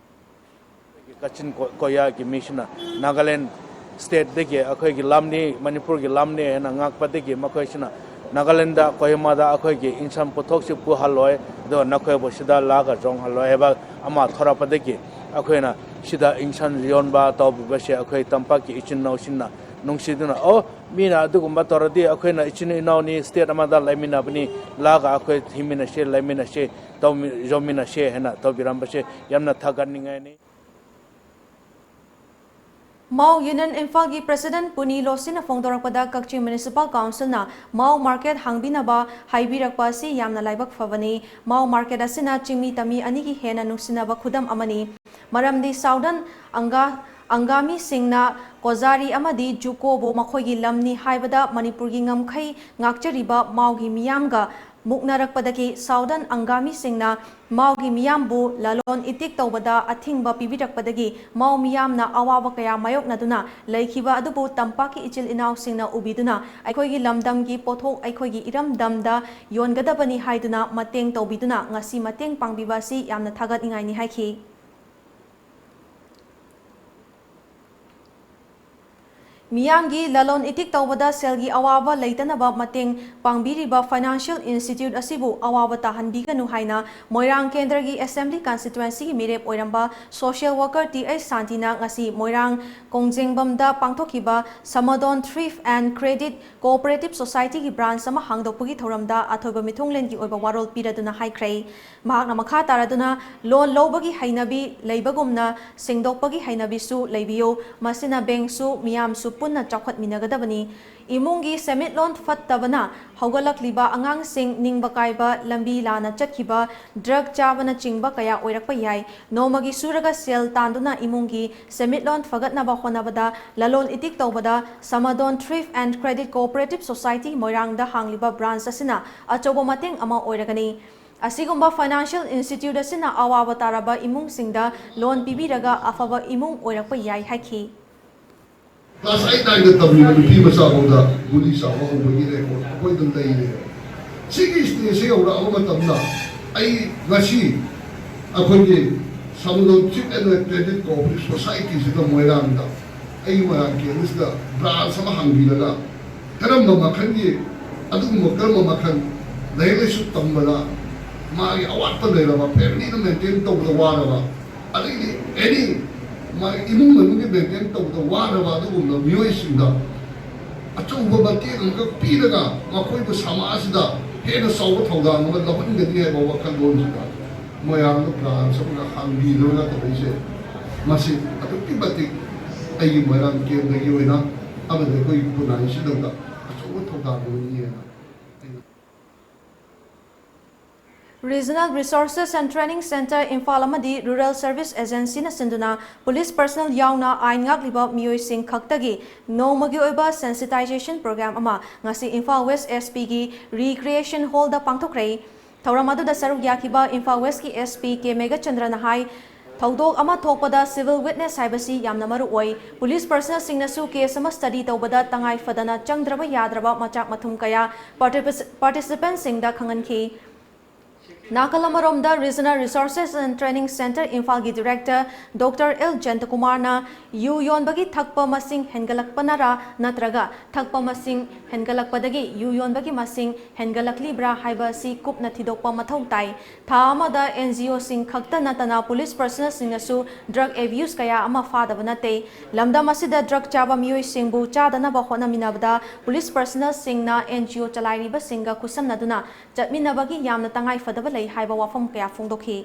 ꯀꯛꯆꯤꯡ ꯀꯣ-, ꯀꯣꯌꯥꯒꯤ ꯃꯤꯁꯤꯅ ꯅꯥꯒꯥꯂꯦꯟ ꯁ꯭ꯇꯦꯠꯇꯒꯤ ꯑꯩꯈꯣꯏꯒꯤ ꯂꯝꯅꯤ, ꯃꯅꯤꯄꯨꯔꯒꯤ ꯂꯝꯅꯤ ꯍꯥꯏꯅ ꯉꯥꯛꯄꯗꯒꯤ ꯃꯈꯣꯏꯁꯤꯅ ꯅꯥꯒꯥꯂꯦꯟꯗ, ꯀꯣꯍꯤꯃꯥꯗ ꯑꯩꯈꯣꯏꯒꯤ ꯏꯟꯁꯥꯟ ꯄꯣꯠꯊꯣꯛꯁꯤ ꯄꯨꯍꯜꯂꯣꯏ, ꯑꯗꯨꯒ ꯅꯈꯣꯏꯕꯨ ꯁꯤꯗ ꯂꯥꯛꯑꯒ ꯌꯣꯟꯍꯜꯂꯣꯏ ꯍꯥꯏꯕ ꯑꯃ ꯊꯣꯔꯛꯄꯗꯒꯤ ꯑꯩꯈꯣꯏꯅ ꯁꯤꯗ ꯏꯟꯁꯥꯟ ꯌꯣꯟꯕ ꯇꯧꯕꯤꯕꯁꯦ ꯑꯩꯈꯣꯏ ꯇꯝꯄꯥꯛꯀꯤ ꯏꯆꯤꯟ ꯏꯅꯥꯎꯁꯤꯡꯅ ꯅꯨꯡꯁꯤꯗꯨꯅ, "ꯑꯣ, ꯃꯤꯅ ꯑꯗꯨꯒꯨꯝꯕ ꯇꯧꯔꯗꯤ ꯑꯩꯈꯣꯏꯅ ꯏꯆꯤꯟ ꯏꯅꯥꯎꯅꯤ, ꯁ꯭ꯇꯦꯠ ꯑꯃꯗ ꯂꯩꯃꯤꯟꯅꯕꯅꯤ, ꯂꯥꯛꯑꯒ ꯑꯩꯈꯣꯏ ꯍꯤꯡꯃꯤꯟꯅꯁꯦ, ꯂꯩꯃꯤꯟꯅꯁꯦ, ꯇꯧꯃꯤ-, ꯌꯣꯟꯃꯤꯟꯅꯁꯦ" ꯍꯥꯏꯅ ꯇꯧꯕꯤꯔꯝꯕꯁꯦ ꯌꯥꯝꯅ ꯊꯥꯒꯠꯅꯤꯡꯉꯥꯏꯅꯤ꯫ ꯃꯥꯎ ꯌꯨꯅꯤꯌꯟ ꯏꯝꯐꯥꯜꯒꯤ ꯄ꯭ꯔꯦꯁꯤꯗꯦꯟꯠ ꯄꯨꯅꯤ ꯂꯣꯁꯤꯅ ꯐꯣꯡꯗꯣꯔꯛꯄꯗ, ꯀꯛꯆꯤꯡ ꯃ꯭ꯌꯨꯅꯤꯁꯤꯄꯥꯜ ꯀꯥꯎꯟꯁꯤꯜꯅ ꯃꯥꯎ ꯃꯥꯔꯀꯦꯠ ꯍꯥꯡꯕꯤꯅꯕ ꯍꯥꯏꯕꯤꯔꯛꯄ ꯑꯁꯤ ꯌꯥꯝꯅ ꯂꯥꯏꯕꯛ ꯐꯕꯅꯤ꯫ ꯃꯥꯎ ꯃꯥꯔꯀꯦꯠ ꯑꯁꯤꯅ ꯆꯤꯡꯃꯤ ꯇꯝꯃꯤ ꯑꯅꯤꯒꯤ ꯍꯦꯟꯅ ꯅꯨꯡꯁꯤꯅꯕ ꯈꯨꯗꯝ ꯑꯃꯅꯤ꯫ ꯃꯔꯝꯗꯤ ꯁꯥꯎꯗꯔꯟ ꯑꯪꯒꯥ-, ꯑꯪꯒꯥꯃꯤꯁꯤꯡꯅ ꯀꯣꯖꯥꯔꯤ ꯑꯃꯗꯤ ꯖꯨꯀꯣꯕꯨ ꯃꯈꯣꯏꯒꯤ ꯂꯝꯅꯤ ꯍꯥꯏꯕꯗ ꯃꯅꯤꯄꯨꯔꯒꯤ ꯉꯝꯈꯩ ꯉꯥꯛꯆꯔꯤꯕ ꯃꯥꯎꯒꯤ ꯃꯤꯌꯥꯝꯒ ꯃꯨꯛꯅꯔꯛꯄꯗꯒꯤ ꯁꯥꯎꯗꯔꯟ ꯑꯪꯒꯥꯃꯤꯁꯤꯡꯅ ꯃꯥꯎꯒꯤ ꯃꯤꯌꯥꯝꯕꯨ ꯂꯂꯣꯟ ꯏꯇꯤꯛ ꯇꯧꯕꯗ ꯑꯊꯤꯡꯕ ꯄꯤꯕꯤꯔꯛꯄꯗꯒꯤ ꯃꯥꯎ ꯃꯤꯌꯥꯝꯅ ꯑꯋꯥꯕ ꯀꯌꯥ ꯃꯥꯌꯣꯛꯅꯗꯨꯅ ꯂꯩꯈꯤꯕ ꯑꯗꯨꯕꯨ ꯇꯝꯄꯥꯛꯀꯤ ꯏꯆꯤꯜ ꯏꯅꯥꯎꯁꯤꯡꯅ ꯎꯕꯤꯗꯨꯅ ꯑꯩꯈꯣꯏꯒꯤ ꯂꯝꯗꯝꯒꯤ ꯄꯣꯠꯊꯣꯛ ꯑꯩꯈꯣꯏꯒꯤ ꯏꯔꯝꯗꯝꯗ ꯌꯣꯟꯒꯗꯕꯅꯤ ꯍꯥꯏꯗꯨꯅ ꯃꯇꯦꯡ ꯇꯧꯕꯤꯗꯨꯅ ꯉꯁꯤ ꯃꯇꯦꯡ ꯄꯥꯡꯕꯤꯕ ꯑꯁꯤ ꯌꯥꯝꯅ ꯊꯥꯒꯠꯅꯤꯡꯉꯥꯏꯅꯤ ꯍꯥꯏꯈꯤ꯫ ꯃꯤꯌꯥꯝꯒꯤ ꯂꯂꯣꯟ ꯏꯇꯤꯛ ꯇꯧꯕꯗ ꯁꯦꯜꯒꯤ ꯑꯋꯥꯕ ꯂꯩꯇꯅꯕ ꯃꯇꯦꯡ ꯄꯥꯡꯕꯤꯔꯤꯕ ꯐꯥꯏꯅꯥꯟꯁꯤꯌꯦꯜ ꯏꯟꯁꯇꯤꯇ꯭ꯌꯨꯠ ꯑꯁꯤꯕꯨ ꯑꯋꯥꯕ ꯇꯥꯍꯟꯕꯤꯒꯅꯨ ꯍꯥꯏꯅ ꯃꯣꯏꯔꯥꯡ ꯀꯦꯟꯗ꯭ꯔꯒꯤ ꯑꯦꯁꯦꯝꯕ꯭ꯂꯤ ꯀꯟꯁꯇꯤꯇ꯭ꯋꯦꯟꯁꯤꯒꯤ ꯃꯤꯔꯦꯞ ꯑꯣꯏꯔꯝꯕ ꯁꯣꯁꯤꯌꯦꯜ ꯋꯥꯔꯀꯔ ꯇꯤ ꯑꯩꯆ ꯁꯥꯟꯇꯤꯅ ꯉꯁꯤ ꯃꯣꯏꯔꯥꯡ ꯀꯣꯡꯖꯦꯡꯕꯝꯗ ꯄꯥꯡꯊꯣꯛꯈꯤꯕ Samadon thrift and credit cooperative ꯁꯣꯁꯥꯏꯇꯤꯒꯤ ꯕ꯭ꯔꯥꯟꯆ ꯑꯃ ꯍꯥꯡꯗꯣꯛꯄꯒꯤ ꯊꯧꯔꯝꯗ ꯑꯊꯣꯏꯕ ꯃꯤꯊꯨꯡꯂꯦꯟꯒꯤ ꯑꯣꯏꯕ ꯋꯥꯔꯣꯜ ꯄꯤꯔꯗꯨꯅ ꯍꯥꯏꯈ꯭ꯔꯦ꯫ ꯃꯍꯥꯛꯅ ꯃꯈꯥ ꯇꯥꯔꯗꯨꯅ, ꯂꯣꯟ ꯂꯧꯕꯒꯤ ꯍꯩꯅꯕꯤ ꯂꯩꯕꯒꯨꯝꯅ ꯁꯦꯡꯗꯣꯛꯄꯒꯤ ꯍꯩꯅꯕꯤꯁꯨ ꯂꯩꯕꯤꯌꯨ꯫ ꯃꯁꯤꯅ ꯕꯦꯡꯛꯁꯨ ꯃꯤꯌꯥꯝꯁꯨ ꯄꯨꯟꯅ ꯆꯥꯎꯈꯠꯃꯤꯟꯅꯒꯗꯕꯅꯤ꯫ ꯏꯃꯨꯡꯒꯤ ꯁꯦꯟꯃꯤꯠꯂꯣꯟ ꯐꯠꯇꯕꯅ ꯍꯧꯒꯠꯂꯛꯂꯤꯕ ꯑꯉꯥꯡꯁꯤꯡ ꯅꯤꯡꯕ ꯀꯥꯏꯕ, ꯂꯝꯕꯤ ꯂꯥꯟꯅ ꯆꯠꯈꯤꯕ, ꯗ꯭ꯔꯒ ꯆꯥꯕꯅꯆꯤꯡꯕ ꯀꯌꯥ ꯑꯣꯏꯔꯛꯄ ꯌꯥꯏ꯫ ꯅꯣꯡꯃꯒꯤ ꯁꯨꯔꯒ ꯁꯦꯜ ꯇꯥꯟꯗꯨꯅ ꯏꯃꯨꯡꯒꯤ ꯁꯦꯟꯃꯤꯠꯂꯣꯟ ꯐꯒꯠꯅꯕ ꯍꯣꯠꯅꯕꯗ ꯂꯂꯣꯟ ꯏꯇꯤꯛ ꯇꯧꯕꯗ Samadon thrift and credit cooperative society ꯃꯣꯏꯔꯥꯡꯗ ꯍꯥꯡꯂꯤꯕ ꯕ꯭ꯔꯥꯟꯆ ꯑꯁꯤꯅ ꯑꯆꯧꯕ ꯃꯇꯦꯡ ꯑꯃ ꯑꯣꯏꯔꯒꯅꯤ꯫ ꯑꯁꯤꯒꯨꯝꯕ ꯐꯥꯏꯅꯥꯟꯁꯤꯌꯦꯜ ꯏꯟꯁꯇꯤꯇ꯭ꯌꯨꯠ ꯑꯁꯤꯅ ꯑꯋꯥꯕ ꯇꯥꯔꯕ ꯏꯃꯨꯡꯁꯤꯡꯗ ꯂꯣꯟ ꯄꯤꯕꯤꯔꯒ ꯑꯐꯕ ꯏꯃꯨꯡ ꯑꯣꯏꯔꯛꯄ ꯌꯥꯏ ꯍꯥꯏꯈꯤ꯫ ꯀ꯭ꯂꯥꯁ ꯑꯩꯠ ꯅꯥꯏꯟꯗ ꯇꯝꯂꯤꯕ ꯅꯨꯄꯤ ꯃꯆꯥ ꯐꯥꯎꯗ ꯒꯨꯂꯤ ꯆꯥꯕ ꯍꯧꯕꯒꯤ ꯔꯦꯀꯣꯔꯗ ꯑꯩꯈꯣꯏꯗ ꯂꯩꯔꯦ꯫ ꯁꯤꯒꯤ ꯁ꯭ꯇꯦꯖꯁꯤ ꯌꯧꯔꯛꯑꯕ ꯃꯇꯝꯗ ꯑꯩ ꯉꯁꯤ ꯑꯩꯈꯣꯏꯒꯤ ꯁꯃꯨꯗ꯭ꯔ ꯆꯤꯞ ꯑꯦꯟ ꯀ꯭ꯔꯦꯗꯤꯠ ꯀꯣꯑꯣꯄꯔꯦꯇꯤꯚ ꯁꯣꯁꯥꯏꯇꯤꯁꯤꯗ ꯃꯣꯏꯔꯥꯡꯗ ꯑꯩ ꯃꯣꯏꯔꯥꯡ ꯀꯦꯟꯗ꯭ꯔꯁꯤꯗ ꯕ꯭ꯔꯥꯟꯆ ꯑꯃ ꯍꯥꯡꯕꯤꯔꯒ ꯀꯔꯝꯕ ꯃꯈꯜꯒꯤ, ꯑꯗꯨꯒꯨꯝꯕ ꯀꯔꯝꯕ ꯃꯈꯜ ꯂꯥꯏꯔꯤꯛ ꯂꯥꯏꯁꯨ ꯇꯝꯕꯗ ꯃꯥꯒꯤ ꯑꯋꯥꯠꯄ ꯂꯩꯔꯕ, ꯐꯦꯃꯤꯂꯤꯅ ꯃꯦꯟꯇꯦꯟ ꯇꯧꯕꯗ ꯋꯥꯔꯕ, ꯑꯗꯒꯤꯗꯤ ꯑꯦꯅꯤ ꯃꯥꯒꯤ ꯏꯃꯨꯡ ꯃꯅꯨꯡꯒꯤ ꯃꯦꯟꯇꯦꯟ ꯇꯧꯕꯗ ꯋꯥꯔꯕ ꯑꯗꯨꯒꯨꯝꯕ ꯃꯤꯑꯣꯏꯁꯤꯡꯗ ꯑꯆꯧꯕ ꯃꯇꯦꯡ ꯑꯃꯈꯛ ꯄꯤꯔꯒ ꯃꯈꯣꯏꯕꯨ ꯁꯃꯥꯖꯁꯤꯗ ꯍꯦꯟꯅ ꯆꯥꯎꯕ ꯊꯧꯗꯥꯡ ꯑꯃ ꯂꯧꯍꯟꯒꯅꯤ ꯍꯥꯏꯕ ꯋꯥꯈꯜꯂꯣꯟꯁꯤꯗ ꯃꯣꯏꯔꯥꯡꯗ ꯕ꯭ꯔꯥꯟꯆ ꯑꯃꯒ ꯍꯥꯡꯕꯤꯗꯨꯅ ꯇꯧꯔꯛꯏꯁꯦ, ꯃꯁꯤ ꯑꯗꯨꯛꯀꯤ ꯃꯇꯤꯛ ꯑꯩꯒꯤ ꯃꯣꯏꯔꯥꯡ ꯀꯦꯟꯗ꯭ꯔꯒꯤ ꯑꯣꯏꯅ ꯑꯃꯗꯤ ꯑꯩꯈꯣꯏꯒꯤ ꯈꯨꯟꯅꯥꯏꯁꯤꯗ ꯑꯆꯧꯕ ꯊꯧꯗꯥꯡ ꯑꯃꯅꯤ ꯍꯥꯏꯅ ꯑꯩꯅ Regional Resources and Training Centre Imphal ꯑꯃꯗꯤ Rural Service Agencyꯅ ꯁꯤꯟꯗꯨꯅ ꯄꯨꯂꯤꯁ ꯄꯔꯁꯅꯦꯜ ꯌꯥꯎꯅ ꯑꯥꯏꯟ ꯉꯥꯛꯂꯤꯕ ꯃꯤꯑꯣꯏꯁꯤꯡ ꯈꯛꯇꯒꯤ ꯅꯣꯡꯃꯒꯤ ꯑꯣꯏꯕ ꯁꯦꯟꯁꯤꯇꯥꯏꯖꯦꯁꯟ ꯄ꯭ꯔꯣꯒ꯭ꯔꯥꯝ ꯑꯃ ꯉꯁꯤ ꯏꯝꯐꯥꯜ ꯋꯦꯁ ꯑꯦꯁ ꯄꯤꯒꯤ ꯔꯤꯀ꯭ꯔꯤꯌꯦꯁꯟ ꯍꯣꯜꯗ ꯄꯥꯡꯊꯣꯛꯈ꯭ꯔꯦ꯫ ꯊꯧꯔꯝ ꯑꯗꯨꯗ ꯁꯔꯨꯛ ꯌꯥꯈꯤꯕ ꯏꯝꯐꯥꯜ ꯋꯦꯁꯀꯤ ꯑꯦꯁ ꯄꯤ ꯀꯦ ꯃꯦꯘꯆꯟꯗ꯭ꯔꯅ ꯍꯥꯏ, ꯊꯧꯗꯣꯛ ꯑꯃ ꯊꯣꯛꯄꯗ ꯁꯤꯚꯤꯜ ꯋꯤꯠꯅꯦꯁ ꯍꯥꯏꯕꯁꯤ ꯌꯥꯝꯅ ꯃꯔꯨ ꯑꯣꯏ꯫ ꯄꯨꯂꯤꯁ ꯄꯔꯁꯅꯦꯜꯁꯤꯡꯅꯁꯨ ꯀꯦꯁ ꯑꯃ ꯁ꯭ꯇꯗꯤ ꯇꯧꯕꯗ ꯇꯉꯥꯏ ꯐꯗꯅ ꯆꯪꯗ꯭ꯔꯕ ꯌꯥꯗ꯭ꯔꯕ ꯃꯆꯥꯛ ꯃꯊꯨꯝ ꯀꯌꯥ ꯄꯥꯔꯇꯤꯄꯤꯁ-, ꯄꯥꯔꯇꯤꯁꯤꯄꯦꯟꯠꯁꯤꯡꯗ ꯈꯪꯍꯟꯈꯤ꯫ ꯅꯥꯀꯜ ꯑꯃꯔꯣꯝꯗ, Regional Resources and Training Centre ꯏꯝꯐꯥꯜꯒꯤ Director Doctor L ꯖꯌꯟꯇꯀꯨꯃꯥꯔꯅ ꯌꯨ ꯌꯣꯟꯕꯒꯤ ꯊꯛꯄ ꯃꯁꯤꯡ ꯍꯦꯟꯒꯠꯂꯛꯄꯅꯔꯥ ꯅꯠꯇ꯭ꯔꯒ ꯊꯛꯄ ꯃꯁꯤꯡ ꯍꯦꯟꯒꯠꯂꯛꯄꯗꯒꯤ ꯌꯨ ꯌꯣꯟꯕꯒꯤ ꯃꯁꯤꯡ ꯍꯦꯟꯒꯠꯂꯛꯂꯤꯕ꯭ꯔꯥ ꯍꯥꯏꯕ ꯑꯁꯤ ꯀꯨꯞꯅ ꯊꯤꯗꯣꯛꯄ ꯃꯊꯧ ꯇꯥꯏ꯫ ꯊꯥ ꯑꯃꯗ N G O ꯁꯤꯡ ꯈꯛꯇ ꯅꯠꯇꯅ police personnel ꯁꯤꯡꯅꯁꯨ drug abuse ꯀꯌꯥ ꯑꯃ ꯐꯥꯗꯕ ꯅꯠꯇꯦ꯫ ꯂꯝꯗꯝ ꯑꯁꯤꯗ drug ꯆꯥꯕ ꯃꯤꯑꯣꯏꯁꯤꯡꯕꯨ ꯆꯥꯗꯅꯕ ꯍꯣꯠꯅꯃꯤꯟꯅꯕꯗ police personnel ꯁꯤꯡꯅ N G O ꯆꯂꯥꯏꯔꯤꯕꯁꯤꯡꯒ ꯈꯨꯠꯁꯝꯅꯗꯨꯅ ꯆꯠꯃꯤꯟꯅꯕꯒꯤ ꯌꯥꯝꯅ ꯇꯉꯥꯏ ꯐꯗꯕ ꯂꯩ ꯍꯥꯏꯕ ꯋꯥꯐꯝ ꯀꯌꯥ ꯐꯣꯡꯗꯣꯛꯈꯤ꯫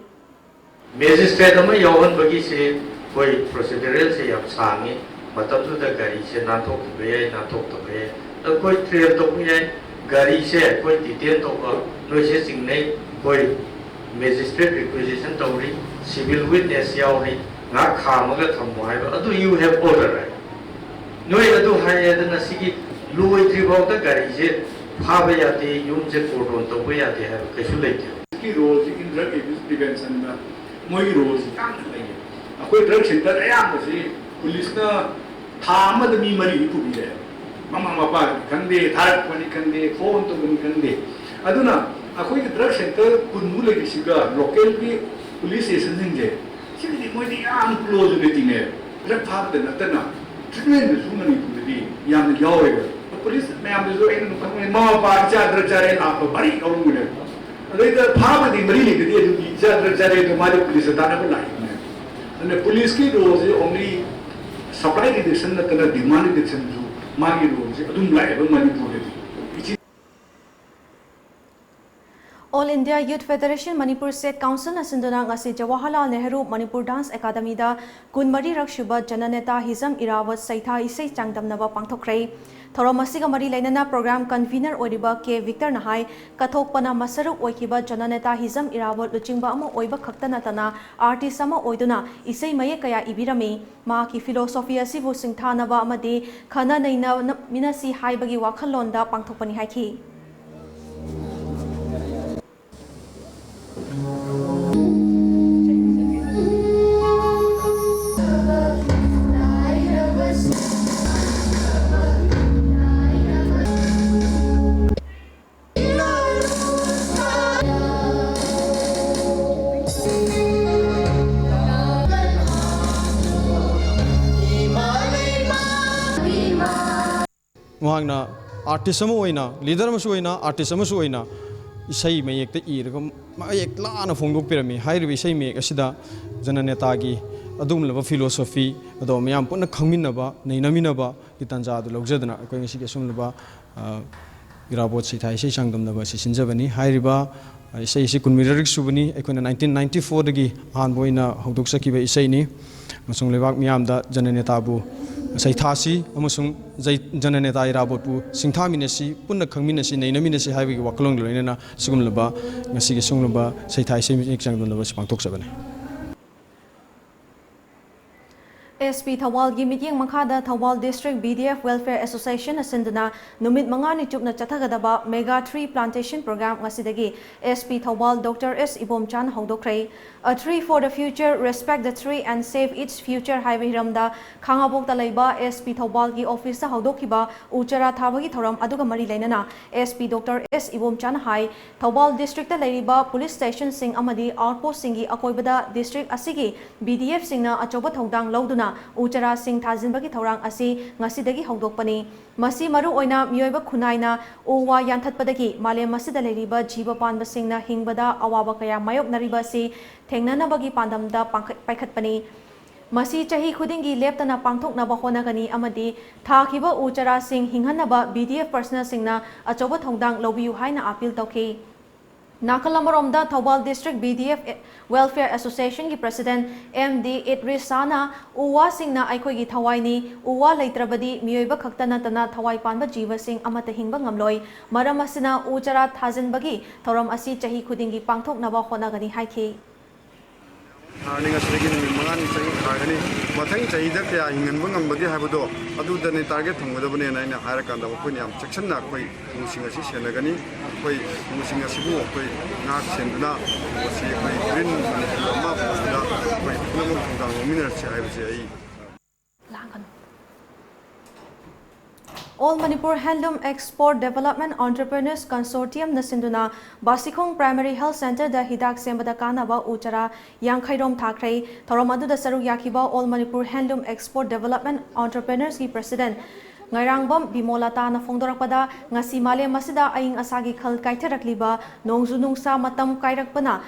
Magistrate ꯑꯃ ꯌꯥꯎꯍꯟꯕꯒꯤꯁꯦ ꯑꯩꯈꯣꯏ procedural ꯁꯦ ꯌꯥꯝ ꯁꯥꯡꯉꯤ꯫ ꯃꯇꯝꯗꯨꯗ ꯒꯥꯔꯤꯁꯦ ꯅꯥꯟꯊꯣꯛꯈꯤꯕ ꯌꯥꯏ, ꯅꯥꯟꯊꯣꯛꯇꯕ ꯌꯥꯏ꯫ ꯑꯩꯈꯣꯏ trail ꯇꯧꯕ ꯌꯥꯏ꯫ ꯒꯥꯔꯤꯁꯦ ꯑꯩꯈꯣꯏ detain ꯇꯧꯕ, ꯅꯣꯏꯁꯦ ꯆꯤꯡꯅꯩ꯫ ꯑꯩꯈꯣꯏ magistrate requisition ꯇꯧꯔꯤ, civil witness ꯌꯥꯎꯔꯤ, ꯉꯥꯏꯍꯥꯛ ꯈꯥꯝꯃꯒ ꯊꯝꯃꯣ ꯍꯥꯏꯕ, ꯑꯗꯨ you have all the right꯫ ꯅꯣꯏ ꯑꯗꯨ ꯍꯥꯏꯌꯦꯗꯅ ꯁꯤꯒꯤ ꯂꯣꯏꯗ꯭ꯔꯤ ꯐꯥꯎꯗ ꯒꯥꯔꯤꯁꯦ ꯐꯥꯕ ꯌꯥꯗꯦ, ꯌꯨꯝꯁꯦ cordon ꯇꯧꯕ ꯌꯥꯗꯦ ꯍꯥꯏꯕ ꯀꯩꯁꯨ ꯂꯩꯇꯦ꯫ ꯍꯧꯖꯤꯛꯀꯤ role ꯁꯤ in drug abuse prevention ꯗ ꯃꯣꯏꯒꯤ role ꯁꯤ ꯌꯥꯝꯅ ꯂꯩꯌꯦ꯫ ꯑꯩꯈꯣꯏ drug centre ꯑꯌꯥꯝꯕꯁꯤ police ꯅ ꯊꯥ ꯑꯃꯗ ꯃꯤ ꯃꯔꯤꯗꯤ ꯄꯨꯕꯤꯔꯦ꯫ ꯃꯃꯥ ꯃꯄꯥꯅꯤ ꯈꯪꯗꯦ, ꯊꯥꯔꯛꯄꯅꯤ ꯈꯪꯗꯦ, phone ꯇꯧꯕꯅꯤ ꯈꯪꯗꯦ꯫ ꯑꯗꯨꯅ ꯑꯩꯈꯣꯏꯒꯤ drug centre ꯀꯨꯟꯃꯨꯛ ꯂꯩꯔꯤꯁꯤꯒ local ꯒꯤ police station ꯁꯤꯡꯁꯦ, ꯁꯤꯒꯤꯗꯤ ꯃꯣꯏꯗꯤ ꯌꯥꯝ close ꯑꯣꯏꯅ ꯇꯤꯟꯅꯩ꯫ Drug ꯐꯥꯕꯗ ꯅꯠꯇꯅ treatment ꯗꯁꯨ ꯃꯅꯤꯄꯨꯔꯗꯗꯤ ꯌꯥꯝꯅ ꯌꯥꯎꯋꯦꯕ꯫ Police ꯃꯌꯥꯝꯗꯁꯨ ꯑꯩꯅ ꯑꯗꯨꯝ ꯈꯪꯕꯅꯤ, ꯃꯃꯥ ꯃꯄꯥ ꯏꯆꯥ drug ꯆꯥꯔꯦ ꯂꯥꯛꯄ ꯃꯔꯤ ꯌꯥꯎꯔꯝꯒꯅꯦꯕ꯫ ꯑꯗꯩꯗ ꯐꯥꯕꯗꯤ ꯃꯔꯤ ꯂꯩꯒꯗꯤ ꯑꯗꯨꯗꯤ ꯏꯆꯥ drug ꯆꯥꯔꯦ ꯑꯗꯣ ꯃꯥꯗꯤ police ꯇ ꯇꯥꯟꯅꯕ ꯂꯥꯛꯏꯅꯦ꯫ ꯑꯗꯨꯅ police ꯀꯤ role ꯁꯦ only supply reduction ꯅꯠꯇꯅ demand reduction ꯁꯨ ꯃꯥꯒꯤ role ꯁꯦ ꯑꯗꯨꯝ ꯂꯥꯛꯑꯦꯕ ꯃꯅꯤꯄꯨꯔꯗꯗꯤ꯫ All India Youth Federation Manipur State Council ꯅ ꯁꯤꯟꯗꯨꯅ ꯉꯁꯤ ꯖꯋꯥꯍꯔꯂꯥꯜ ꯅꯦꯍꯔꯨ ꯃꯅꯤꯄꯨꯔ Dance Academy ꯗ ꯀꯨꯟꯃꯔꯤꯔꯛ ꯁꯨꯕ ꯖꯅꯅꯦꯇꯥ ꯍꯤꯖꯝ ꯏꯔꯥꯕꯣꯠ ꯁꯩꯊꯥ ꯏꯁꯩ ꯆꯥꯡꯗꯝꯅꯕ ꯄꯥꯡꯊꯣꯛꯈ꯭ꯔꯦ꯫ ꯊꯧꯔꯝ ꯑꯁꯤꯒ ꯃꯔꯤ ꯂꯩꯅꯅ program convener ꯑꯣꯏꯔꯤꯕ ꯀꯦ ꯚꯤꯛꯇꯔꯅ ꯍꯥꯏ, ꯀꯠꯊꯣꯛꯄꯅ ꯃꯁꯔꯨꯛ ꯑꯣꯏꯈꯤꯕ ꯖꯅꯅꯦꯇꯥ ꯍꯤꯖꯝ ꯏꯔꯥꯕꯣꯠ ꯂꯨꯆꯤꯡꯕ ꯑꯃ ꯑꯣꯏꯕ ꯈꯛꯇ ꯅꯠꯇꯅ artist ꯑꯃ ꯑꯣꯏꯗꯨꯅ ꯏꯁꯩ ꯃꯌꯦꯛ ꯀꯌꯥ ꯏꯕꯤꯔꯝꯃꯤ꯫ ꯃꯍꯥꯛꯀꯤ philosophy ꯑꯁꯤꯕꯨ ꯁꯤꯡꯊꯥꯅꯕ ꯑꯃꯗꯤ ꯈꯟꯅ ꯅꯩꯅꯃꯤꯟꯅꯁꯤ ꯍꯥꯏꯕꯒꯤ ꯋꯥꯈꯜꯂꯣꯟꯗ ꯄꯥꯡꯊꯣꯛꯄꯅꯤ ꯍꯥꯏꯈꯤ꯫ ꯃꯍꯥꯛꯅ ꯑꯥꯔꯇꯤꯁ ꯑꯃ ꯑꯣꯏꯅ, ꯂꯤꯗꯔ ꯑꯃꯁꯨ ꯑꯣꯏꯅ, ꯑꯥꯔꯇꯤꯁ ꯑꯃꯁꯨ ꯑꯣꯏꯅ ꯏꯁꯩ ꯃꯌꯦꯛꯇ ꯏꯔꯒ ꯃꯌꯦꯛ ꯂꯥꯅ ꯐꯣꯡꯗꯣꯛꯄꯤꯔꯝꯃꯤ꯫ ꯍꯥꯏꯔꯤꯕ ꯏꯁꯩ ꯃꯌꯦꯛ ꯑꯁꯤꯗ ꯖꯅꯅꯦꯇꯥꯒꯤ ꯑꯗꯨꯒꯨꯝꯂꯕ ꯐꯤꯂꯣꯁꯣꯐꯤ ꯑꯗꯣ ꯃꯌꯥꯝ ꯄꯨꯟꯅ ꯈꯪꯃꯤꯟꯅꯕ, ꯅꯩꯅꯃꯤꯟꯅꯕꯒꯤ ꯇꯥꯟꯖꯥ ꯑꯗꯨ ꯂꯧꯖꯗꯨꯅ ꯑꯩꯈꯣꯏ ꯉꯁꯤꯒꯤ ꯑꯁꯨꯝꯂꯕ, ꯑ, ꯏꯔꯥꯕꯣꯠ ꯁꯩꯊꯥ ꯏꯁꯩ ꯆꯥꯡꯗꯝꯅꯕ ꯑꯁꯤ ꯁꯤꯟꯖꯕꯅꯤ꯫ ꯍꯥꯏꯔꯤꯕ, ꯑ, ꯏꯁꯩ ꯑꯁꯤ ꯀꯨꯟꯃꯔꯤꯔꯛ ꯁꯨꯕꯅꯤ꯫ ꯑꯩꯈꯣꯏꯅ ꯅꯥꯏꯟꯇꯤꯟ ꯅꯥꯏꯟꯇꯤ ꯐꯣꯔꯗꯒꯤ ꯑꯍꯥꯟꯕ ꯑꯣꯏꯅ ꯍꯧꯗꯣꯛꯆꯈꯤꯕ ꯏꯁꯩꯅꯤ꯫ ꯑꯃꯁꯨꯡ ꯂꯩꯕꯥꯛ ꯃꯤꯌꯥꯝꯗ ꯖꯅꯅꯦꯇꯥꯕꯨ ꯁꯩꯊꯥꯁꯤ ꯑꯃꯁꯨꯡ ꯖꯩ-, ꯖꯅꯅꯦꯇꯥ ꯏꯔꯥꯕꯣꯠꯄꯨ ꯁꯤꯡꯊꯥꯃꯤꯟꯅꯁꯤ, ꯄꯨꯟꯅ ꯈꯪꯃꯤꯟꯅꯁꯤ, ꯅꯩꯅꯃꯤꯟꯅꯁꯤ ꯍꯥꯏꯕꯒꯤ ꯋꯥꯈꯜꯂꯣꯟꯒ ꯂꯣꯏꯅꯅ ꯑꯁꯤꯒꯨꯝꯂꯕ, ꯉꯁꯤꯒꯤ ꯑꯁꯤꯒꯨꯝꯂꯕ ꯁꯩꯊꯥ ꯏꯁꯩ ꯃꯌꯦꯛ ꯆꯥꯡꯗꯝꯅꯕ ꯑꯁꯤ ꯄꯥꯡꯊꯣꯛꯆꯕꯅꯤ꯫ ꯑꯦꯁ ꯄꯤ ꯊꯧꯕꯥꯜꯒꯤ ꯃꯤꯠꯌꯦꯡ ꯃꯈꯥꯗ Thoubal District B D F Welfare Association ꯅ ꯁꯤꯟꯗꯨꯅ ꯅꯨꯃꯤꯠ ꯃꯉꯥꯅꯤ ꯆꯨꯞꯅ ꯆꯠꯊꯒꯗꯕ Mega Tree Plantation Program ꯉꯁꯤꯗꯒꯤ S P Thoubal doctor S ꯏꯕꯣꯝꯆꯥꯅ ꯍꯧꯗꯣꯛꯈ꯭ꯔꯦ꯫ A Tree for the Future, Respect the Tree and Save Its Future ꯍꯥꯏꯕ ꯍꯤꯔꯝꯗ ꯈꯥꯉꯕꯣꯛꯇ ꯂꯩꯕ ꯑꯦꯁ ꯄꯤ ꯊꯧꯕꯥꯜꯒꯤ ꯑꯣꯐꯤꯁꯇ ꯍꯧꯗꯣꯛꯈꯤꯕ ꯎ ꯆꯥꯔꯥ ꯊꯥꯕꯒꯤ ꯊꯧꯔꯝ ꯑꯗꯨꯒ ꯃꯔꯤ ꯂꯩꯅꯅ ꯑꯦꯁ ꯄꯤ ꯗꯣꯛꯇꯔ ꯑꯦꯁ ꯏꯕꯣꯝꯆꯥꯅ ꯍꯥꯏ, ꯊꯧꯕꯥꯜ district ꯇ ꯂꯩꯔꯤꯕ police station ꯁꯤꯡ ꯑꯃꯗꯤ outpost ꯁꯤꯡꯒꯤ ꯑꯀꯣꯏꯕꯗ district ꯑꯁꯤꯒꯤ B D F ꯁꯤꯡꯅ ꯑꯆꯧꯕ ꯊꯧꯗꯥꯡ ꯂꯧꯗꯨꯅ ꯎ ꯆꯥꯔꯥꯁꯤꯡ ꯊꯥꯖꯤꯟꯕꯒꯤ ꯊꯧꯔꯥꯡ ꯑꯁꯤ ꯉꯁꯤꯗꯒꯤ ꯍꯧꯗꯣꯛꯄꯅꯤ꯫ ꯃꯁꯤ ꯃꯔꯨꯑꯣꯏꯅ ꯃꯤꯑꯣꯏꯕ ꯈꯨꯟꯅꯥꯏꯅ ꯎ ꯋꯥ ꯌꯥꯟꯊꯠꯄꯗꯒꯤ ꯃꯥꯂꯦꯝ ꯑꯁꯤꯗ ꯂꯩꯔꯤꯕ ꯖꯤꯕ ꯄꯥꯟꯕꯁꯤꯡꯅ ꯍꯤꯡꯕꯗ ꯑꯋꯥꯕ ꯀꯌꯥ ꯃꯥꯌꯣꯛꯅꯔꯤꯕ ꯑꯁꯤ ꯊꯦꯡꯅꯅꯕꯒꯤ ꯄꯥꯟꯗꯝꯗ ꯄꯥꯡꯈꯠ-, ꯄꯥꯏꯈꯠꯄꯅꯤ꯫ ꯃꯁꯤ ꯆꯍꯤ ꯈꯨꯗꯤꯡꯒꯤ ꯂꯦꯞꯇꯅ ꯄꯥꯡꯊꯣꯛꯅꯕ ꯍꯣꯠꯅꯒꯅꯤ ꯑꯃꯗꯤ ꯊꯥꯈꯤꯕ ꯎ ꯆꯥꯔꯥꯁꯤꯡ ꯍꯤꯡꯍꯟꯅꯕ B D F personnel ꯁꯤꯡꯅ ꯑꯆꯧꯕ ꯊꯧꯗꯥꯡ ꯂꯧꯕꯤꯌꯨ ꯍꯥꯏꯅ appeal ꯇꯧꯈꯤ꯫ ꯅꯥꯀꯜ ꯑꯃꯔꯣꯝꯗ Thoubal District B D F Welfare Association ꯒꯤ President M D ꯏꯗ꯭ꯔꯤꯁꯥꯅ ꯎ ꯋꯥꯁꯤꯡꯅ ꯑꯩꯈꯣꯏꯒꯤ ꯊꯋꯥꯏꯅꯤ, ꯎ ꯋꯥ ꯂꯩꯇ꯭ꯔꯕꯗꯤ ꯃꯤꯑꯣꯏꯕ ꯈꯛꯇ ꯅꯠꯇꯅ ꯊꯋꯥꯏ ꯄꯥꯟꯕ ꯖꯤꯕꯁꯤꯡ ꯑꯃꯠꯇ ꯍꯤꯡꯕ ꯉꯝꯂꯣꯏ꯫ ꯃꯔꯝ ꯑꯁꯤꯅ ꯎ ꯆꯥꯔꯥ ꯊꯥꯖꯤꯟꯕꯒꯤ ꯊꯧꯔꯝ ꯑꯁꯤ ꯆꯍꯤ ꯈꯨꯗꯤꯡꯒꯤ ꯄꯥꯡꯊꯣꯛꯅꯕ ꯍꯣꯠꯅꯒꯅꯤ ꯍꯥꯏꯈꯤ꯫ ꯊꯥꯔꯅꯤ, ꯉꯁꯤꯗꯒꯤ ꯅꯨꯃꯤꯠ ꯃꯉꯥꯅꯤ ꯆꯍꯤ ꯊꯥꯒꯅꯤ꯫ ꯃꯊꯪ ꯆꯍꯤꯗ ꯀꯌꯥ ꯍꯤꯡꯍꯟꯕ ꯉꯝꯕꯒꯦ ꯍꯥꯏꯕꯗꯣ ꯑꯗꯨꯗꯅꯦ target ꯊꯝꯒꯗꯕꯅꯦꯅ ꯑꯩꯅ ꯍꯥꯏꯔꯀꯥꯟꯗ ꯃꯈꯣꯏꯅ ꯌꯥꯝ ꯆꯦꯛꯁꯤꯟꯅ ꯑꯩꯈꯣꯏ ꯎꯁꯤꯡ ꯑꯁꯤ ꯁꯦꯟꯅꯒꯅꯤ꯫ ꯑꯩꯈꯣꯏ ꯎꯁꯤꯡ ꯑꯁꯤꯕꯨ ꯑꯩꯈꯣꯏ ꯉꯥꯛ ꯁꯦꯟꯗꯨꯅ ꯃꯁꯤ ꯑꯩꯈꯣꯏ Green Manipur ꯑꯃ ꯄꯨꯕꯗ ꯑꯩꯈꯣꯏ ꯄꯨꯝꯅꯃꯛ ꯊꯧꯗꯥꯡ ꯂꯧꯃꯤꯟꯅꯔꯁꯤ ꯍꯥꯏꯕꯁꯦ ꯑꯩ ꯂꯥꯡꯒꯅꯨ꯫ All Manipur Handloom Export Development Entrepreneurs Consortium ꯅ ꯁꯤꯟꯗꯨꯅ ꯕꯥꯁꯤꯈꯣꯡ Primary Health Center ꯗ ꯍꯤꯗꯥꯛ ꯁꯦꯝꯕꯗ ꯀꯥꯟꯅꯕ ꯎ ꯆꯥꯔꯥ ꯌꯥꯡꯈꯩ ꯔꯣꯝ ꯊꯥꯈ꯭ꯔꯦ꯫ ꯊꯧꯔꯝ ꯑꯗꯨꯗ ꯁꯔꯨꯛ ꯌꯥꯈꯤꯕ All Manipur Handloom Export Development Entrepreneurs ꯀꯤ President ꯉꯥꯏꯔꯥꯡꯕꯝ ꯕꯤꯃꯣꯂꯥꯇꯥꯅ ꯐꯣꯡꯗꯣꯔꯛꯄꯗ, ꯉꯁꯤ ꯃꯥꯂꯦꯝ ꯑꯁꯤꯗ ꯑꯏꯪ ꯑꯁꯥꯒꯤ ꯈꯜ ꯀꯥꯏꯊꯔꯛꯂꯤꯕ, ꯅꯣꯡꯖꯨ ꯅꯨꯡꯁꯥ ꯃꯇꯝ ꯀꯥꯏꯔꯛꯄꯅ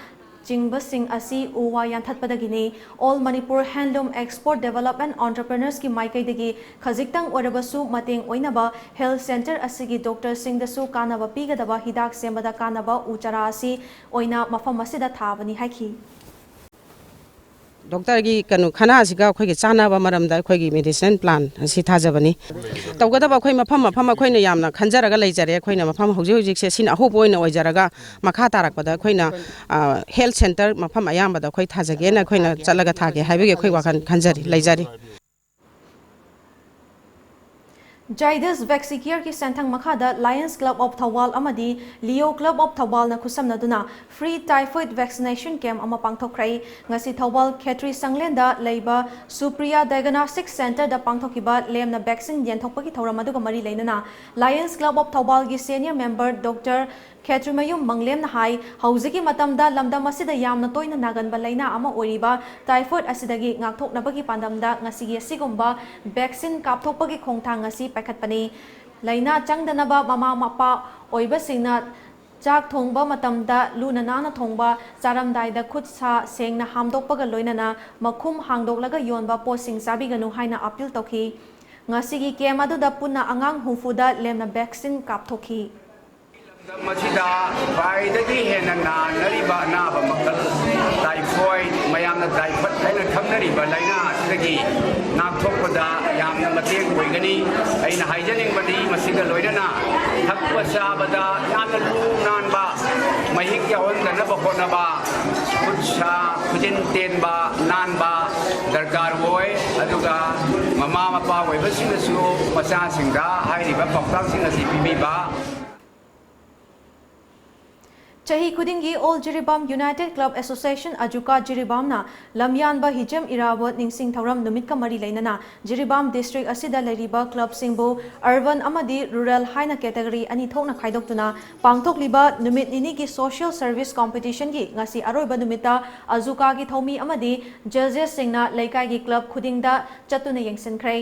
ꯆꯤꯡꯕꯁꯤꯡ ꯑꯁꯤ ꯎ ꯋꯥ ꯌꯥꯟꯊꯠꯄꯗꯒꯤꯅꯤ꯫ All Manipur Handloom Export Development Entrepreneursꯀꯤ ꯃꯥꯏꯀꯩꯗꯒꯤ ꯈꯖꯤꯛꯇꯪ ꯑꯣꯏꯔꯕꯁꯨ ꯃꯇꯦꯡ ꯑꯣꯏꯅꯕ health centre ꯑꯁꯤꯒꯤ doctorꯁꯤꯡꯗꯁꯨ ꯀꯥꯟꯅꯕ ꯄꯤꯒꯗꯕ ꯍꯤꯗꯥꯛ ꯁꯦꯝꯕꯗ ꯀꯥꯟꯅꯕ ꯎ ꯆꯥꯔꯥ ꯑꯁꯤ ꯑꯣꯏꯅ ꯃꯐꯝ ꯑꯁꯤꯗ ꯊꯥꯕꯅꯤ ꯍꯥꯏꯈꯤ꯫ ꯗꯣꯛꯇꯔꯒꯤ ꯀꯩꯅꯣ ꯈꯅꯥꯁꯤꯒ ꯑꯩꯈꯣꯏꯒꯤ ꯆꯥꯟꯅꯕ ꯃꯔꯝꯗ ꯑꯩꯈꯣꯏꯒꯤ medicinal plant ꯑꯁꯤ ꯊꯥꯖꯕꯅꯤ꯫ ꯇꯧꯒꯗꯕ ꯑꯩꯈꯣꯏ ꯃꯐꯝ ꯃꯐꯝ ꯑꯩꯈꯣꯏꯅ ꯌꯥꯝꯅ ꯈꯟꯖꯔꯒ ꯂꯩꯖꯔꯦ꯫ ꯑꯩꯈꯣꯏꯅ ꯃꯐꯝ ꯍꯧꯖꯤꯛ ꯍꯧꯖꯤꯛꯁꯦ ꯁꯤꯅ ꯑꯍꯧꯕ ꯑꯣꯏꯅ ꯑꯣꯏꯖꯔꯒ, ꯃꯈꯥ ꯇꯥꯔꯛꯄꯗ ꯑꯩꯈꯣꯏꯅ health centre ꯃꯐꯝ ꯑꯌꯥꯝꯕꯗ ꯑꯩꯈꯣꯏ ꯊꯥꯖꯒꯦꯅ ꯑꯩꯈꯣꯏꯅ ꯆꯠꯂꯒ ꯊꯥꯒꯦ ꯍꯥꯏꯕꯒꯤ ꯑꯩꯈꯣꯏ ꯋꯥꯈꯜ ꯈꯟꯖꯔꯤ, ꯂꯩꯖꯔꯤ꯫ Zydus Vaxicareꯒꯤ ꯁꯦꯟꯊꯪ ꯃꯈꯥꯗ Lions Club of ꯊꯧꯕꯥꯜ ꯑꯃꯗꯤ Leo Club of ꯊꯧꯕꯥꯜꯅ ꯈꯨꯠꯁꯝꯅꯗꯨꯅ free typhoid vaccination camp ꯑꯃ ꯄꯥꯡꯊꯣꯛꯈ꯭ꯔꯦ꯫ ꯉꯁꯤ ꯊꯧꯕꯥꯜ ꯈꯦꯇ꯭ꯔꯤ ꯁꯪꯂꯦꯟꯗ ꯂꯩꯕ ꯁꯨꯄ꯭ꯔꯤꯌꯥ Diagnostic Centreꯗ ꯄꯥꯡꯊꯣꯛꯈꯤꯕ ꯂꯦꯝꯅ vaccine ꯌꯦꯟꯊꯣꯛꯄꯒꯤ ꯊꯧꯔꯝ ꯑꯗꯨꯒ ꯃꯔꯤ ꯂꯩꯅꯅ Lions Club of ꯊꯧꯕꯥꯜꯒꯤ senior member Doctor ꯈꯦꯇ꯭ꯔꯤꯃꯌꯨꯝ ꯃꯪꯂꯦꯝꯅ ꯍꯥꯏ, ꯍꯧꯖꯤꯛꯀꯤ ꯃꯇꯝꯗ ꯂꯝꯗꯝ ꯑꯁꯤꯗ ꯌꯥꯝꯅ ꯇꯣꯏꯅ ꯅꯥꯒꯟꯕ ꯂꯩꯅꯥ ꯑꯃ ꯑꯣꯏꯔꯤꯕ typhoid ꯑꯁꯤꯗꯒꯤ ꯉꯥꯛꯊꯣꯛꯅꯕꯒꯤ ꯄꯥꯟꯗꯝꯗ ꯉꯁꯤꯒꯤ ꯑꯁꯤꯒꯨꯝꯕ vaccine ꯀꯥꯞꯊꯣꯛꯄꯒꯤ ꯈꯣꯡꯊꯥꯡ ꯑꯁꯤ ꯄꯥꯏꯈꯠꯄꯅꯤ꯫ ꯂꯩꯅꯥ ꯆꯪꯗꯅꯕ ꯃꯃꯥ ꯃꯄꯥ ꯑꯣꯏꯕꯁꯤꯡꯅ ꯆꯥꯛ ꯊꯣꯡꯕ ꯃꯇꯝꯗ ꯂꯨꯅ ꯅꯥꯟꯅ ꯊꯣꯡꯕ, ꯆꯥꯔꯝꯗꯥꯏꯗ ꯈꯨꯠ ꯁꯥ ꯁꯦꯡꯅ ꯍꯥꯝꯗꯣꯛꯄꯒ ꯂꯣꯏꯅꯅ ꯃꯈꯨꯝ ꯍꯥꯡꯗꯣꯛꯂꯒ ꯌꯣꯟꯕ ꯄꯣꯠꯁꯤꯡ ꯆꯥꯕꯤꯒꯅꯨ ꯍꯥꯏꯅ appeal ꯇꯧꯈꯤ꯫ ꯉꯁꯤꯒꯤ camp ꯑꯗꯨꯗ ꯄꯨꯟꯅ ꯑꯉꯥꯡ ꯍꯨꯝꯐꯨꯗ ꯂꯦꯝꯅ vaccine ꯀꯥꯞꯊꯣꯛꯈꯤ꯫ ꯂꯝꯗꯝ ꯑꯁꯤꯗ ꯈ꯭ꯋꯥꯏꯗꯒꯤ ꯍꯦꯟꯅ ꯅꯥꯅꯔꯤꯕ ꯑꯅꯥꯕ ꯃꯈꯜ typhoid, ꯃꯌꯥꯝꯅ typhoid ꯍꯥꯏꯅ ꯈꯪꯅꯔꯤꯕ ꯂꯥꯏꯅꯥ ꯑꯁꯤꯗꯒꯤ ꯉꯥꯛꯊꯣꯛꯄꯗ ꯌꯥꯝꯅ ꯃꯇꯦꯡ ꯑꯣꯏꯒꯅꯤ꯫ ꯑꯩꯅ ꯍꯥꯏꯖꯅꯤꯡꯕꯗꯤ ꯃꯁꯤꯒ ꯂꯣꯏꯅꯅ ꯊꯛꯄ ꯆꯥꯕꯗ ꯌꯥꯝꯅ ꯂꯨ ꯅꯥꯟꯕ, ꯃꯍꯤꯛ ꯌꯥꯎꯍꯟꯗꯅꯕ ꯍꯣꯠꯅꯕ, ꯈꯨꯠ ꯁꯥ ꯈꯨꯖꯤꯟ ꯇꯦꯟꯕ ꯅꯥꯟꯕ ꯗꯔꯀꯥꯔ ꯑꯣꯏ꯫ ꯑꯗꯨꯒ ꯃꯃꯥ ꯃꯄꯥ ꯑꯣꯏꯕꯁꯤꯡꯅꯁꯨ ꯃꯆꯥꯁꯤꯡꯗ ꯍꯥꯏꯔꯤꯕ ꯄꯥꯎꯇꯥꯛꯁꯤꯡ ꯑꯁꯤ ꯄꯤꯕꯤꯕ꯫ ꯆꯍꯤ ꯈꯨꯗꯤꯡꯒꯤ All Jiribam United Club Association, ꯑꯖꯨꯀꯥ ꯖꯤꯔꯤꯕꯥꯝꯅ ꯂꯝꯌꯥꯟꯕ Hijam Irabot ꯅꯤꯡꯁꯤꯡ ꯊꯧꯔꯝ ꯅꯨꯃꯤꯠꯀ ꯃꯔꯤ ꯂꯩꯅꯅ ꯖꯤꯔꯤꯕꯥꯝ district ꯑꯁꯤꯗ ꯂꯩꯔꯤꯕ clubꯁꯤꯡꯕꯨ urban ꯑꯃꯗꯤ rural ꯍꯥꯏꯅ category ꯑꯅꯤ ꯊꯣꯛꯅ ꯈꯥꯏꯗꯣꯛꯇꯨꯅ ꯄꯥꯡꯊꯣꯛꯂꯤꯕ ꯅꯨꯃꯤꯠ ꯅꯤꯅꯤꯒꯤ social service competitionꯒꯤ ꯉꯁꯤ ꯑꯔꯣꯏꯕ ꯅꯨꯃꯤꯠꯇ ꯑꯖꯨꯀꯥꯒꯤ ꯊꯧꯃꯤ ꯑꯃꯗꯤ judgesꯁꯤꯡꯅ ꯂꯩꯀꯥꯏꯒꯤ club ꯈꯨꯗꯤꯡꯗ ꯆꯠꯇꯨꯅ ꯌꯦꯡꯁꯤꯟꯈ꯭ꯔꯦ꯫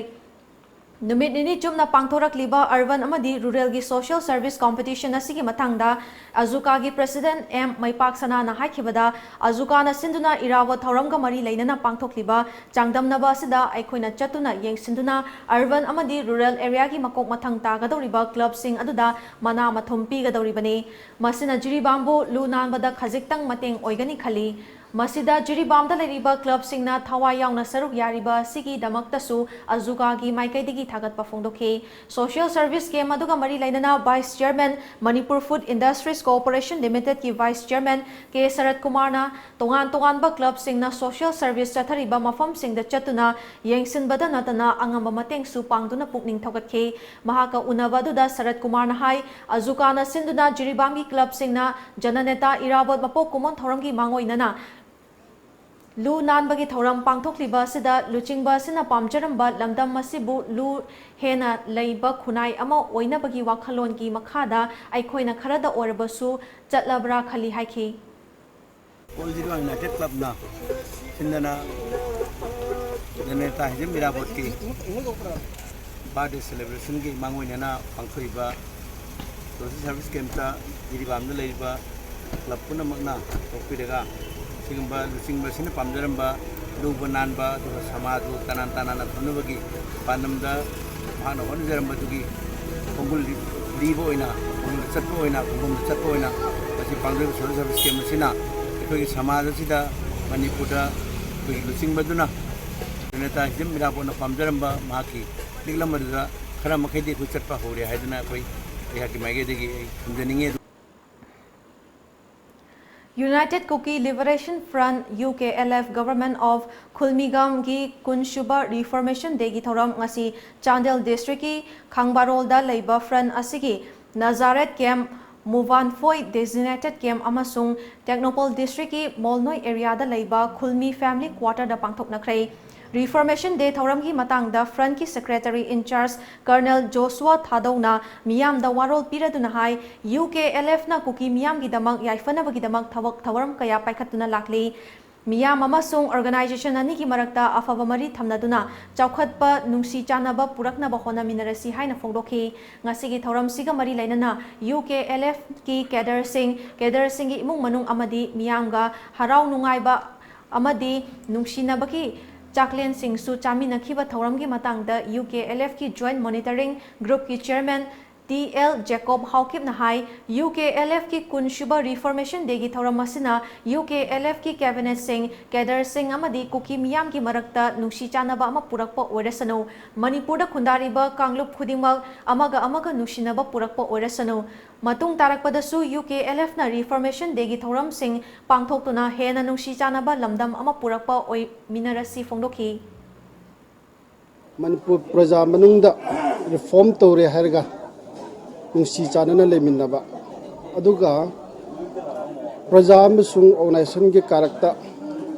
ꯅꯨꯃꯤꯠ ꯅꯤꯅꯤ ꯆꯨꯞꯅ ꯄꯥꯡꯊꯣꯔꯛꯂꯤꯕ Urban ꯑꯃꯗꯤ Ruralꯒꯤ Social Service Competition ꯑꯁꯤꯒꯤ ꯃꯇꯥꯡꯗ ꯑꯖꯨꯀꯥꯒꯤ President ꯑꯦꯝ ꯃꯩꯄꯥꯛ ꯁꯅꯥꯅ ꯍꯥꯏꯈꯤꯕꯗ, ꯑꯖꯨꯀꯥꯅ ꯁꯤꯟꯗꯨꯅ ꯏꯔꯥꯕꯣꯠ ꯊꯧꯔꯝꯒ ꯃꯔꯤ ꯂꯩꯅꯅ ꯄꯥꯡꯊꯣꯛꯂꯤꯕ ꯆꯥꯡꯗꯝꯅꯕ ꯑꯁꯤꯗ ꯑꯩꯈꯣꯏꯅ ꯆꯠꯇꯨꯅ ꯌꯦꯡꯁꯤꯟꯗꯨꯅ Urban ꯑꯃꯗꯤ Rural Areaꯒꯤ ꯃꯀꯣꯛ ꯃꯊꯪ ꯇꯥꯒꯗꯧꯔꯤꯕ clubꯁꯤꯡ ꯑꯗꯨꯗ ꯃꯅꯥ ꯃꯊꯨꯝ ꯄꯤꯒꯗꯧꯔꯤꯕꯅꯤ꯫ ꯃꯁꯤꯅ ꯖꯤꯔꯤꯕꯥꯝꯕꯨ ꯂꯨ ꯅꯥꯟꯕꯗ ꯈꯖꯤꯛꯇꯪ ꯃꯇꯦꯡ ꯑꯣꯏꯒꯅꯤ ꯈꯜꯂꯤ꯫ ꯃꯁꯤꯗ ꯖꯤꯔꯤꯕꯥꯝꯗ ꯂꯩꯔꯤꯕ clubꯁꯤꯡꯅ ꯊꯋꯥꯏ ꯌꯥꯎꯅ ꯁꯔꯨꯛ ꯌꯥꯔꯤꯕ ꯑꯁꯤꯒꯤꯗꯃꯛꯇꯁꯨ ꯑꯖꯨꯀꯥꯒꯤ ꯃꯥꯏꯀꯩꯗꯒꯤ ꯊꯥꯒꯠꯄ ꯐꯣꯡꯗꯣꯛꯈꯤ꯫ Social Service Camp ꯑꯗꯨꯒ ꯃꯔꯤ ꯂꯩꯅꯅ Vice Chairman, Manipur Food Industries Corporation Limitedꯀꯤ Vice Chairman ꯀꯦ ꯁꯔꯠ ꯀꯨꯃꯥꯔꯅ ꯇꯣꯉꯥꯟ ꯇꯣꯉꯥꯟꯕ clubꯁꯤꯡꯅ social service ꯆꯠꯊꯔꯤꯕ ꯃꯐꯝꯁꯤꯡꯗ ꯆꯠꯇꯨꯅ ꯌꯦꯡꯁꯤꯟꯕꯗ ꯅꯠꯇꯅ ꯑꯉꯝꯕ ꯃꯇꯦꯡꯁꯨ ꯄꯥꯡꯗꯨꯅ ꯄꯨꯛꯅꯤꯡ ꯊꯧꯒꯠꯈꯤ꯫ ꯃꯍꯥꯛꯀ ꯎꯅꯕ ꯑꯗꯨꯗ ꯁꯔꯠ ꯀꯨꯃꯥꯔꯅ ꯍꯥꯏ, ꯑꯖꯨꯀꯥꯅ ꯁꯤꯟꯗꯨꯅ ꯖꯤꯔꯤꯕꯥꯝꯒꯤ clubꯁꯤꯡꯅ ꯖꯅꯅꯦꯇꯥ ꯏꯔꯥꯕꯣꯠ ꯃꯄꯣꯛ ꯀꯨꯝꯑꯣꯟ ꯊꯧꯔꯝꯒꯤ ꯃꯥꯡꯑꯣꯏꯅꯅ ꯂꯨ ꯅꯥꯟꯕꯒꯤ ꯊꯧꯔꯝ ꯄꯥꯡꯊꯣꯛꯂꯤꯕ ꯑꯁꯤꯗ ꯂꯨꯆꯤꯡꯕ ꯑꯁꯤꯅ ꯄꯥꯝꯖꯔꯝꯕ ꯂꯝꯗꯝ ꯑꯁꯤꯕꯨ ꯂꯨ ꯍꯦꯟꯅ ꯂꯩꯕ ꯈꯨꯟꯅꯥꯏ ꯑꯃ ꯑꯣꯏꯅꯕꯒꯤ ꯋꯥꯈꯜꯂꯣꯟꯒꯤ ꯃꯈꯥꯗ ꯑꯩꯈꯣꯏꯅ ꯈꯔꯗ ꯑꯣꯏꯔꯕꯁꯨ ꯆꯠꯂꯕ꯭ꯔꯥ ꯈꯜꯂꯤ ꯍꯥꯏꯈꯤ꯫ ꯑꯣꯜ ꯖꯤꯔꯤꯕꯥꯝ ꯌꯨꯅꯥꯏꯇꯦꯗ ꯀ꯭ꯂꯕꯅ ꯁꯤꯟꯗꯅ ꯖꯅꯅꯦꯇꯥ ꯍꯤꯖꯝ ꯏꯔꯥꯕꯣꯠꯀꯤ ꯕꯥꯔꯗꯦ ꯁꯦꯂꯦꯕ꯭ꯔꯦꯁꯟꯒꯤ ꯃꯥꯡꯑꯣꯏꯅꯅ ꯄꯥꯡꯊꯣꯛꯏꯕ ꯁꯣꯁꯦꯜ ꯁꯔꯚꯤꯁ ꯀꯦꯝꯞꯇ ꯖꯤꯔꯤꯕꯥꯝꯗ ꯂꯩꯔꯤꯕ ꯀ꯭ꯂꯕ ꯄꯨꯝꯅꯃꯛꯅ ꯊꯣꯛꯄꯤꯔꯒ ꯁꯤꯒꯨꯝꯕ ꯂꯨꯆꯤꯡꯕꯁꯤꯅ ꯄꯥꯝꯖꯔꯝꯕ ꯂꯨꯕ ꯅꯥꯟꯕ ꯑꯗꯨꯒ ꯁꯃꯥꯖꯕꯨ ꯇꯅꯥꯟ ꯇꯅꯥꯟꯅ ꯊꯝꯅꯕꯒꯤ ꯄꯥꯟꯗꯝꯗ ꯃꯍꯥꯛꯅ ꯍꯣꯠꯅꯖꯔꯝꯕꯗꯨꯒꯤ ꯈꯣꯡꯒꯨꯜ ꯂꯤꯕ ꯑꯣꯏꯅ, ꯈꯣꯡꯒꯨꯜ ꯆꯠꯄ ꯑꯣꯏꯅ, ꯈꯣꯡꯒꯨꯜ ꯆꯠꯄ ꯑꯣꯏꯅ ꯃꯁꯤ ꯄꯥꯡꯊꯣꯛꯏꯕ ꯁꯣꯁꯦꯜ ꯁꯔꯚꯤꯁ ꯀꯦꯝꯞ ꯑꯁꯤꯅ ꯑꯩꯈꯣꯏꯒꯤ ꯁꯃꯥꯖ ꯑꯁꯤꯗ, ꯃꯅꯤꯄꯨꯔꯗ ꯑꯩꯈꯣꯏꯒꯤ ꯂꯨꯆꯤꯡꯕꯗꯨꯅ ꯖꯅꯅꯦꯇꯥ ꯍꯤꯖꯝ ꯏꯔꯥꯕꯣꯠꯅ ꯄꯥꯝꯖꯔꯝꯕ ꯃꯍꯥꯛꯀꯤ ꯂꯤꯛꯂꯝ ꯑꯗꯨꯗ ꯈꯔ ꯃꯈꯩꯗꯤ ꯑꯩꯈꯣꯏ ꯆꯠꯄ ꯍꯧꯔꯦ ꯍꯥꯏꯗꯅ ꯑꯩꯈꯣꯏ, ꯑꯩꯍꯥꯛꯀꯤ ꯃꯥꯏꯀꯩꯗꯒꯤ ꯑꯩ ꯊꯝꯖꯅꯤꯡꯉꯤ꯫ ꯑꯗꯨ United Kuki Liberation Front, U K L F, Government of ꯈꯨꯜꯃꯤꯒꯝꯒꯤ ꯀꯨꯟꯁꯨꯕ Reformation Dayꯒꯤ ꯊꯧꯔꯝ ꯉꯁꯤ ꯆꯥꯟꯗꯦꯜ districtꯀꯤ ꯈꯥꯡꯕꯥꯔꯣꯜꯗ ꯂꯩꯕ front ꯑꯁꯤꯒꯤ ꯅꯖꯥꯔꯦꯠ camp, ꯃꯨꯕꯥꯟꯐꯣꯏ designated camp ꯑꯃꯁꯨꯡ ꯇꯦꯡꯅꯧꯄꯜ districtꯀꯤ ꯃꯣꯜꯅꯣꯏ areaꯗ ꯂꯩꯕ ꯈꯨꯜꯃꯤ family quarterꯗ ꯄꯥꯡꯊꯣꯛꯅꯈ꯭ꯔꯦ꯫ Reformation Day ꯊꯧꯔꯝꯒꯤ ꯃꯇꯥꯡꯗ frontꯀꯤ secretary in charge Colonel Joshua ꯊꯥꯗꯧꯅ ꯃꯤꯌꯥꯝꯗ ꯋꯥꯔꯣꯜ ꯄꯤꯔꯗꯨꯅ ꯍꯥꯏ, U K L Fꯅ ꯀꯨꯀꯤ ꯃꯤꯌꯥꯝꯒꯤꯗꯃꯛ ꯌꯥꯏꯐꯅꯕꯒꯤꯗꯃꯛ ꯊꯕꯛ ꯊꯧꯔꯝ ꯀꯌꯥ ꯄꯥꯏꯈꯠꯇꯨꯅ ꯂꯥꯛꯂꯤ꯫ ꯃꯤꯌꯥꯝ ꯑꯃꯁꯨꯡ organization ꯑꯅꯤꯒꯤ ꯃꯔꯛꯇ ꯑꯐꯕ ꯃꯔꯤ ꯊꯝꯅꯗꯨꯅ ꯆꯥꯎꯈꯠꯄ, ꯅꯨꯡꯁꯤ ꯆꯥꯟꯅꯕ ꯄꯨꯔꯛꯅꯕ ꯍꯣꯠꯅꯃꯤꯟꯅꯔꯁꯤ ꯍꯥꯏꯅ ꯐꯣꯡꯗꯣꯛꯈꯤ꯫ ꯉꯁꯤꯒꯤ ꯊꯧꯔꯝꯁꯤꯒ ꯃꯔꯤ ꯂꯩꯅꯅ U K L F ꯀꯤ cadreꯁꯤꯡ, cadreꯁꯤꯡꯒꯤ ꯏꯃꯨꯡ ꯃꯅꯨꯡ ꯑꯃꯗꯤ ꯃꯤꯌꯥꯝꯒ ꯍꯔꯥꯎ ꯅꯨꯡꯉꯥꯏꯕ ꯑꯃꯗꯤ ꯅꯨꯡꯁꯤꯅꯕꯒꯤ ꯆꯥꯛꯂꯦꯟꯁꯤꯡꯁꯨ ꯆꯥꯃꯤꯟꯅꯈꯤꯕ ꯊꯧꯔꯝꯒꯤ ꯃꯇꯥꯡꯗ U K L F ꯀꯤ Joint Monitoring Groupꯀꯤ Chairman T L Jacob ꯍꯥꯎꯀꯤꯞꯅ ꯍꯥꯏ, U K L F ꯀꯤ ꯀꯨꯟꯁꯨꯕ Reformation Dayꯒꯤ ꯊꯧꯔꯝ ꯑꯁꯤꯅ U K L F ꯀꯤ cabinetꯁꯤꯡ, cadreꯁꯤꯡ ꯑꯃꯗꯤ ꯀꯨꯀꯤ ꯃꯤꯌꯥꯝꯒꯤ ꯃꯔꯛꯇ ꯅꯨꯡꯁꯤ ꯆꯥꯟꯅꯕ ꯑꯃ ꯄꯨꯔꯛꯄ ꯑꯣꯏꯔꯁꯅꯨ, ꯃꯅꯤꯄꯨꯔꯗ ꯈꯨꯟꯗꯥꯔꯤꯕ ꯀꯥꯡꯂꯨꯞ ꯈꯨꯗꯤꯡꯃꯛ ꯑꯃꯒ ꯑꯃꯒ ꯅꯨꯡꯁꯤꯅꯕ ꯄꯨꯔꯛꯄ ꯑꯣꯏꯔꯁꯅꯨ, ꯃꯇꯨꯡ ꯇꯥꯔꯛꯄꯗꯁꯨ U K L Fꯅ Reformation Dayꯒꯤ ꯊꯧꯔꯝꯁꯤꯡ ꯄꯥꯡꯊꯣꯛꯇꯨꯅ ꯍꯦꯟꯅ ꯅꯨꯡꯁꯤ ꯆꯥꯟꯅꯕ ꯂꯝꯗꯝ ꯑꯃ ꯄꯨꯔꯛꯄ ꯑꯣꯏꯃꯤꯟꯅꯔꯁꯤ ꯐꯣꯡꯗꯣꯛꯈꯤ꯫ ꯃꯅꯤꯄꯨꯔ ꯄ꯭ꯔꯖꯥ ꯃꯅꯨꯡꯗ reform ꯇꯧꯔꯦ ꯍꯥꯏꯔꯒ ꯅꯨꯡꯁꯤ ꯆꯥꯟꯅꯅ ꯂꯩꯃꯤꯟꯅꯕ, ꯑꯗꯨꯒ ꯄ꯭ꯔꯖꯥ ꯑꯃꯁꯨꯡ organizationꯒꯤ ꯀꯥꯔꯛꯇ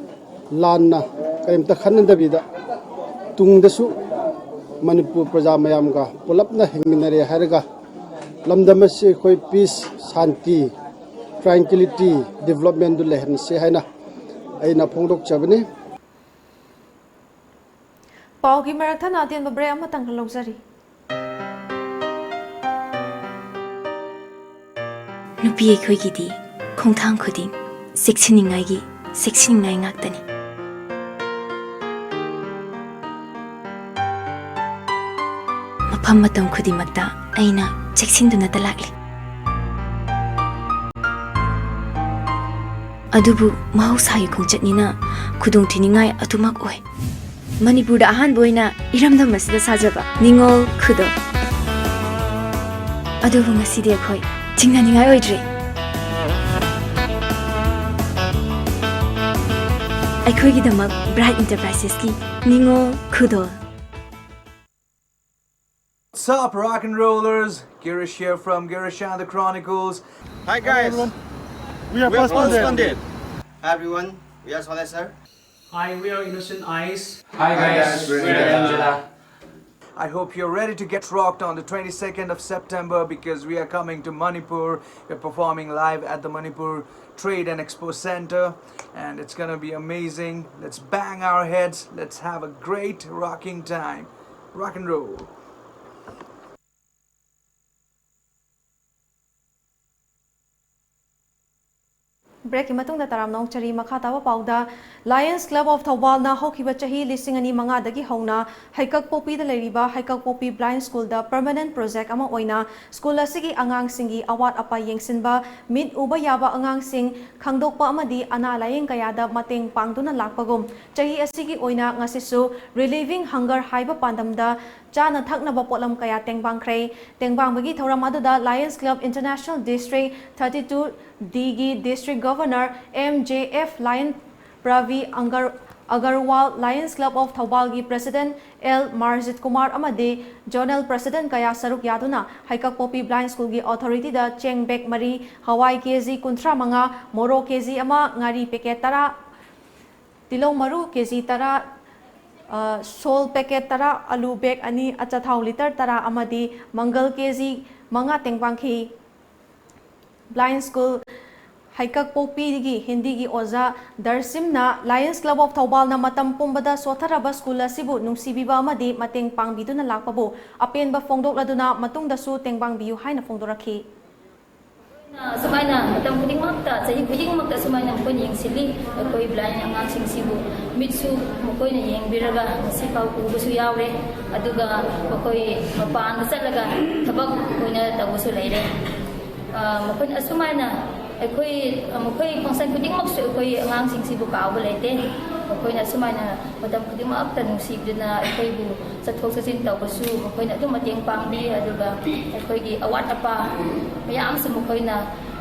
ꯂꯥꯟꯅ ꯀꯔꯤꯝꯇ ꯈꯟꯅꯗꯕꯤꯗ ꯇꯨꯡꯗꯁꯨ ꯃꯅꯤꯄꯨꯔ ꯄ꯭ꯔꯖꯥ ꯃꯌꯥꯝꯒ ꯄꯨꯂꯞꯅ ꯍꯤꯡꯃꯤꯟꯅꯔꯦ ꯍꯥꯏꯔꯒ ꯂꯝꯗꯝ ꯑꯁꯤ ꯑꯩꯈꯣꯏ peace, ꯁꯥꯟꯇꯤ, tranquility, developmentꯗꯨ ꯂꯩꯍꯟꯁꯤ ꯍꯥꯏꯅ ꯑꯩꯅ ꯐꯣꯡꯗꯣꯛꯆꯕꯅꯤ꯫ ꯄꯥꯎꯒꯤ ꯃꯔꯛ ꯊꯠꯅ ꯑꯇꯦꯟꯕ break ꯑꯃꯇꯪꯒ ꯂꯧꯖꯔꯤ꯫ ꯅꯨꯄꯤ ꯑꯩꯈꯣꯏꯒꯤꯗꯤ ꯈꯣꯡꯊꯥꯡ ꯈꯨꯗꯤꯡ ꯆꯦꯛꯁꯤꯟꯅꯤꯡꯉꯥꯏꯒꯤ ꯆꯦꯛꯁꯤꯟꯅꯤꯡꯉꯥꯏ ꯉꯥꯛꯇꯅꯤ꯫ ꯃꯐꯝ ꯃꯇꯝ ꯈꯨꯗꯤꯡꯃꯛꯇ ꯑꯩꯅ ꯆꯦꯛꯁꯤꯟꯗꯨꯅꯇ ꯂꯥꯛꯂꯤ꯫ ꯑꯗꯨꯕꯨ ꯃꯍꯧꯁꯥꯒꯤ ꯈꯣꯡꯆꯠꯅꯤꯅ ꯈꯨꯗꯣꯡꯊꯤꯅꯤꯡꯉꯥꯏ ꯑꯗꯨꯃꯛ ꯑꯣꯏ꯫ ꯃꯅꯤꯄꯨꯔꯗ ꯑꯍꯥꯟꯕ ꯑꯣꯏꯅ ꯏꯔꯝꯗꯝ ꯑꯁꯤꯗ ꯁꯥꯖꯕ ꯅꯤꯉꯣꯜ ꯈꯨꯗꯣꯜ꯫ ꯑꯗꯨꯕꯨ ꯉꯁꯤꯗꯤ ꯑꯩꯈꯣꯏ ꯆꯤꯡꯅꯅꯤꯡꯉꯥꯏ ꯑꯣꯏꯗ꯭ꯔꯦ꯫ ꯑꯩꯈꯣꯏꯒꯤꯗꯃꯛ Bright Enterprisesꯀꯤ ꯅꯤꯉꯣꯜ ꯈꯨꯗꯣꯜ꯫ What's up, rock and rollers? Girish here from Girish and the Chronicles. Hi guys. Everyone. We are We are Postponed. Postponed. Hi everyone, we are Soleh sir. Hi, we are Innocent Eyes. Hi guys, we're Angela. I hope you're ready to get rocked on the twenty-second of September, because we are coming to Manipur. We're performing live at the Manipur Trade and Expo Center, and it's gonna be amazing. Let's bang our heads, let's have a great rocking time. Rock and roll. Breakꯀꯤ ꯃꯇꯨꯡꯗ ꯇꯔꯥꯝꯅ ꯑꯣꯛꯆꯔꯤ꯫ ꯃꯈꯥ ꯇꯥꯕ ꯄꯥꯎꯗ, Lions Club of ꯊꯧꯕꯥꯜꯅ ꯍꯧꯈꯤꯕ ꯆꯍꯤ ꯂꯤꯁꯤꯡ ꯑꯅꯤ ꯃꯉꯥꯗꯒꯤ ꯍꯧꯅ ꯍꯩꯀꯛꯄꯣꯛꯄꯤꯗ ꯂꯩꯔꯤꯕ ꯍꯩꯀꯛꯄꯣꯛꯄꯤ Blind Schoolꯗ permanent project ꯑꯃ ꯑꯣꯏꯅ school ꯑꯁꯤꯒꯤ ꯑꯉꯥꯡꯁꯤꯡꯒꯤ ꯑꯋꯥꯠ ꯑꯄꯥ ꯌꯦꯡꯁꯤꯟꯕ, ꯃꯤꯠ ꯎꯕ ꯌꯥꯕ ꯑꯉꯥꯡꯁꯤꯡ ꯈꯪꯗꯣꯛꯄ ꯑꯃꯗꯤ ꯑꯅꯥ ꯂꯥꯌꯦꯡ ꯀꯌꯥꯗ ꯃꯇꯦꯡ ꯄꯥꯡꯗꯨꯅ ꯂꯥꯛꯄꯒꯨꯝ, ꯆꯍꯤ ꯑꯁꯤꯒꯤ ꯑꯣꯏꯅ ꯉꯁꯤꯁꯨ Relieving Hunger ꯍꯥꯏꯕ ꯄꯥꯟꯗꯝꯗ ꯆꯥꯅ ꯊꯛꯅꯕ ꯄꯣꯠꯂꯝ ꯀꯌꯥ ꯇꯦꯡꯕꯥꯡꯈ꯭ꯔꯦ꯫ ꯇꯦꯡꯕꯥꯡꯕꯒꯤ ꯊꯧꯔꯝ ꯑꯗꯨꯗ Lions Club International District thirty two Dꯒꯤ District Governor M J F Lion Pravi Angar-, Agarwal, Lions Club of ꯊꯧꯕꯥꯜꯒꯤ President L Marjit Kumar ꯑꯃꯗꯤ Zonal President ꯀꯌꯥ ꯁꯔꯨꯛ ꯌꯥꯗꯨꯅ ꯍꯩꯀꯛꯄꯣꯛꯄꯤ Blind Schoolꯒꯤ authorityꯗ ꯆꯦꯡ bag ꯃꯔꯤ, ꯍꯋꯥꯏ KG ꯀꯨꯟꯊ꯭ꯔꯥ ꯃꯉꯥ, ꯃꯣꯔꯣꯛ KG ꯑꯃ, ꯉꯥꯔꯤ packet ꯇꯔꯥ, ꯇꯤꯜꯍꯧ ꯃꯔꯨ KG ꯇꯔꯥ, ꯑ, salt packet ꯇꯔꯥ, ꯑꯂꯨ bag ꯑꯅꯤ, ꯑꯆꯥꯊꯥꯎ litre ꯇꯔꯥ ꯑꯃꯗꯤ ꯃꯪꯒꯜ KG ꯃꯉꯥ ꯇꯦꯡꯕꯥꯡꯈꯤ꯫ Blind School ꯍꯩꯀꯛꯄꯣꯛꯄꯤꯒꯤ ꯍꯤꯟꯗꯤꯒꯤ ꯑꯣꯖꯥ ꯗꯔꯁꯤꯝꯅ Lions Club of ꯊꯧꯕꯥꯜꯅ ꯃꯇꯝ ꯄꯨꯝꯕꯗ ꯁꯣꯠꯊꯔꯕ school ꯑꯁꯤꯕꯨ ꯅꯨꯡꯁꯤꯕꯤꯕ ꯑꯃꯗꯤ ꯃꯇꯦꯡ ꯄꯥꯡꯕꯤꯗꯨꯅ ꯂꯥꯛꯄꯕꯨ ꯑꯄꯦꯟꯕ ꯐꯣꯡꯗꯣꯛꯂꯗꯨꯅ ꯃꯇꯨꯡꯗꯁꯨ ꯇꯦꯡꯕꯥꯡꯕꯤꯌꯨ ꯍꯥꯏꯅ ꯐꯣꯡꯗꯣꯔꯛꯈꯤ꯫ ꯁꯨꯃꯥꯏꯅ ꯃꯇꯝ ꯈꯨꯗꯤꯡꯃꯛꯇ, ꯆꯍꯤ ꯈꯨꯗꯤꯡꯃꯛꯇ ꯁꯨꯃꯥꯏꯅ ꯃꯈꯣꯏꯅ ꯌꯦꯡꯁꯤꯜꯂꯤ꯫ ꯑꯩꯈꯣꯏ blind ꯑꯉꯥꯡꯁꯤꯡꯁꯤꯕꯨ ꯃꯤꯠꯁꯨ ꯃꯈꯣꯏꯅ ꯌꯦꯡꯕꯤꯔꯒ ꯉꯁꯤ ꯐꯥꯎ ꯎꯕꯁꯨ ꯌꯥꯎꯔꯦ꯫ ꯑꯗꯨꯒ ꯃꯈꯣꯏ ꯃꯄꯥꯟꯗ ꯆꯠꯂꯒ ꯊꯕꯛ ꯑꯣꯏꯅ ꯇꯧꯕꯁꯨ ꯂꯩꯔꯦ꯫ ꯑ, ꯃꯈꯣꯏꯅ ꯑꯁꯨꯃꯥꯏꯅ ꯑꯩꯈꯣꯏ, ꯃꯈꯣꯏ function ꯈꯨꯗꯤꯡꯃꯛꯁꯨ ꯑꯩꯈꯣꯏ ꯑꯉꯥꯡꯁꯤꯡꯁꯤꯕꯨ ꯀꯥꯎꯕ ꯂꯩꯇꯦ꯫ ꯃꯈꯣꯏꯅ ꯑꯁꯨꯃꯥꯏꯅ ꯃꯇꯝ ꯈꯨꯗꯤꯡꯃꯛꯇ ꯅꯨꯡꯁꯤꯕꯤꯗꯨꯅ ꯑꯩꯈꯣꯏꯕꯨ ꯆꯠꯊꯣꯛ ꯆꯠꯁꯤꯟ ꯇꯧꯕꯁꯨ ꯃꯈꯣꯏꯅ ꯑꯗꯨꯝ ꯃꯇꯦꯡ ꯄꯥꯡꯕꯤ꯫ ꯑꯗꯨꯒ ꯑꯩꯈꯣꯏꯒꯤ ꯑꯋꯥꯠ ꯑꯄꯥ ꯃꯌꯥꯝꯁꯨ ꯃꯈꯣꯏꯅ,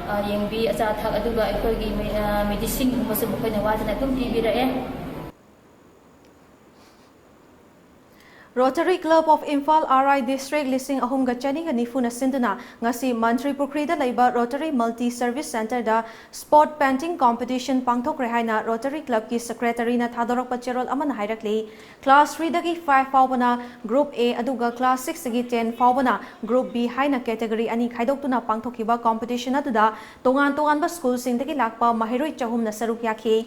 ꯑ, ꯌꯦꯡꯕꯤ꯫ ꯑꯆꯥ ꯑꯊꯛ, ꯑꯗꯨꯒ ꯑꯩꯈꯣꯏꯒꯤ ꯃꯦ-, ꯑ, medicineꯒꯨꯝꯕꯁꯨ ꯃꯈꯣꯏꯅ ꯋꯥꯗꯅ ꯑꯗꯨꯝ ꯄꯤꯕꯤꯔꯛꯑꯦ꯫ Rotary Club of Imphal R I District ꯂꯤꯁꯤꯡ ꯑꯍꯨꯝꯒ ꯆꯅꯤꯒ ꯅꯤꯐꯨꯅ ꯁꯤꯟꯗꯨꯅ ꯉꯁꯤ ꯃꯟꯇ꯭ꯔꯤ ꯄꯨꯈ꯭ꯔꯤꯗ ꯂꯩꯕ Rotary Multi Service Centreꯗ Spot Painting Competition ꯄꯥꯡꯊꯣꯛꯈ꯭ꯔꯦ ꯍꯥꯏꯅ Rotary Clubꯀꯤ Secretaryꯅ ꯊꯥꯗꯣꯔꯛꯄ ꯆꯦꯔꯣꯜ ꯑꯃꯅ ꯍꯥꯏꯔꯛꯂꯤ꯫ Class threeꯗꯒꯤ five ꯐꯥꯎꯕꯅ Group A, ꯑꯗꯨꯒ Class sixꯇꯒꯤ ten ꯐꯥꯎꯕꯅ Group B ꯍꯥꯏꯅ category ꯑꯅꯤ ꯈꯥꯏꯗꯣꯛꯇꯨꯅ ꯄꯥꯡꯊꯣꯛꯈꯤꯕ competition ꯑꯗꯨꯗ ꯇꯣꯉꯥꯟ ꯇꯣꯉꯥꯟꯕ schoolꯁꯤꯡꯗꯒꯤ ꯂꯥꯛꯄ ꯃꯍꯩꯔꯣꯏ ꯆꯍꯨꯝꯅ ꯁꯔꯨꯛ ꯌꯥꯈꯤ꯫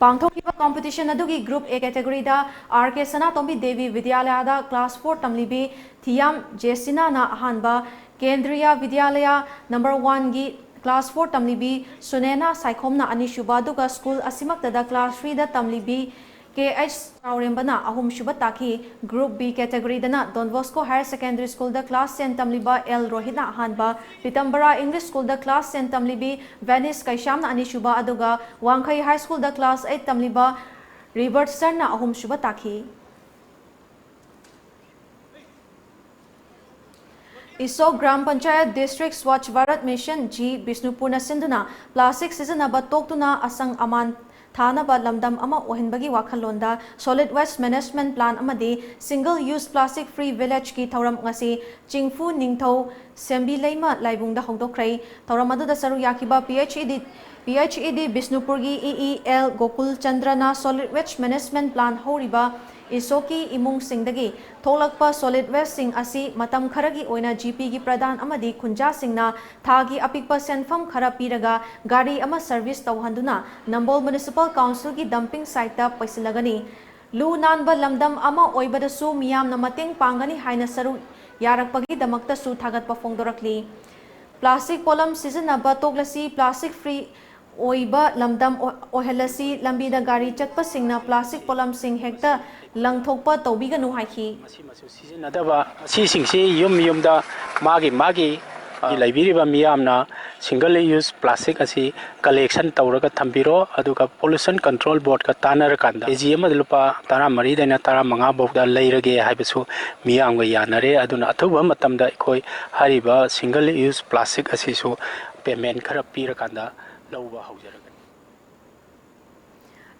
ꯄꯥꯡꯊꯣꯛꯈꯤꯕ competition ꯑꯗꯨꯒꯤ Group A categoryꯗ R K Sanatombi Devi ꯕꯤꯗ꯭ꯌꯥꯂꯌꯥꯗ Class four ꯇꯝꯂꯤꯕꯤ ꯊꯤꯌꯥꯝ ꯖꯦꯁꯤꯅꯥꯅ ꯑꯍꯥꯟꯕ, ꯀꯦꯟꯗ꯭ꯔꯤꯌꯥ ꯕꯤꯗ꯭ꯌꯥꯂꯌꯥ number oneꯒꯤ Class four ꯇꯝꯂꯤꯕꯤ ꯁꯨꯅꯦꯅꯥ ꯁꯥꯏꯈꯣꯝꯅ ꯑꯅꯤꯁꯨꯕ, ꯑꯗꯨꯒ school ꯑꯁꯤꯃꯛꯇꯗ Class threeꯗ ꯇꯝꯂꯤꯕꯤ ꯀꯦ ꯑꯩꯆ ꯆꯥꯎꯔꯦꯝꯕꯅ ꯑꯍꯨꯝꯁꯨꯕ ꯇꯥꯈꯤ꯫ Group B categoryꯗꯅ Don Bosco Higher Secondary Schoolꯗ Class ten ꯇꯝꯂꯤꯕ ꯑꯦꯜ ꯔꯣꯍꯤꯠꯅ ꯑꯍꯥꯟꯕ, ꯄꯤꯇꯝꯕꯔꯥ English Schoolꯗ Class ten ꯇꯝꯂꯤꯕꯤ ꯚꯦꯅꯤꯁ ꯀꯩꯁꯥꯝꯅ ꯑꯅꯤꯁꯨꯕ, ꯑꯗꯨꯒ ꯋꯥꯡꯈꯩ High Schoolꯗ Class eight ꯇꯝꯂꯤꯕ ꯔꯤꯕꯔꯠꯁꯟꯅ ꯑꯍꯨꯝꯁꯨꯕ ꯇꯥꯈꯤ꯫ Ishok gram panchayat District Swachh Bharat Mission G ꯕꯤꯁꯅꯨꯄꯨꯔꯅ ꯁꯤꯟꯗꯨꯅ plastic ꯁꯤꯖꯤꯟꯅꯕ ꯇꯣꯛꯇꯨꯅ ꯑꯁꯪ ꯑꯃꯥꯟ ꯊꯥꯅꯕ ꯂꯝꯗꯝ ꯑꯃ ꯑꯣꯏꯍꯟꯕꯒꯤ ꯋꯥꯈꯜꯂꯣꯟꯗ Solid Waste Management Plan ꯑꯃꯗꯤ Single Use Plastic Free Villageꯀꯤ ꯊꯧꯔꯝ ꯉꯁꯤ ꯆꯤꯡꯐꯨ ꯅꯤꯡꯊꯧ ꯁꯦꯝꯕꯤ ꯂꯩꯃ ꯂꯥꯏꯕꯨꯡꯗ ꯍꯧꯗꯣꯛꯈ꯭ꯔꯦ꯫ ꯊꯧꯔꯝ ꯑꯗꯨꯗ ꯁꯔꯨꯛ ꯌꯥꯈꯤꯕ P H E D, P H E D ꯕꯤꯁꯅꯨꯄꯨꯔꯒꯤ ꯏ ꯏ ꯑꯦꯜ ꯒꯣꯀꯨꯜ ꯆꯟꯗ꯭ꯔꯅ Solid Waste Management Plan ꯍꯧꯔꯤꯕ ꯏꯁꯣꯛꯀꯤ ꯏꯃꯨꯡꯁꯤꯡꯗꯒꯤ ꯊꯣꯛꯂꯛꯄ solid wasteꯁꯤꯡ ꯑꯁꯤ ꯃꯇꯝ ꯈꯔꯒꯤ ꯑꯣꯏꯅ ꯖꯤ ꯄꯤꯒꯤ ꯄ꯭ꯔꯙꯥꯟ ꯑꯃꯗꯤ ꯈꯨꯟꯖꯥꯁꯤꯡꯅ ꯊꯥꯒꯤ ꯑꯄꯤꯛꯄ ꯁꯦꯟꯐꯝ ꯈꯔ ꯄꯤꯔꯒ ꯒꯥꯔꯤ ꯑꯃ service ꯇꯧꯍꯟꯗꯨꯅ ꯅꯝꯕꯣꯜ Municipal Councilꯒꯤ dumping siteꯇ ꯄꯩꯁꯤꯜꯂꯒꯅꯤ꯫ ꯂꯨ ꯅꯥꯟꯕ ꯂꯝꯗꯝ ꯑꯃ ꯑꯣꯏꯕꯗꯁꯨ ꯃꯤꯌꯥꯝꯅ ꯃꯇꯦꯡ ꯄꯥꯡꯒꯅꯤ ꯍꯥꯏꯅ ꯁꯔꯨꯛ ꯌꯥꯔꯛꯄꯒꯤꯗꯃꯛꯇꯁꯨ ꯊꯥꯒꯠꯄ ꯐꯣꯡꯗꯣꯔꯛꯂꯤ꯫ Plastic ꯄꯣꯠꯂꯝ ꯁꯤꯖꯤꯟꯅꯕ ꯇꯣꯛꯂꯁꯤ, plastic free ꯑꯣꯏꯕ ꯂꯝꯗꯝ ꯑꯣꯏꯍꯜꯂꯁꯤ, ꯂꯝꯕꯤꯗ ꯒꯥꯔꯤ ꯆꯠꯄꯁꯤꯡꯅ plastic ꯄꯣꯠꯂꯝꯁꯤꯡ ꯍꯦꯛꯇ ꯂꯪꯊꯣꯛꯄ ꯇꯧꯕꯤꯒꯅꯨ ꯍꯥꯏꯈꯤ꯫ ꯃꯁꯤꯃꯁꯨ ꯁꯤꯖꯤꯟꯅꯗꯕ ꯑꯁꯤꯁꯤꯡꯁꯤ ꯌꯨꯝ ꯌꯨꯝꯗ ꯃꯥꯒꯤ ꯃꯥꯒꯤ, ꯑ, ꯂꯩꯕꯤꯔꯤꯕ ꯃꯤꯌꯥꯝꯅ single use plastic ꯑꯁꯤ collection ꯇꯧꯔꯒ ꯊꯝꯕꯤꯔꯣ, ꯑꯗꯨꯒ Pollution Control Boardꯀ ꯇꯥꯟꯅꯔꯀꯥꯟꯗ ꯀꯦ ꯖꯤ ꯑꯃꯗ ꯂꯨꯄꯥ ꯇꯔꯥꯃꯔꯤꯗꯩꯅ ꯇꯔꯥꯃꯉꯥ ꯐꯥꯎꯗ ꯂꯩꯔꯒꯦ ꯍꯥꯏꯕꯁꯨ ꯃꯤꯌꯥꯝꯒ ꯌꯥꯅꯔꯦ꯫ ꯑꯗꯨꯅ ꯑꯊꯨꯕ ꯃꯇꯝꯗ ꯑꯩꯈꯣꯏ ꯍꯥꯏꯔꯤꯕ single use plastic ꯑꯁꯤꯁꯨ payment ꯈꯔ ꯄꯤꯔꯀꯥꯟꯗ ꯂꯧꯕ ꯍꯧꯖꯔꯒꯅꯤ꯫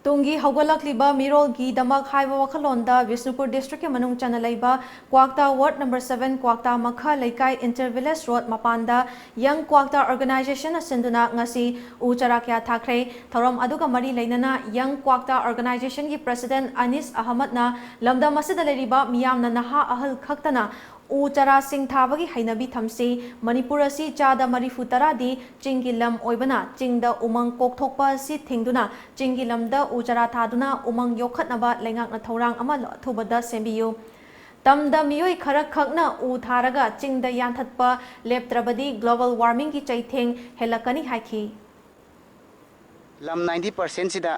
ꯇꯨꯡꯒꯤ ꯍꯧꯒꯠꯂꯛꯂꯤꯕ ꯃꯤꯔꯣꯜꯒꯤꯗꯃꯛ ꯍꯥꯏꯕ ꯋꯥꯈꯜꯂꯣꯟꯗ ꯕꯤꯁꯅꯨꯄꯨꯔ district ꯀꯤ ꯃꯅꯨꯡ ꯆꯟꯅ ꯂꯩꯕ ꯀ꯭ꯋꯥꯛꯇꯥ ward number seven ꯀ꯭ꯋꯥꯛꯇꯥ ꯃꯈꯥ ꯂꯩꯀꯥꯏ inter village road ꯃꯄꯥꯟꯗ Young Kwakta Organization ꯅ ꯁꯤꯟꯗꯨꯅ ꯉꯁꯤ ꯎ ꯆꯥꯔꯥ ꯀꯌꯥ ꯊꯥꯈ꯭ꯔꯦ꯫ ꯊꯧꯔꯝ ꯑꯗꯨꯒ ꯃꯔꯤ ꯂꯩꯅꯅ Young Kwakta Organization ꯒꯤ president ꯑꯅꯤꯁ ꯑꯍꯃꯗꯅ ꯂꯝꯗꯝ ꯑꯁꯤꯗ ꯂꯩꯔꯤꯕ ꯃꯤꯌꯥꯝꯅ ꯅꯍꯥ ꯑꯍꯜ ꯈꯛꯇꯅ ꯎ ꯆꯥꯔꯥꯁꯤꯡ ꯊꯥꯕꯒꯤ ꯍꯩꯅꯕꯤ ꯊꯝꯁꯤ꯫ ꯃꯅꯤꯄꯨꯔ ꯑꯁꯤ ꯆꯥꯗ ꯃꯔꯤꯐꯨ ꯇꯔꯥꯗꯤ ꯆꯤꯡꯒꯤ ꯂꯝ ꯑꯣꯏꯕꯅ ꯆꯤꯡꯗ ꯎꯃꯪ ꯀꯣꯛꯊꯣꯛꯄ ꯑꯁꯤ ꯊꯤꯡꯗꯨꯅ ꯆꯤꯡꯒꯤ ꯂꯝꯗ ꯎ ꯆꯥꯔꯥ ꯊꯥꯗꯨꯅ ꯎꯃꯪ ꯌꯣꯛꯈꯠꯅꯕ ꯂꯩꯉꯥꯛꯅ ꯊꯧꯔꯥꯡ ꯑꯃ ꯑꯊꯨꯕꯗ ꯁꯦꯝꯕꯤꯌꯨ꯫ ꯇꯝꯗ ꯃꯤꯑꯣꯏ ꯈꯔ ꯈꯛꯅ ꯎ ꯊꯥꯔꯒ ꯆꯤꯡꯗ ꯌꯥꯟꯊꯠꯄ ꯂꯦꯞꯇ꯭ꯔꯕꯗꯤ global warming ꯒꯤ ꯆꯩꯊꯦꯡ ꯍꯦꯜꯂꯛꯀꯅꯤ ꯍꯥꯏꯈꯤ꯫ ꯂꯝ ninety percent ꯁꯤꯗ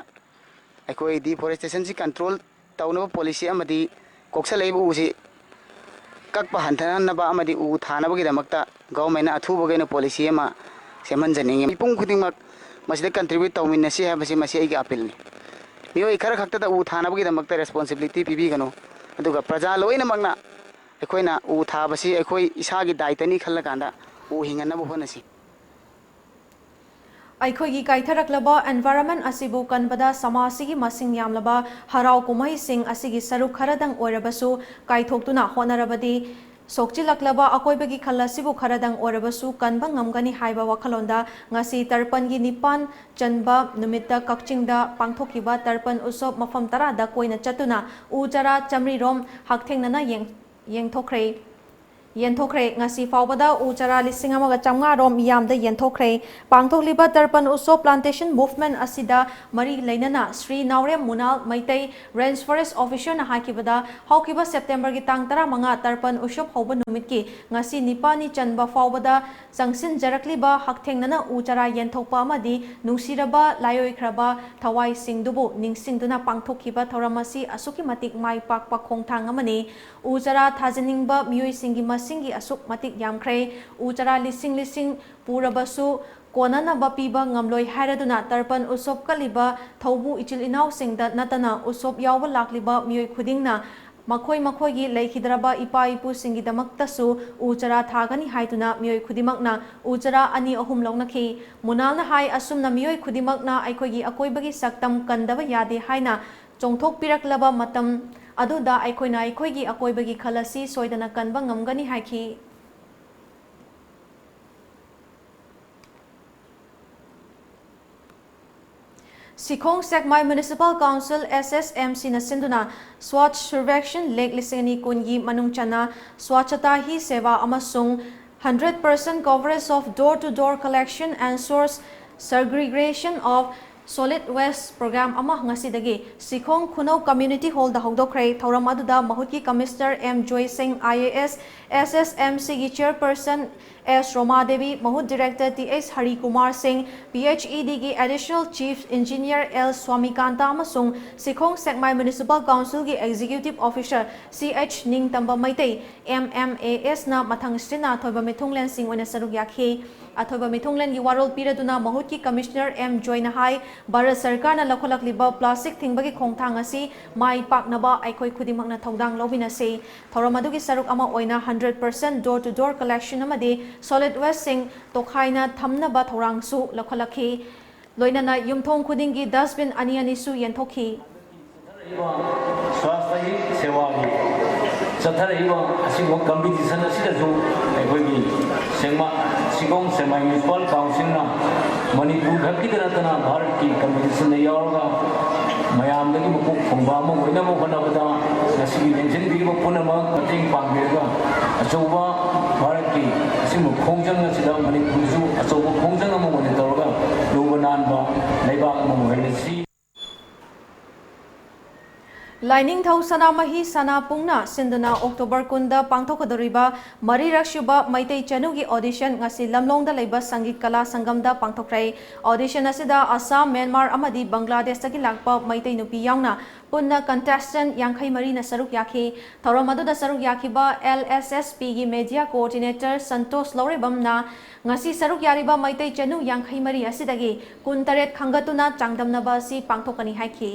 ꯑꯩꯈꯣꯏ deforestation ꯁꯤ control ꯇꯧꯅꯕ policy ꯑꯃꯗꯤ ꯀꯣꯛꯁꯜꯂꯛꯏꯕ ꯎꯁꯤ ꯀꯛꯄ ꯍꯟꯊꯍꯟꯅꯕ ꯑꯃꯗꯤ ꯎ ꯊꯥꯅꯕꯒꯤꯗꯃꯛꯇ government ꯅ ꯑꯊꯨꯕꯒꯤ ꯑꯣꯏꯅ policy ꯑꯃ ꯁꯦꯝꯍꯟꯖꯅꯤꯡꯏ꯫ ꯃꯤꯄꯨꯝ ꯈꯨꯗꯤꯡꯃꯛ ꯃꯁꯤꯗ contribute ꯇꯧꯃꯤꯟꯅꯁꯤ ꯍꯥꯏꯕꯁꯤ ꯃꯁꯤ ꯑꯩꯒꯤ appeal ꯅꯤ꯫ ꯃꯤꯑꯣꯏ ꯈꯔ ꯈꯛꯇꯗ ꯎ ꯊꯥꯅꯕꯒꯤꯗꯃꯛꯇ responsibility ꯄꯤꯕꯤꯒꯅꯨ, ꯑꯗꯨꯒ ꯄ꯭ꯔꯖꯥ ꯂꯣꯏꯅꯃꯛꯅ ꯑꯩꯈꯣꯏꯅ ꯎ ꯊꯥꯕꯁꯤ ꯑꯩꯈꯣꯏ ꯏꯁꯥꯒꯤ ꯗꯥꯏꯇꯅꯤ ꯈꯜꯂꯀꯥꯟꯗ ꯎ ꯍꯤꯡꯍꯟꯅꯕ ꯍꯣꯠꯅꯁꯤ꯫ ꯑꯩꯈꯣꯏꯒꯤ ꯀꯥꯏꯊꯔꯛꯂꯕ environment ꯑꯁꯤꯕꯨ ꯀꯟꯕꯗ ꯁꯃꯥꯖꯁꯤꯒꯤ ꯃꯁꯤꯡ ꯌꯥꯝꯂꯕ ꯍꯔꯥꯎ ꯀꯨꯝꯍꯩꯁꯤꯡ ꯑꯁꯤꯒꯤ ꯁꯔꯨꯛ ꯈꯔꯗꯪ ꯑꯣꯏꯔꯕꯁꯨ ꯀꯥꯏꯊꯣꯛꯇꯨꯅ ꯍꯣꯠꯅꯔꯕꯗꯤ ꯁꯣꯛꯆꯤꯜꯂꯛꯂꯕ ꯑꯀꯣꯏꯕꯒꯤ ꯈꯜ ꯑꯁꯤꯕꯨ ꯈꯔꯗꯪ ꯑꯣꯏꯔꯕꯁꯨ ꯀꯟꯕ ꯉꯝꯒꯅꯤ ꯍꯥꯏꯕ ꯋꯥꯈꯜꯂꯣꯟꯗ ꯉꯁꯤ ꯇꯔꯄꯟꯒꯤ ꯅꯤꯄꯥꯟ ꯆꯟꯕ ꯅꯨꯃꯤꯠꯇ ꯀꯛꯆꯤꯡꯗ ꯄꯥꯡꯊꯣꯛꯈꯤꯕ ꯇꯔꯄꯟ ꯎꯠꯁꯣꯞ ꯃꯐꯝ ꯇꯔꯥꯗ ꯀꯣꯏꯅ ꯆꯠꯇꯨꯅ ꯎ ꯆꯥꯔꯥ ꯆꯥꯃꯔꯤ ꯔꯣꯝ ꯍꯛꯊꯦꯡꯅꯅ ꯌꯦꯡ-, ꯌꯦꯡꯊꯣꯛꯈ꯭ꯔꯦ꯫ ꯌꯦꯟꯊꯣꯛꯈ꯭ꯔꯦ꯫ ꯉꯁꯤ ꯐꯥꯎꯕꯗ ꯎ ꯆꯥꯔꯥ ꯂꯤꯁꯤꯡ ꯑꯃꯒ ꯆꯥꯝꯃꯉꯥ ꯔꯣꯝ ꯃꯤꯌꯥꯝꯗ ꯌꯦꯟꯊꯣꯛꯈ꯭ꯔꯦ꯫ ꯄꯥꯡꯊꯣꯛꯂꯤꯕ ꯇꯔꯄꯟ ꯎꯠꯁꯣꯞ plantation movement ꯑꯁꯤꯗ ꯃꯔꯤ ꯂꯩꯅꯅ ꯁ꯭ꯔꯤ ꯅꯥꯎꯔꯦꯝ ꯃꯨꯅꯥꯜ ꯃꯩꯇꯩ, range forest officer ꯅ ꯍꯥꯏꯈꯤꯕꯗ, ꯍꯧꯈꯤꯕ September ꯒꯤ ꯇꯥꯡ ꯇꯔꯥꯃꯉꯥ ꯇꯔꯄꯟ ꯎꯠꯁꯣꯞ ꯍꯧꯕ ꯅꯨꯃꯤꯠꯀꯤ ꯉꯁꯤ ꯅꯤꯄꯥꯜꯅꯤ ꯆꯟꯕ ꯐꯥꯎꯕꯗ ꯆꯪꯁꯤꯟꯖꯔꯛꯂꯤꯕ ꯍꯛꯊꯦꯡꯅꯅ ꯎ ꯆꯥꯔꯥ ꯌꯦꯟꯊꯣꯛꯄ ꯑꯃꯗꯤ ꯅꯨꯡꯁꯤꯔꯕ ꯂꯥꯏꯑꯣꯏꯈ꯭ꯔꯕ ꯊꯋꯥꯏꯁꯤꯡꯗꯨꯕꯨ ꯅꯤꯡꯁꯤꯡꯗꯨꯅ ꯄꯥꯡꯊꯣꯛꯈꯤꯕ ꯊꯧꯔꯝ ꯑꯁꯤ ꯑꯁꯨꯛꯀꯤ ꯃꯇꯤꯛ ꯃꯥꯏ ꯄꯥꯛꯄ ꯈꯣꯡꯊꯥꯡ ꯑꯃꯅꯤ꯫ ꯎ ꯆꯥꯔꯥ ꯊꯥꯖꯤꯟꯅꯤꯡꯕ ꯃꯤꯑꯣꯏꯁꯤꯡꯒꯤ ꯃꯁꯤꯡꯒꯤ ꯑꯁꯨꯛ ꯃꯇꯤꯛ ꯌꯥꯝꯈ꯭ꯔꯦ꯫ ꯎ ꯆꯥꯔꯥ ꯂꯤꯁꯤꯡ ꯂꯤꯁꯤꯡ ꯄꯨꯔꯕꯁꯨ ꯀꯣꯟꯅꯅꯕ ꯄꯤꯕ ꯉꯝꯂꯣꯏ ꯍꯥꯏꯔꯗꯨꯅ ꯇꯔꯄꯟ ꯎꯠꯁꯣꯞ ꯀꯠꯂꯤꯕ ꯊꯧꯕꯨ ꯏꯆꯤꯜ ꯏꯅꯥꯎꯁꯤꯡꯗ ꯅꯠꯇꯅ ꯎꯠꯁꯣꯞ ꯌꯥꯎꯕ ꯂꯥꯛꯂꯤꯕ ꯃꯤꯑꯣꯏ ꯈꯨꯗꯤꯡꯅ ꯃꯈꯣꯏ ꯃꯈꯣꯏꯒꯤ ꯂꯩꯈꯤꯗ꯭ꯔꯕ ꯏꯄꯥ ꯏꯄꯨꯁꯤꯡꯒꯤꯗꯃꯛꯇꯁꯨ ꯎ ꯆꯥꯔꯥ ꯊꯥꯒꯅꯤ ꯍꯥꯏꯗꯨꯅ ꯃꯤꯑꯣꯏ ꯈꯨꯗꯤꯡꯃꯛꯅ ꯎ ꯆꯥꯔꯥ ꯑꯅꯤ ꯑꯍꯨꯝ ꯂꯧꯅꯈꯤ꯫ ꯃꯨꯅꯥꯜꯅ ꯍꯥꯏ, ꯑꯁꯨꯝꯅ ꯃꯤꯑꯣꯏ ꯈꯨꯗꯤꯡꯃꯛꯅ ꯑꯩꯈꯣꯏꯒꯤ ꯑꯀꯣꯏꯕꯒꯤ ꯁꯛꯇꯝ ꯀꯟꯗꯕ ꯌꯥꯗꯦ ꯍꯥꯏꯅ ꯆꯣꯡꯊꯣꯛꯄꯤꯔꯛꯂꯕ ꯃꯇꯝ ꯑꯗꯨꯗ ꯑꯩꯈꯣꯏꯅ ꯑꯩꯈꯣꯏꯒꯤ ꯑꯀꯣꯏꯕꯒꯤ ꯈꯜ ꯑꯁꯤ ꯁꯣꯏꯗꯅ ꯀꯟꯕ ꯉꯝꯒꯅꯤ ꯍꯥꯏꯈꯤ꯫ ꯁꯤꯈꯣꯡ ꯁꯦꯛꯃꯥꯏ Municipal Council, S S M C ꯅ ꯁꯤꯟꯗꯨꯅ Swachh Survekshan ꯂꯤꯁꯤꯡ ꯑꯅꯤ ꯀꯨꯟꯒꯤ ꯃꯅꯨꯡ ꯆꯟꯅ Swachhata Hi Seva ꯑꯃꯁꯨꯡ hundred percent coverage of door to door collection and source segregation of solid waste program ꯑꯃ ꯉꯁꯤꯗꯒꯤ ꯁꯤꯈꯣꯡ ꯈꯨꯅꯧ Community Hall ꯗ ꯍꯧꯗꯣꯛꯈ꯭ꯔꯦ꯫ ꯊꯧꯔꯝ ꯑꯗꯨꯗ ꯃꯍꯨꯠꯀꯤ Commissioner M ꯖꯣꯏ ꯁꯤꯡ, I A S, S S M C ꯒꯤ Chairperson S ꯔꯣꯃꯥ ꯗꯦꯕꯤ, ꯃꯍꯨꯠ Director T H Harry Kumar ꯁꯤꯡ, P H E D ꯒꯤ Additional Chief Engineer L ꯁ꯭ꯋꯥꯃꯤꯀꯥꯟꯇ ꯑꯃꯁꯨꯡ ꯁꯤꯈꯣꯡ ꯁꯦꯛꯃꯥꯏ Municipal Council ꯒꯤ Executive Officer C H ꯅꯤꯡꯇꯝꯕ Meitei, M M A S ꯅ ꯃꯊꯪꯁꯤꯠꯅ ꯑꯊꯣꯏꯕ ꯃꯤꯊꯨꯡꯂꯦꯟꯁꯤꯡ ꯑꯣꯏꯅ ꯁꯔꯨꯛ ꯌꯥꯈꯤ꯫ ꯑꯊꯣꯏꯕ ꯃꯤꯊꯨꯡꯂꯦꯟꯒꯤ ꯋꯥꯔꯣꯜ ꯄꯤꯔꯗꯨꯅ ꯃꯍꯨꯠꯀꯤ Commissioner M ꯖꯣꯏꯅ ꯍꯥꯏ, ꯚꯥꯔꯠ ꯁꯔꯀꯥꯔꯅ ꯂꯧꯈꯠꯂꯛꯂꯤꯕ plastic ꯊꯤꯡꯕꯒꯤ ꯈꯣꯡꯊꯥꯡ ꯑꯁꯤ ꯃꯥꯏ ꯄꯥꯛꯅꯕ ꯑꯩꯈꯣꯏ ꯈꯨꯗꯤꯡꯃꯛꯅ ꯊꯧꯗꯥꯡ ꯂꯧꯃꯤꯟꯅꯁꯤ꯫ ꯊꯧꯔꯝ ꯑꯗꯨꯒꯤ ꯁꯔꯨꯛ ꯑꯃ ꯑꯣꯏꯅ hundred percent door to door collection ꯑꯃꯗꯤ solid waste ꯁꯤꯡ ꯇꯣꯈꯥꯏꯅ ꯊꯝꯅꯕ ꯊꯧꯔꯥꯡꯁꯨ ꯂꯧꯈꯠꯂꯛꯈꯤ꯫ ꯂꯣꯏꯅꯅ ꯌꯨꯝꯊꯣꯡ ꯈꯨꯗꯤꯡꯒꯤ dustbin ꯑꯅꯤ ꯑꯅꯤꯁꯨ ꯌꯦꯟꯊꯣꯛꯈꯤ꯫ ꯁ꯭ꯋꯥꯁꯊ ꯍꯤ ꯁꯦꯋꯥꯒꯤ ꯆꯠꯊꯔꯛꯏꯕ ꯑꯁꯤꯒꯨꯝꯕ competition ꯑꯁꯤꯗꯁꯨ ꯑꯩꯈꯣꯏꯒꯤ ꯁꯦꯛꯃꯥ-, ꯁꯤꯈꯣꯡ ꯁꯦꯛꯃꯥꯏ Municipal Council ꯅ ꯃꯅꯤꯄꯨꯔ ꯈꯛꯀꯤꯗ ꯅꯠꯇꯅ ꯚꯥꯔꯠꯀꯤ competition ꯗ ꯌꯥꯎꯔꯒ ꯃꯌꯥꯝꯗꯒꯤ ꯃꯀꯣꯛ ꯊꯣꯡꯕ ꯑꯃ ꯑꯣꯏꯅꯕ ꯍꯣꯠꯅꯕꯗ ꯉꯁꯤꯒꯤ ꯂꯦꯡꯁꯤꯟꯕꯤꯔꯤꯕ ꯄꯨꯝꯅꯃꯛ ꯃꯇꯦꯡ ꯄꯥꯡꯕꯤꯔꯒ ꯑꯆꯧꯕ ꯚꯥꯔꯠꯀꯤ ꯑꯁꯤꯒꯨꯝꯕ ꯈꯣꯡꯖꯪ ꯑꯁꯤꯗ ꯃꯅꯤꯄꯨꯔꯁꯨ ꯑꯆꯧꯕ ꯈꯣꯡꯖꯪ ꯑꯃ ꯑꯣꯏꯅ ꯇꯧꯔꯒ ꯂꯨꯕ ꯅꯥꯟꯕ ꯂꯩꯕꯥꯛ ꯑꯃ ꯑꯣꯏꯍꯜꯂꯁꯤ꯫ ꯂꯥꯏꯅꯤꯡꯊꯧ ꯁꯅꯥꯃꯍꯤ ꯁꯅꯥꯄꯨꯡꯅ ꯁꯤꯟꯗꯨꯅ October ꯀꯨꯟꯗ ꯄꯥꯡꯊꯣꯛꯀꯗꯧꯔꯤꯕ ꯃꯔꯤꯔꯛꯁꯨꯕ ꯃꯩꯇꯩ ꯆꯅꯨꯒꯤ audition ꯉꯁꯤ ꯂꯝꯂꯣꯡꯗ ꯂꯩꯕ ꯁꯪꯒꯤꯠ ꯀꯂꯥ ꯁꯪꯒꯝꯗ ꯄꯥꯡꯊꯣꯛꯈ꯭ꯔꯦ꯫ Audition ꯑꯁꯤꯗ ꯑꯁꯥꯝ, ꯃ꯭ꯌꯥꯟꯃꯥꯔ ꯑꯃꯗꯤ ꯕꯪꯒ꯭ꯂꯥꯗꯦꯁꯇꯒꯤ ꯂꯥꯛꯄ ꯃꯩꯇꯩ ꯅꯨꯄꯤ ꯌꯥꯎꯅ ꯄꯨꯟꯅ contestant ꯌꯥꯡꯈꯩ ꯃꯔꯤꯅ ꯁꯔꯨꯛ ꯌꯥꯈꯤ꯫ ꯊꯧꯔꯝ ꯑꯗꯨꯗ ꯁꯔꯨꯛ ꯌꯥꯈꯤꯕ L S S P ꯒꯤ media coordinator ꯁꯟꯇꯣꯁ ꯂꯧꯔꯦꯕꯝꯅ ꯉꯁꯤ ꯁꯔꯨꯛ ꯌꯥꯔꯤꯕ ꯃꯩꯇꯩ ꯆꯅꯨ ꯌꯥꯡꯈꯩ ꯃꯔꯤ ꯑꯁꯤꯗꯒꯤ ꯀꯨꯟꯇꯔꯦꯠ ꯈꯟꯒꯠꯇꯨꯅ ꯆꯥꯡꯗꯝꯅꯕ ꯑꯁꯤ ꯄꯥꯡꯊꯣꯛꯀꯅꯤ ꯍꯥꯏꯈꯤ꯫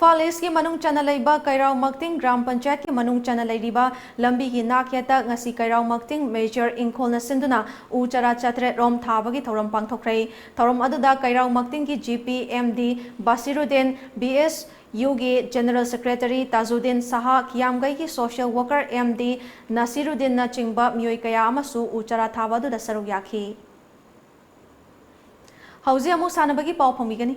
ꯏꯝꯐꯥꯜ ꯏꯁꯀꯤ ꯃꯅꯨꯡ ꯆꯟꯅ ꯂꯩꯕ ꯀꯩꯔꯥꯎ ꯃꯛꯇꯤꯡ ꯒ꯭ꯔꯥꯝ ꯄꯟꯆꯥꯌꯠꯀꯤ ꯃꯅꯨꯡ ꯆꯟꯅ ꯂꯩꯔꯤꯕ ꯂꯝꯕꯤꯒꯤ ꯅꯥꯛꯌꯦꯠꯇ ꯉꯁꯤ ꯀꯩꯔꯥꯎ ꯃꯛꯇꯤꯡ ꯃꯦꯖꯔ ꯏꯪꯈꯣꯜꯅ ꯁꯤꯟꯗꯨꯅ ꯎ ꯆꯥꯔꯥ ꯆꯥꯇ꯭ꯔꯦꯠ ꯔꯣꯝ ꯊꯥꯕꯒꯤ ꯊꯧꯔꯝ ꯄꯥꯡꯊꯣꯛꯈ꯭ꯔꯦ꯫ ꯊꯧꯔꯝ ꯑꯗꯨꯗ ꯀꯩꯔꯥꯎ ꯃꯛꯇꯤꯡꯒꯤ G P M D Basirudin, B S ꯌꯨꯒꯤ ꯖꯦꯅꯔꯦꯜ ꯁꯦꯀ꯭ꯔꯦꯇꯔꯤ ꯇꯥꯖꯨꯗꯤꯟ ꯁꯍꯥ, ꯈꯤꯌꯥꯝꯒꯩꯒꯤ ꯁꯣꯁꯤꯌꯦꯜ ꯋꯥꯔꯀꯔ ꯑꯦꯝ ꯗꯤ ꯅꯥꯁꯤꯔꯨꯗꯤꯟꯅꯆꯤꯡꯕ ꯃꯤꯑꯣꯏ ꯀꯌꯥ ꯑꯃꯁꯨ ꯎ ꯆꯥꯔꯥ ꯊꯥꯕ ꯑꯗꯨꯗ ꯁꯔꯨꯛ ꯌꯥꯈꯤ꯫ ꯍꯧꯖꯤꯛ ꯑꯃꯨꯛ ꯁꯥꯟꯅꯕꯒꯤ ꯄꯥꯎ ꯐꯪꯕꯤꯒꯅꯤ꯫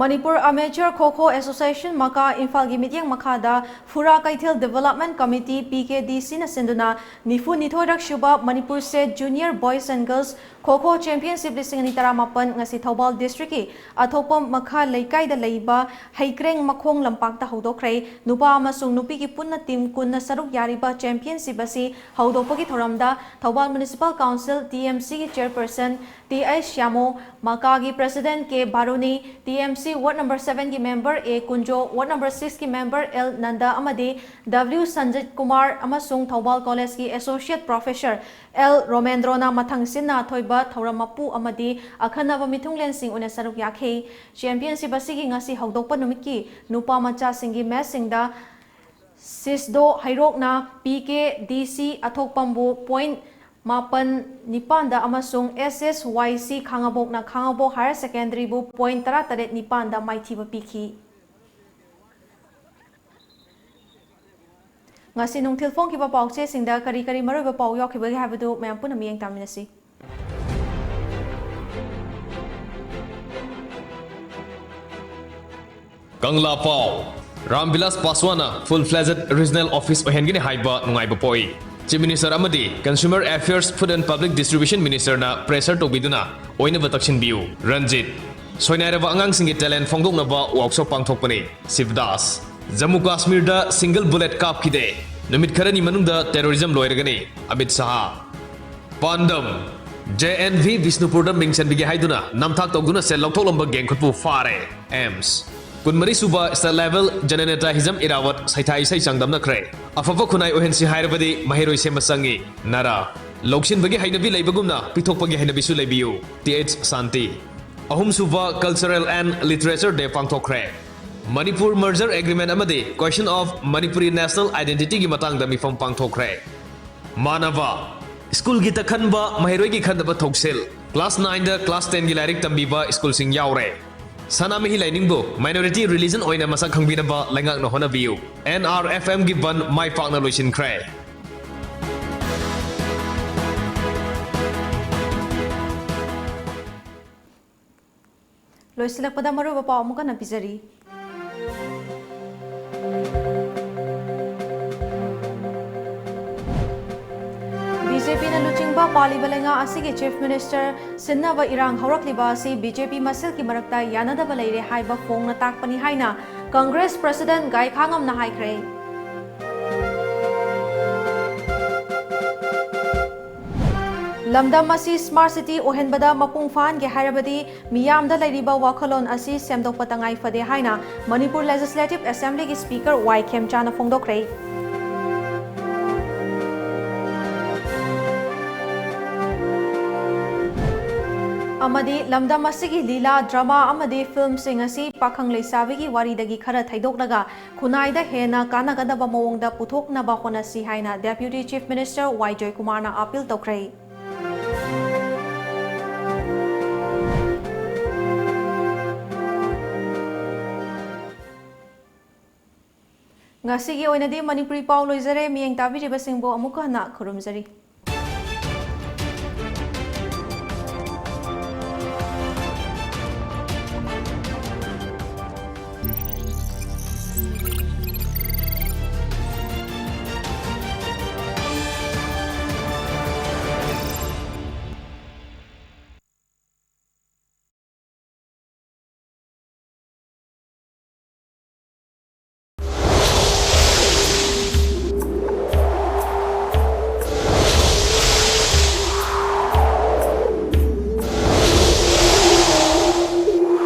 ꯃꯅꯤꯄꯨꯔ ꯑꯃꯦꯆꯔ ꯈꯣ ꯈꯣ ꯑꯦꯁꯣꯁꯤꯌꯦꯁꯟ ꯃꯀꯥ ꯏꯝꯐꯥꯜꯒꯤ ꯃꯤꯠꯌꯦꯡ ꯃꯈꯥꯗ ꯐꯨꯔꯥ ꯀꯩꯊꯦꯜ ꯗꯤꯕꯦꯂꯞꯃꯦꯟ ꯀꯃꯤꯇꯤ, ꯄꯤ ꯀꯦ ꯗꯤ ꯁꯤꯅ ꯁꯤꯟꯗꯨꯅ ꯅꯤꯐꯨ ꯅꯤꯊꯣꯏꯔꯛ ꯁꯨꯕ Manipur state junior boys and girls kho kho championship ꯂꯤꯁꯤꯡ ꯑꯅꯤ ꯇꯔꯥꯃꯥꯄꯟ ꯉꯁꯤ ꯊꯧꯕꯥꯜ ꯗꯤꯁꯇ꯭ꯔꯤꯛꯀꯤ ꯑꯊꯣꯛꯄꯝ ꯃꯈꯥ ꯂꯩꯀꯥꯏꯗ ꯂꯩꯕ ꯍꯩꯀ꯭ꯔꯦꯡ ꯃꯈꯣꯡ ꯂꯝꯄꯥꯛꯇ ꯍꯧꯗꯣꯛꯈ꯭ꯔꯦ꯫ ꯅꯨꯄꯥ ꯑꯃꯁꯨꯡ ꯅꯨꯄꯤꯒꯤ ꯄꯨꯟꯅ ꯇꯤꯝ ꯀꯨꯟꯅ ꯁꯔꯨꯛ ꯌꯥꯔꯤꯕ ꯆꯦꯝꯄꯤꯌꯟꯁꯤꯞ ꯑꯁꯤ ꯍꯧꯗꯣꯛꯄꯒꯤ ꯊꯧꯔꯝꯗ Thoubal municipal council, T M ꯁꯤꯒꯤ ꯆꯦꯌꯔꯄꯔꯁꯟ ꯇꯤ ꯑꯩꯆ ꯁ꯭ꯌꯥꯃꯣ, ꯃꯀꯥꯒꯤ president K Baruni, T M C ward number ꯁꯚꯦꯟꯒꯤ member A Kunjo, ward number ꯁꯤꯛꯁꯀꯤ ꯃꯦꯝꯕꯔ ꯑꯦꯜ ꯅꯟꯗ ꯑꯃꯗꯤ ꯗꯕ꯭ꯂꯤꯎ ꯁꯟꯖꯤꯠ ꯀꯨꯃꯥꯔ ꯑꯃꯁꯨꯡ ꯊꯧꯕꯥꯜ ꯀꯣꯂꯦꯖꯀꯤ ꯑꯦꯁꯣꯁꯤꯌꯦꯠ ꯄ꯭ꯔꯣꯐꯦꯁꯔ ꯑꯦꯜ ꯔꯣꯃꯦꯟꯗ꯭ꯔꯣꯅ ꯃꯊꯪ ꯁꯤꯟꯅ ꯑꯊꯣꯏꯕ ꯊꯧꯔꯝ ꯃꯄꯨ ꯑꯃꯗꯤ ꯑꯈꯟꯅꯕ ꯃꯤꯊꯨꯡꯂꯦꯟꯁꯤꯡ ꯑꯣꯏꯅ ꯁꯔꯨꯛ ꯌꯥꯈꯤ꯫ ꯆꯦꯝꯄꯤꯌꯟꯁꯤꯞ ꯑꯁꯤꯒꯤ ꯉꯁꯤ ꯍꯧꯗꯣꯛꯄ ꯅꯨꯃꯤꯠꯀꯤ ꯅꯨꯄꯥ ꯃꯆꯥꯁꯤꯡꯒꯤ ꯃꯦꯆꯁꯤꯡꯗ ꯁꯤꯁꯗꯣ ꯍꯩꯔꯣꯛꯅ ꯄꯤ ꯀꯦ ꯗꯤ ꯁꯤ ꯑꯊꯣꯛꯄꯝꯕꯨ ꯄꯣꯏꯟꯠ ꯃꯥꯄꯟ ꯅꯤꯄꯥꯟꯗ ꯑꯃꯁꯨꯡ ꯑꯦꯁ ꯑꯦꯁ ꯋꯥꯏ ꯁꯤ ꯈꯥꯉꯕꯣꯛꯅ ꯈꯥꯉꯕꯣꯛ ꯍꯥꯌꯔ ꯁꯦꯀꯦꯟꯗꯔꯤꯕꯨ ꯄꯣꯏꯟꯠ ꯇꯔꯥꯇꯔꯦꯠ ꯅꯤꯄꯥꯟꯗ ꯃꯥꯏꯊꯤꯕ ꯄꯤꯈꯤ꯫ ꯉꯁꯤ ꯅꯨꯡꯊꯤꯜ ꯐꯣꯡꯈꯤꯕ ꯄꯥꯎꯆꯦꯁꯤꯡꯗ ꯀꯔꯤ ꯀꯔꯤ ꯃꯔꯨꯑꯣꯏꯕ ꯄꯥꯎ ꯌꯥꯎꯈꯤꯕꯒꯦ ꯍꯥꯏꯕꯗꯨ ꯃꯌꯥꯝ ꯄꯨꯟꯅ ꯃꯤꯠꯌꯦꯡ ꯇꯥꯃꯤꯟꯅꯁꯤ꯫ ꯀꯪꯂꯥ ꯄꯥꯎ꯫ ꯔꯥꯝꯕꯤꯂꯥꯁ ꯄꯥꯁꯋꯥꯟꯅ full fledged regional office ꯑꯣꯏꯍꯟꯒꯅꯤ ꯍꯥꯏꯕ ꯅꯨꯡꯉꯥꯏꯕ ꯄꯣꯛꯏ꯫ Chief Minister ꯑꯃꯗꯤ Consumer Affairs, Food and Public Distribution Ministerꯅ pressure ꯇꯧꯕꯤꯗꯨꯅ ꯑꯣꯏꯅꯕ ꯇꯛꯁꯤꯟꯕꯤꯌꯨ꯫ ꯔꯟꯖꯤꯠ꯫ ꯁꯣꯏꯅꯥꯏꯔꯕ ꯑꯉꯥꯡꯁꯤꯡꯒꯤ talent ꯐꯣꯡꯗꯣꯛꯅꯕ workshop ꯄꯥꯡꯊꯣꯛꯄꯅꯤ꯫ ꯁꯤꯕꯗꯥꯁ꯫ Jammu ꯀꯥꯁꯃꯤꯔꯗ single bullet ꯀꯥꯞꯈꯤꯗꯦ꯫ ꯅꯨꯃꯤꯠ ꯈꯔꯅꯤ ꯃꯅꯨꯡꯗ terrorism ꯂꯣꯏꯔꯒꯅꯤ꯫ ꯑꯃꯤꯠ ꯁꯥꯍ꯫ ꯄꯥꯟꯗꯝ, ꯖꯦ ꯑꯦꯟ ꯚꯤ ꯕꯤꯁꯅꯨꯄꯨꯔꯗ ꯃꯤꯡ ꯆꯟꯕꯤꯒꯦ ꯍꯥꯏꯗꯨꯅ ꯅꯝꯊꯥꯛ ꯇꯧꯗꯨꯅ ꯁꯦꯜ ꯂꯧꯊꯣꯛꯂꯝꯕ gang ꯈꯨꯠꯄꯨ ꯐꯥꯔꯦ꯫ ꯑꯦꯝꯁ꯫ ꯀꯨꯟꯃꯔꯤ ꯁꯨꯕ State Level Jananeta Hijam Irawat ꯁꯩꯊꯥ ꯏꯁꯩ ꯆꯥꯡꯗꯝꯅꯈ꯭ꯔꯦ꯫ ꯑꯐꯕ ꯈꯨꯟꯅꯥꯏ ꯑꯣꯏꯍꯟꯁꯤ ꯍꯥꯏꯔꯕꯗꯤ ꯃꯍꯩꯔꯣꯏ ꯁꯦꯝꯕ ꯆꯪꯏ꯫ ꯅꯔꯥ, ꯂꯧꯁꯤꯟꯕꯒꯤ ꯍꯩꯅꯕꯤ ꯂꯩꯕꯒꯨꯝꯅ ꯄꯤꯊꯣꯛꯄꯒꯤ ꯍꯩꯅꯕꯤꯁꯨ ꯂꯩꯕꯤꯌꯨ꯫ ꯇꯤ ꯑꯩꯆ ꯁꯥꯟꯇꯤ꯫ ꯑꯍꯨꯝꯁꯨꯕ Cultural and Literature Day ꯄꯥꯡꯊꯣꯛꯈ꯭ꯔꯦ꯫ Manipur Merger Agreement ꯑꯃꯗꯤ Question of Manipuri National Identity ꯒꯤ ꯃꯇꯥꯡꯗ ꯃꯤꯐꯝ ꯄꯥꯡꯊꯣꯛꯈ꯭ꯔꯦ꯫ ꯃꯥꯟꯅꯕ꯫ ꯁ꯭ꯀꯨꯜꯒꯤ ꯇꯛꯈꯟꯕ, ꯃꯍꯩꯔꯣꯏꯒꯤ ꯈꯟꯅꯕ ꯊꯧꯁꯤꯜ꯫ Class nine ꯗ class ten ꯒꯤ ꯂꯥꯏꯔꯤꯛ ꯇꯝꯕꯤꯕ ꯁ꯭ꯀꯨꯜꯁꯤꯡ ꯌꯥꯎꯔꯦ꯫ ꯁꯅꯥꯃꯍꯤ ꯂꯥꯏꯅꯤꯡꯕꯨ minority religion ꯑꯣꯏꯅ ꯃꯁꯛ ꯈꯪꯕꯤꯅꯕ ꯂꯩꯉꯥꯛꯅ ꯍꯣꯠꯅꯕꯤꯌꯨ꯫ N R F M ꯒꯤ ꯕꯟ ꯃꯥꯏ ꯄꯥꯛꯅ ꯂꯣꯏꯁꯤꯟꯈ꯭ꯔꯦ꯫ ꯂꯣꯏꯁꯤꯜꯂꯛꯄꯗ ꯃꯔꯨꯑꯣꯏꯕ ꯄꯥꯎ ꯑꯃꯨꯛ ꯍꯟꯅ ꯄꯤꯖꯔꯤ꯫ ꯕꯤ ꯖꯦ ꯄꯤꯅ ꯂꯨꯆꯤꯡꯕ ꯄꯥꯜꯂꯤꯕ ꯂꯩꯉꯥꯛ ꯑꯁꯤꯒꯤ Chief Minister ꯁꯤꯟꯅꯕ ꯏꯔꯥꯡ ꯍꯧꯔꯛꯂꯤꯕ ꯑꯁꯤ ꯕꯤ ꯖꯦ ꯄꯤ ꯃꯁꯦꯜꯒꯤ ꯃꯔꯛꯇ ꯌꯥꯅꯗꯕ ꯂꯩꯔꯦ ꯍꯥꯏꯕ ꯐꯣꯡꯅ ꯇꯥꯛꯄꯅꯤ ꯍꯥꯏꯅ Congress President ꯒꯥꯏꯈꯥꯉꯝꯅ ꯍꯥꯏꯈ꯭ꯔꯦ꯫ ꯂꯝꯗꯝ ꯑꯁꯤ Smart City ꯑꯣꯏꯍꯟꯕꯗ ꯃꯄꯨꯡ ꯐꯥꯍꯟꯒꯦ ꯍꯥꯏꯔꯕꯗꯤ ꯃꯤꯌꯥꯝꯗ ꯂꯩꯔꯤꯕ ꯋꯥꯈꯜꯂꯣꯟ ꯑꯁꯤ ꯁꯦꯝꯗꯣꯛꯄ ꯇꯉꯥꯏ ꯐꯗꯦ ꯍꯥꯏꯅ ꯃꯅꯤꯄꯨꯔ Legislative Assembly ꯒꯤ Speaker ꯋꯥꯏ ꯈꯦꯝꯆꯥꯅ ꯐꯣꯡꯗꯣꯛꯈ꯭ꯔꯦ꯫ ꯑꯃꯗꯤ ꯂꯝꯗꯝ ꯑꯁꯤꯒꯤ ꯂꯤꯂꯥ, drama ꯑꯃꯗꯤ film ꯁꯤꯡ ꯑꯁꯤ ꯄꯥꯈꯪ ꯂꯩꯁꯥꯕꯤꯒꯤ ꯋꯥꯔꯤꯗꯒꯤ ꯈꯔ ꯊꯩꯗꯣꯛꯂꯒ ꯈꯨꯟꯅꯥꯏꯗ ꯍꯦꯟꯅ ꯀꯥꯟꯅꯒꯗꯕ ꯃꯑꯣꯡꯗ ꯄꯨꯊꯣꯛꯅꯕ ꯍꯣꯠꯅꯁꯤ ꯍꯥꯏꯅ Deputy Chief Minister ꯋꯥꯏ ꯖꯣꯏꯀꯨꯃꯥꯔꯅ appeal ꯇꯧꯈ꯭ꯔꯦ꯫ ꯉꯁꯤꯒꯤ ꯑꯣꯏꯅꯗꯤ ꯃꯅꯤꯄꯨꯔꯤ ꯄꯥꯎ ꯂꯣꯏꯖꯔꯦ꯫ ꯃꯤꯠꯌꯦꯡ ꯇꯥꯕꯤꯔꯤꯕꯁꯤꯡꯕꯨ ꯑꯃꯨꯛꯀ ꯍꯟꯅ ꯈꯨꯔꯨꯝꯖꯔꯤ꯫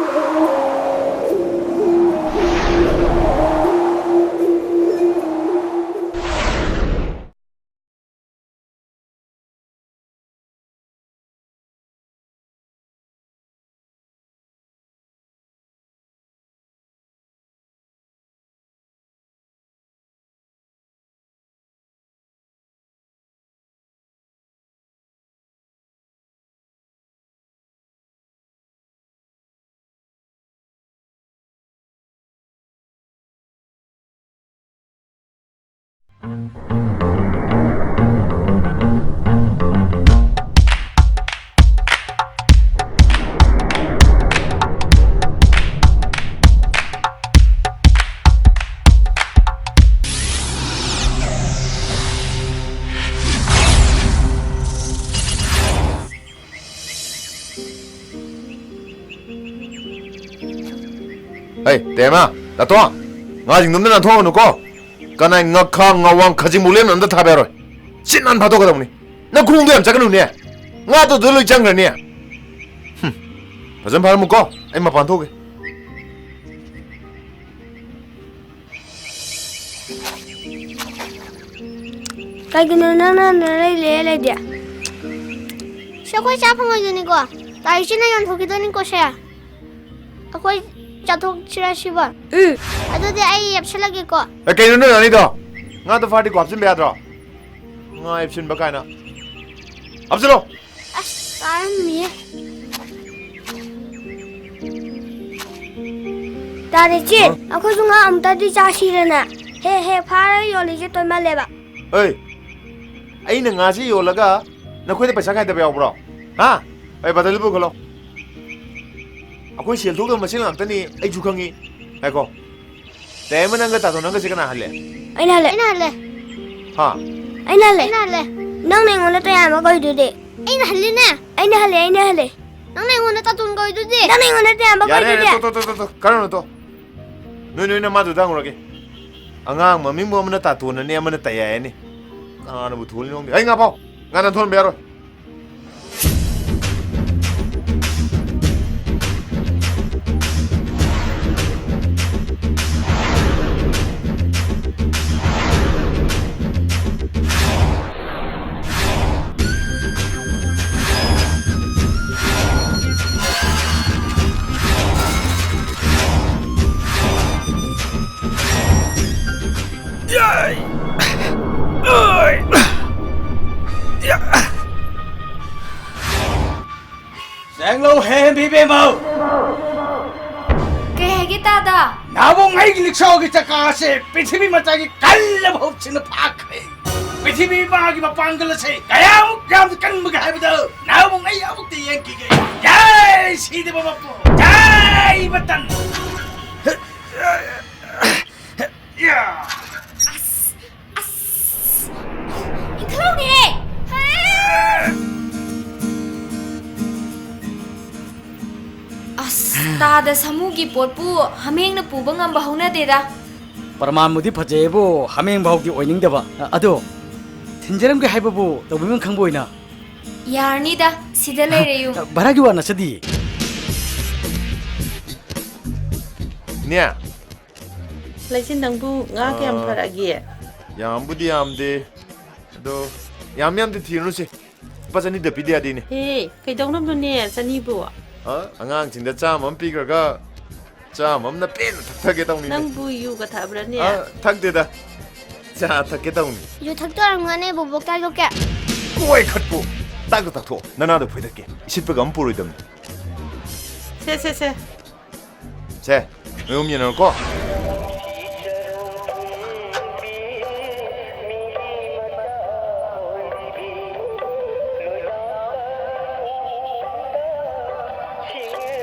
ꯍꯩ, ꯇꯦꯃ, ꯗꯥꯇꯣ, ꯉꯥꯁꯤꯡꯗꯣ ꯑꯝꯇ ꯅꯥꯟꯊꯣꯛꯍꯧꯅꯨꯀꯣ꯫ ꯀꯅꯥꯏ ꯉꯛꯈꯥ, ꯉꯋꯥꯡ, ꯈꯖꯤꯡꯕꯨ ꯂꯦꯝꯅ ꯑꯝꯇ ꯊꯥꯕ ꯌꯥꯔꯣꯏ꯫ ꯁꯤꯠ ꯅꯥꯟ ꯐꯥꯗꯣꯛꯀꯗꯧꯅꯤ꯫ ꯅꯪ ꯈꯣꯡꯗꯣ ꯌꯥꯝ ꯆꯠꯀꯅꯨꯅꯦ꯫ ꯉꯥꯗꯨꯗ ꯂꯣꯏ ꯆꯪꯈ꯭ꯔꯅꯤ꯫ ꯍꯨꯝ, ꯐꯖꯅ ꯐꯥꯔꯝꯃꯨꯀꯣ꯫ ꯑꯩ ꯃꯄꯥꯟ ꯊꯣꯛꯎꯒꯦ꯫ ꯀꯩꯒꯤꯅꯣ ꯅꯪꯅ ꯅꯔꯩ ꯂꯦꯛꯑ ꯂꯩꯗꯤ? ꯁꯤ ꯑꯩꯈꯣꯏ ꯆꯥ ꯐꯪꯉꯣꯏꯗꯣꯏꯅꯤꯀꯣ? ꯇꯥꯔꯤꯛꯁꯤꯅ ꯌꯣꯟꯊꯣꯛꯈꯤꯗꯣꯏꯅꯤꯀꯣ ꯁꯦ꯫ ꯑꯩꯈꯣꯏ ꯆꯥꯊꯣꯛꯁꯤꯔ ꯁꯤꯕꯣ? ꯎꯝ꯫ ꯑꯗꯨꯗꯤ ꯑꯩ ꯌꯥꯞꯁꯜꯂꯒꯦꯀꯣ꯫ ꯑꯦ, ꯀꯩꯅꯣ ꯅꯣꯏ ꯑꯅꯤꯗꯣ? ꯉꯥꯗꯣ ꯐꯥꯔꯗꯤ ꯀꯣ ꯍꯥꯞꯆꯤꯟꯕ ꯌꯥꯗ꯭ꯔꯣ? ꯉꯥ ꯌꯥꯞꯁꯤꯟꯕ ꯀꯥꯏꯅ꯫ ꯍꯥꯞꯆꯤꯜꯂꯣ꯫ ꯑꯁ, ꯀꯥꯔꯝꯃꯤꯌꯦ꯫ ꯇꯥꯔꯦ ꯆꯦ, ꯍꯥ? ꯑꯩꯈꯣꯏꯁꯨ ꯉꯥ ꯑꯃꯨꯛꯇꯗꯤ ꯆꯥꯁꯤꯔꯅ꯫ ꯍꯦ ꯍꯦ, ꯐꯥꯔ ꯌꯣꯜꯂꯤꯁꯦ ꯇꯣꯏꯃꯜꯂꯦꯕ꯫ ꯍꯩ, ꯑꯩꯅ ꯉꯥꯁꯤ ꯌꯣꯜꯂꯒ ꯅꯈꯣꯏꯗ ꯄꯩꯁꯥ ꯈꯥꯏꯗꯕ ꯌꯥꯎꯕ꯭ꯔꯣ? ꯍꯥ? ꯑꯩ ꯕꯇꯜꯗꯨ ꯄꯨꯈꯠꯂꯣ꯫ ꯑꯩꯈꯣꯏ ꯁꯦꯜ ꯊꯣꯛꯇꯕ ꯃꯁꯦꯟ ꯉꯥꯛꯇꯅꯤ, ꯑꯩꯁꯨ ꯈꯪꯉꯤ꯫ ꯉꯥꯏꯈꯣ꯫ ꯇꯦꯃ, ꯅꯪꯒ ꯇꯥꯇꯣꯟ ꯅꯪꯒꯁꯦ ꯀꯅꯥ ꯍꯜꯂꯦ? ꯑꯩꯅ ꯍꯜꯂꯦ꯫ ꯑꯩꯅ ꯍꯜꯂꯦ꯫ ꯍꯥ? ꯑꯩꯅ ꯍꯜꯂꯦ꯫ ꯑꯩꯅ ꯍꯜꯂꯦ꯫ ꯅꯪꯅ ꯑꯩꯉꯣꯟꯗ ꯇꯌꯥꯝꯕ ꯀꯧꯏꯗꯨꯗꯤ? ꯑꯩꯅ ꯍꯜꯂꯤꯅꯦ꯫ ꯑꯩꯅ ꯍꯜꯂꯦ, ꯑꯩꯅ ꯍꯜꯂꯦ꯫ ꯅꯪꯅ ꯑꯩꯉꯣꯟꯗ ꯇꯥꯇꯣꯟ ꯀꯧꯏꯗꯨꯗꯤ? ꯅꯪꯅ ꯑꯩꯉꯣꯟꯗ ꯇꯌꯥꯝꯕ ꯌꯥꯔꯦ, ꯌꯥꯔꯦ, ꯀꯧꯏꯗꯨꯗꯤ? ꯇꯣ, ꯇꯣ, ꯇꯣ, ꯇꯣ, ꯇꯣ, ꯀꯔꯝꯅꯣ ꯇꯣ? ꯅꯣꯏ, ꯅꯣꯏ ꯅꯃꯥꯗꯨꯗ ꯍꯪꯉꯨꯔꯒꯦ꯫ ꯑꯉꯥꯡ ꯃꯃꯤꯡꯕꯨ ꯑꯃꯅ ꯇꯥꯇꯣꯟꯅꯅꯤ, ꯑꯃꯅ ꯇꯌꯥꯏꯅꯤ꯫ ꯀꯅꯥꯅꯕꯨ ꯊꯨꯍꯜꯂꯤꯅꯣ ꯈꯪꯗꯦ꯫ ꯑꯩ ꯉꯥ ꯐꯥꯎ꯫ ꯉꯥ ꯅꯥꯟꯊꯣꯛꯍꯟꯕ ꯌꯥꯔꯣꯏ꯫ ꯆꯦꯡꯂꯧ ꯍꯦꯟꯕꯤ ꯕꯦꯝꯃꯧ! ꯀꯩ ꯍꯥꯏꯒꯦ ꯇꯥꯗ? ꯅꯥꯕꯣꯡ ꯑꯩꯒꯤ ꯂꯤꯛꯁꯣꯒꯤ ꯆꯀꯥ ꯑꯁꯦ ꯄ꯭ꯔꯤꯊꯤꯕꯤ ꯃꯆꯥꯒꯤ ꯀꯜꯂꯕ ꯍꯨꯞꯁꯤꯅ ꯐꯥꯈ꯭ꯔꯦ꯫ ꯄ꯭ꯔꯤꯊꯤꯕꯤ ꯏꯃꯥꯒꯤ ꯃꯄꯥꯡꯒꯜ ꯑꯁꯦ ꯀꯌꯥꯃꯨꯛ ꯌꯥꯝꯅ ꯀꯟꯕꯒꯦ ꯍꯥꯏꯕꯗꯨ ꯅꯥꯕꯣꯡ ꯑꯩ ꯑꯃꯨꯛꯇ ꯌꯦꯡꯈꯤꯒꯦ꯫ ꯖꯥꯏ ꯁꯤꯗꯕ ꯃꯄꯨ, ꯖꯥꯏ ꯕꯇꯟ꯫ ꯏꯟꯈꯠꯂꯧꯅꯦꯍꯦ! ꯑꯁ, ꯇꯥꯗ ꯁꯥꯃꯨꯒꯤ ꯄꯣꯠꯄꯨ ꯍꯥꯃꯦꯡꯅ ꯄꯨꯕ ꯉꯝꯕ ꯍꯧꯅꯗꯦꯗ꯫ ꯄ꯭ꯔꯃꯥꯟꯕꯨꯗꯤ ꯐꯖꯩꯌꯦꯕꯨ, ꯍꯥꯃꯦꯡ ꯐꯥꯎꯗꯤ ꯑꯣꯏꯅꯤꯡꯗꯕ꯫ ꯑ, ꯑꯗꯣ, ꯊꯤꯟꯖꯔꯝꯒꯦ ꯍꯥꯏꯕꯕꯨ ꯇꯧꯕꯤꯃꯜ ꯈꯪꯕ ꯑꯣꯏꯅ꯫ ꯌꯥꯔꯅꯤꯗ, ꯁꯤꯗ ꯂꯩꯔꯦꯌꯨ꯫ ꯚꯔꯥꯒꯤ ꯋꯥ ꯅꯠꯆꯗꯤꯌꯦ꯫ ꯅꯦ꯫ ꯂꯩꯆꯤꯟ, ꯅꯪꯕꯨ ꯉꯥ ꯀꯌꯥꯝ ꯑꯥ, ꯐꯥꯔꯛꯑꯒꯦ? ꯌꯥꯝꯕꯨꯗꯤ ꯌꯥꯝꯗꯦ꯫ ꯑꯗꯣ, ꯌꯥꯝ ꯌꯥꯝꯗꯤ ꯊꯤꯔꯨꯅꯨꯁꯦ꯫ ꯂꯨꯄꯥ ꯆꯅꯤꯗ ꯄꯤꯗ ꯌꯥꯗꯦꯅꯦ꯫ ꯍꯦ, ꯀꯩꯗꯧꯅꯕꯅꯣꯅꯦ ꯆꯅꯤꯕꯨ? ꯑ, ꯑꯉꯥꯡꯁꯤꯡꯗ ꯆꯥꯝꯃ ꯑꯃ ꯄꯤꯈ꯭ꯔꯒ, ꯆꯥꯝꯃ ꯑꯃꯅ ꯄꯦꯟꯅ ꯊꯛꯊꯒꯦ ꯇꯧꯅꯤꯅꯦ꯫ ꯅꯪꯕꯨ ꯌꯨꯒ ꯊꯛꯑꯕ꯭ꯔꯅꯦ? ꯑ, ꯊꯛꯇꯦꯗ꯫ ꯆꯥ ꯊꯛꯀꯦ ꯇꯧꯅꯤ꯫ ꯌꯨ ꯊꯛꯇꯣꯏ ꯑꯣꯏꯔꯝꯒꯅꯦ, ꯕꯣꯕꯣꯛ ꯆꯥ ꯌꯣꯛꯀꯦ꯫ ꯀꯣꯏ ꯈꯠꯄꯨ! ꯇꯥꯛꯇ ꯇꯥꯛꯊꯣꯛꯑꯣ, ꯅꯅꯥꯗꯣ ꯐꯣꯏꯗꯠꯀꯦ꯫ ꯏꯁꯤꯠꯄꯒ ꯑꯃ ꯄꯨꯔꯣꯏꯗꯕꯅꯤ꯫ ꯁꯦ, ꯁꯦ, ꯁꯦ꯫ ꯁꯦ, ꯅꯣꯏ ꯑꯍꯨꯝ ꯌꯦꯟꯅꯔꯣꯀꯣ꯫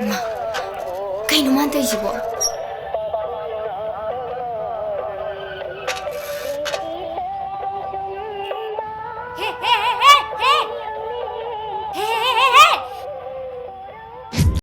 ꯃꯥ, ꯀꯩꯅꯣ ꯃꯥꯅ ꯇꯧꯔꯤꯁꯤꯕꯣ?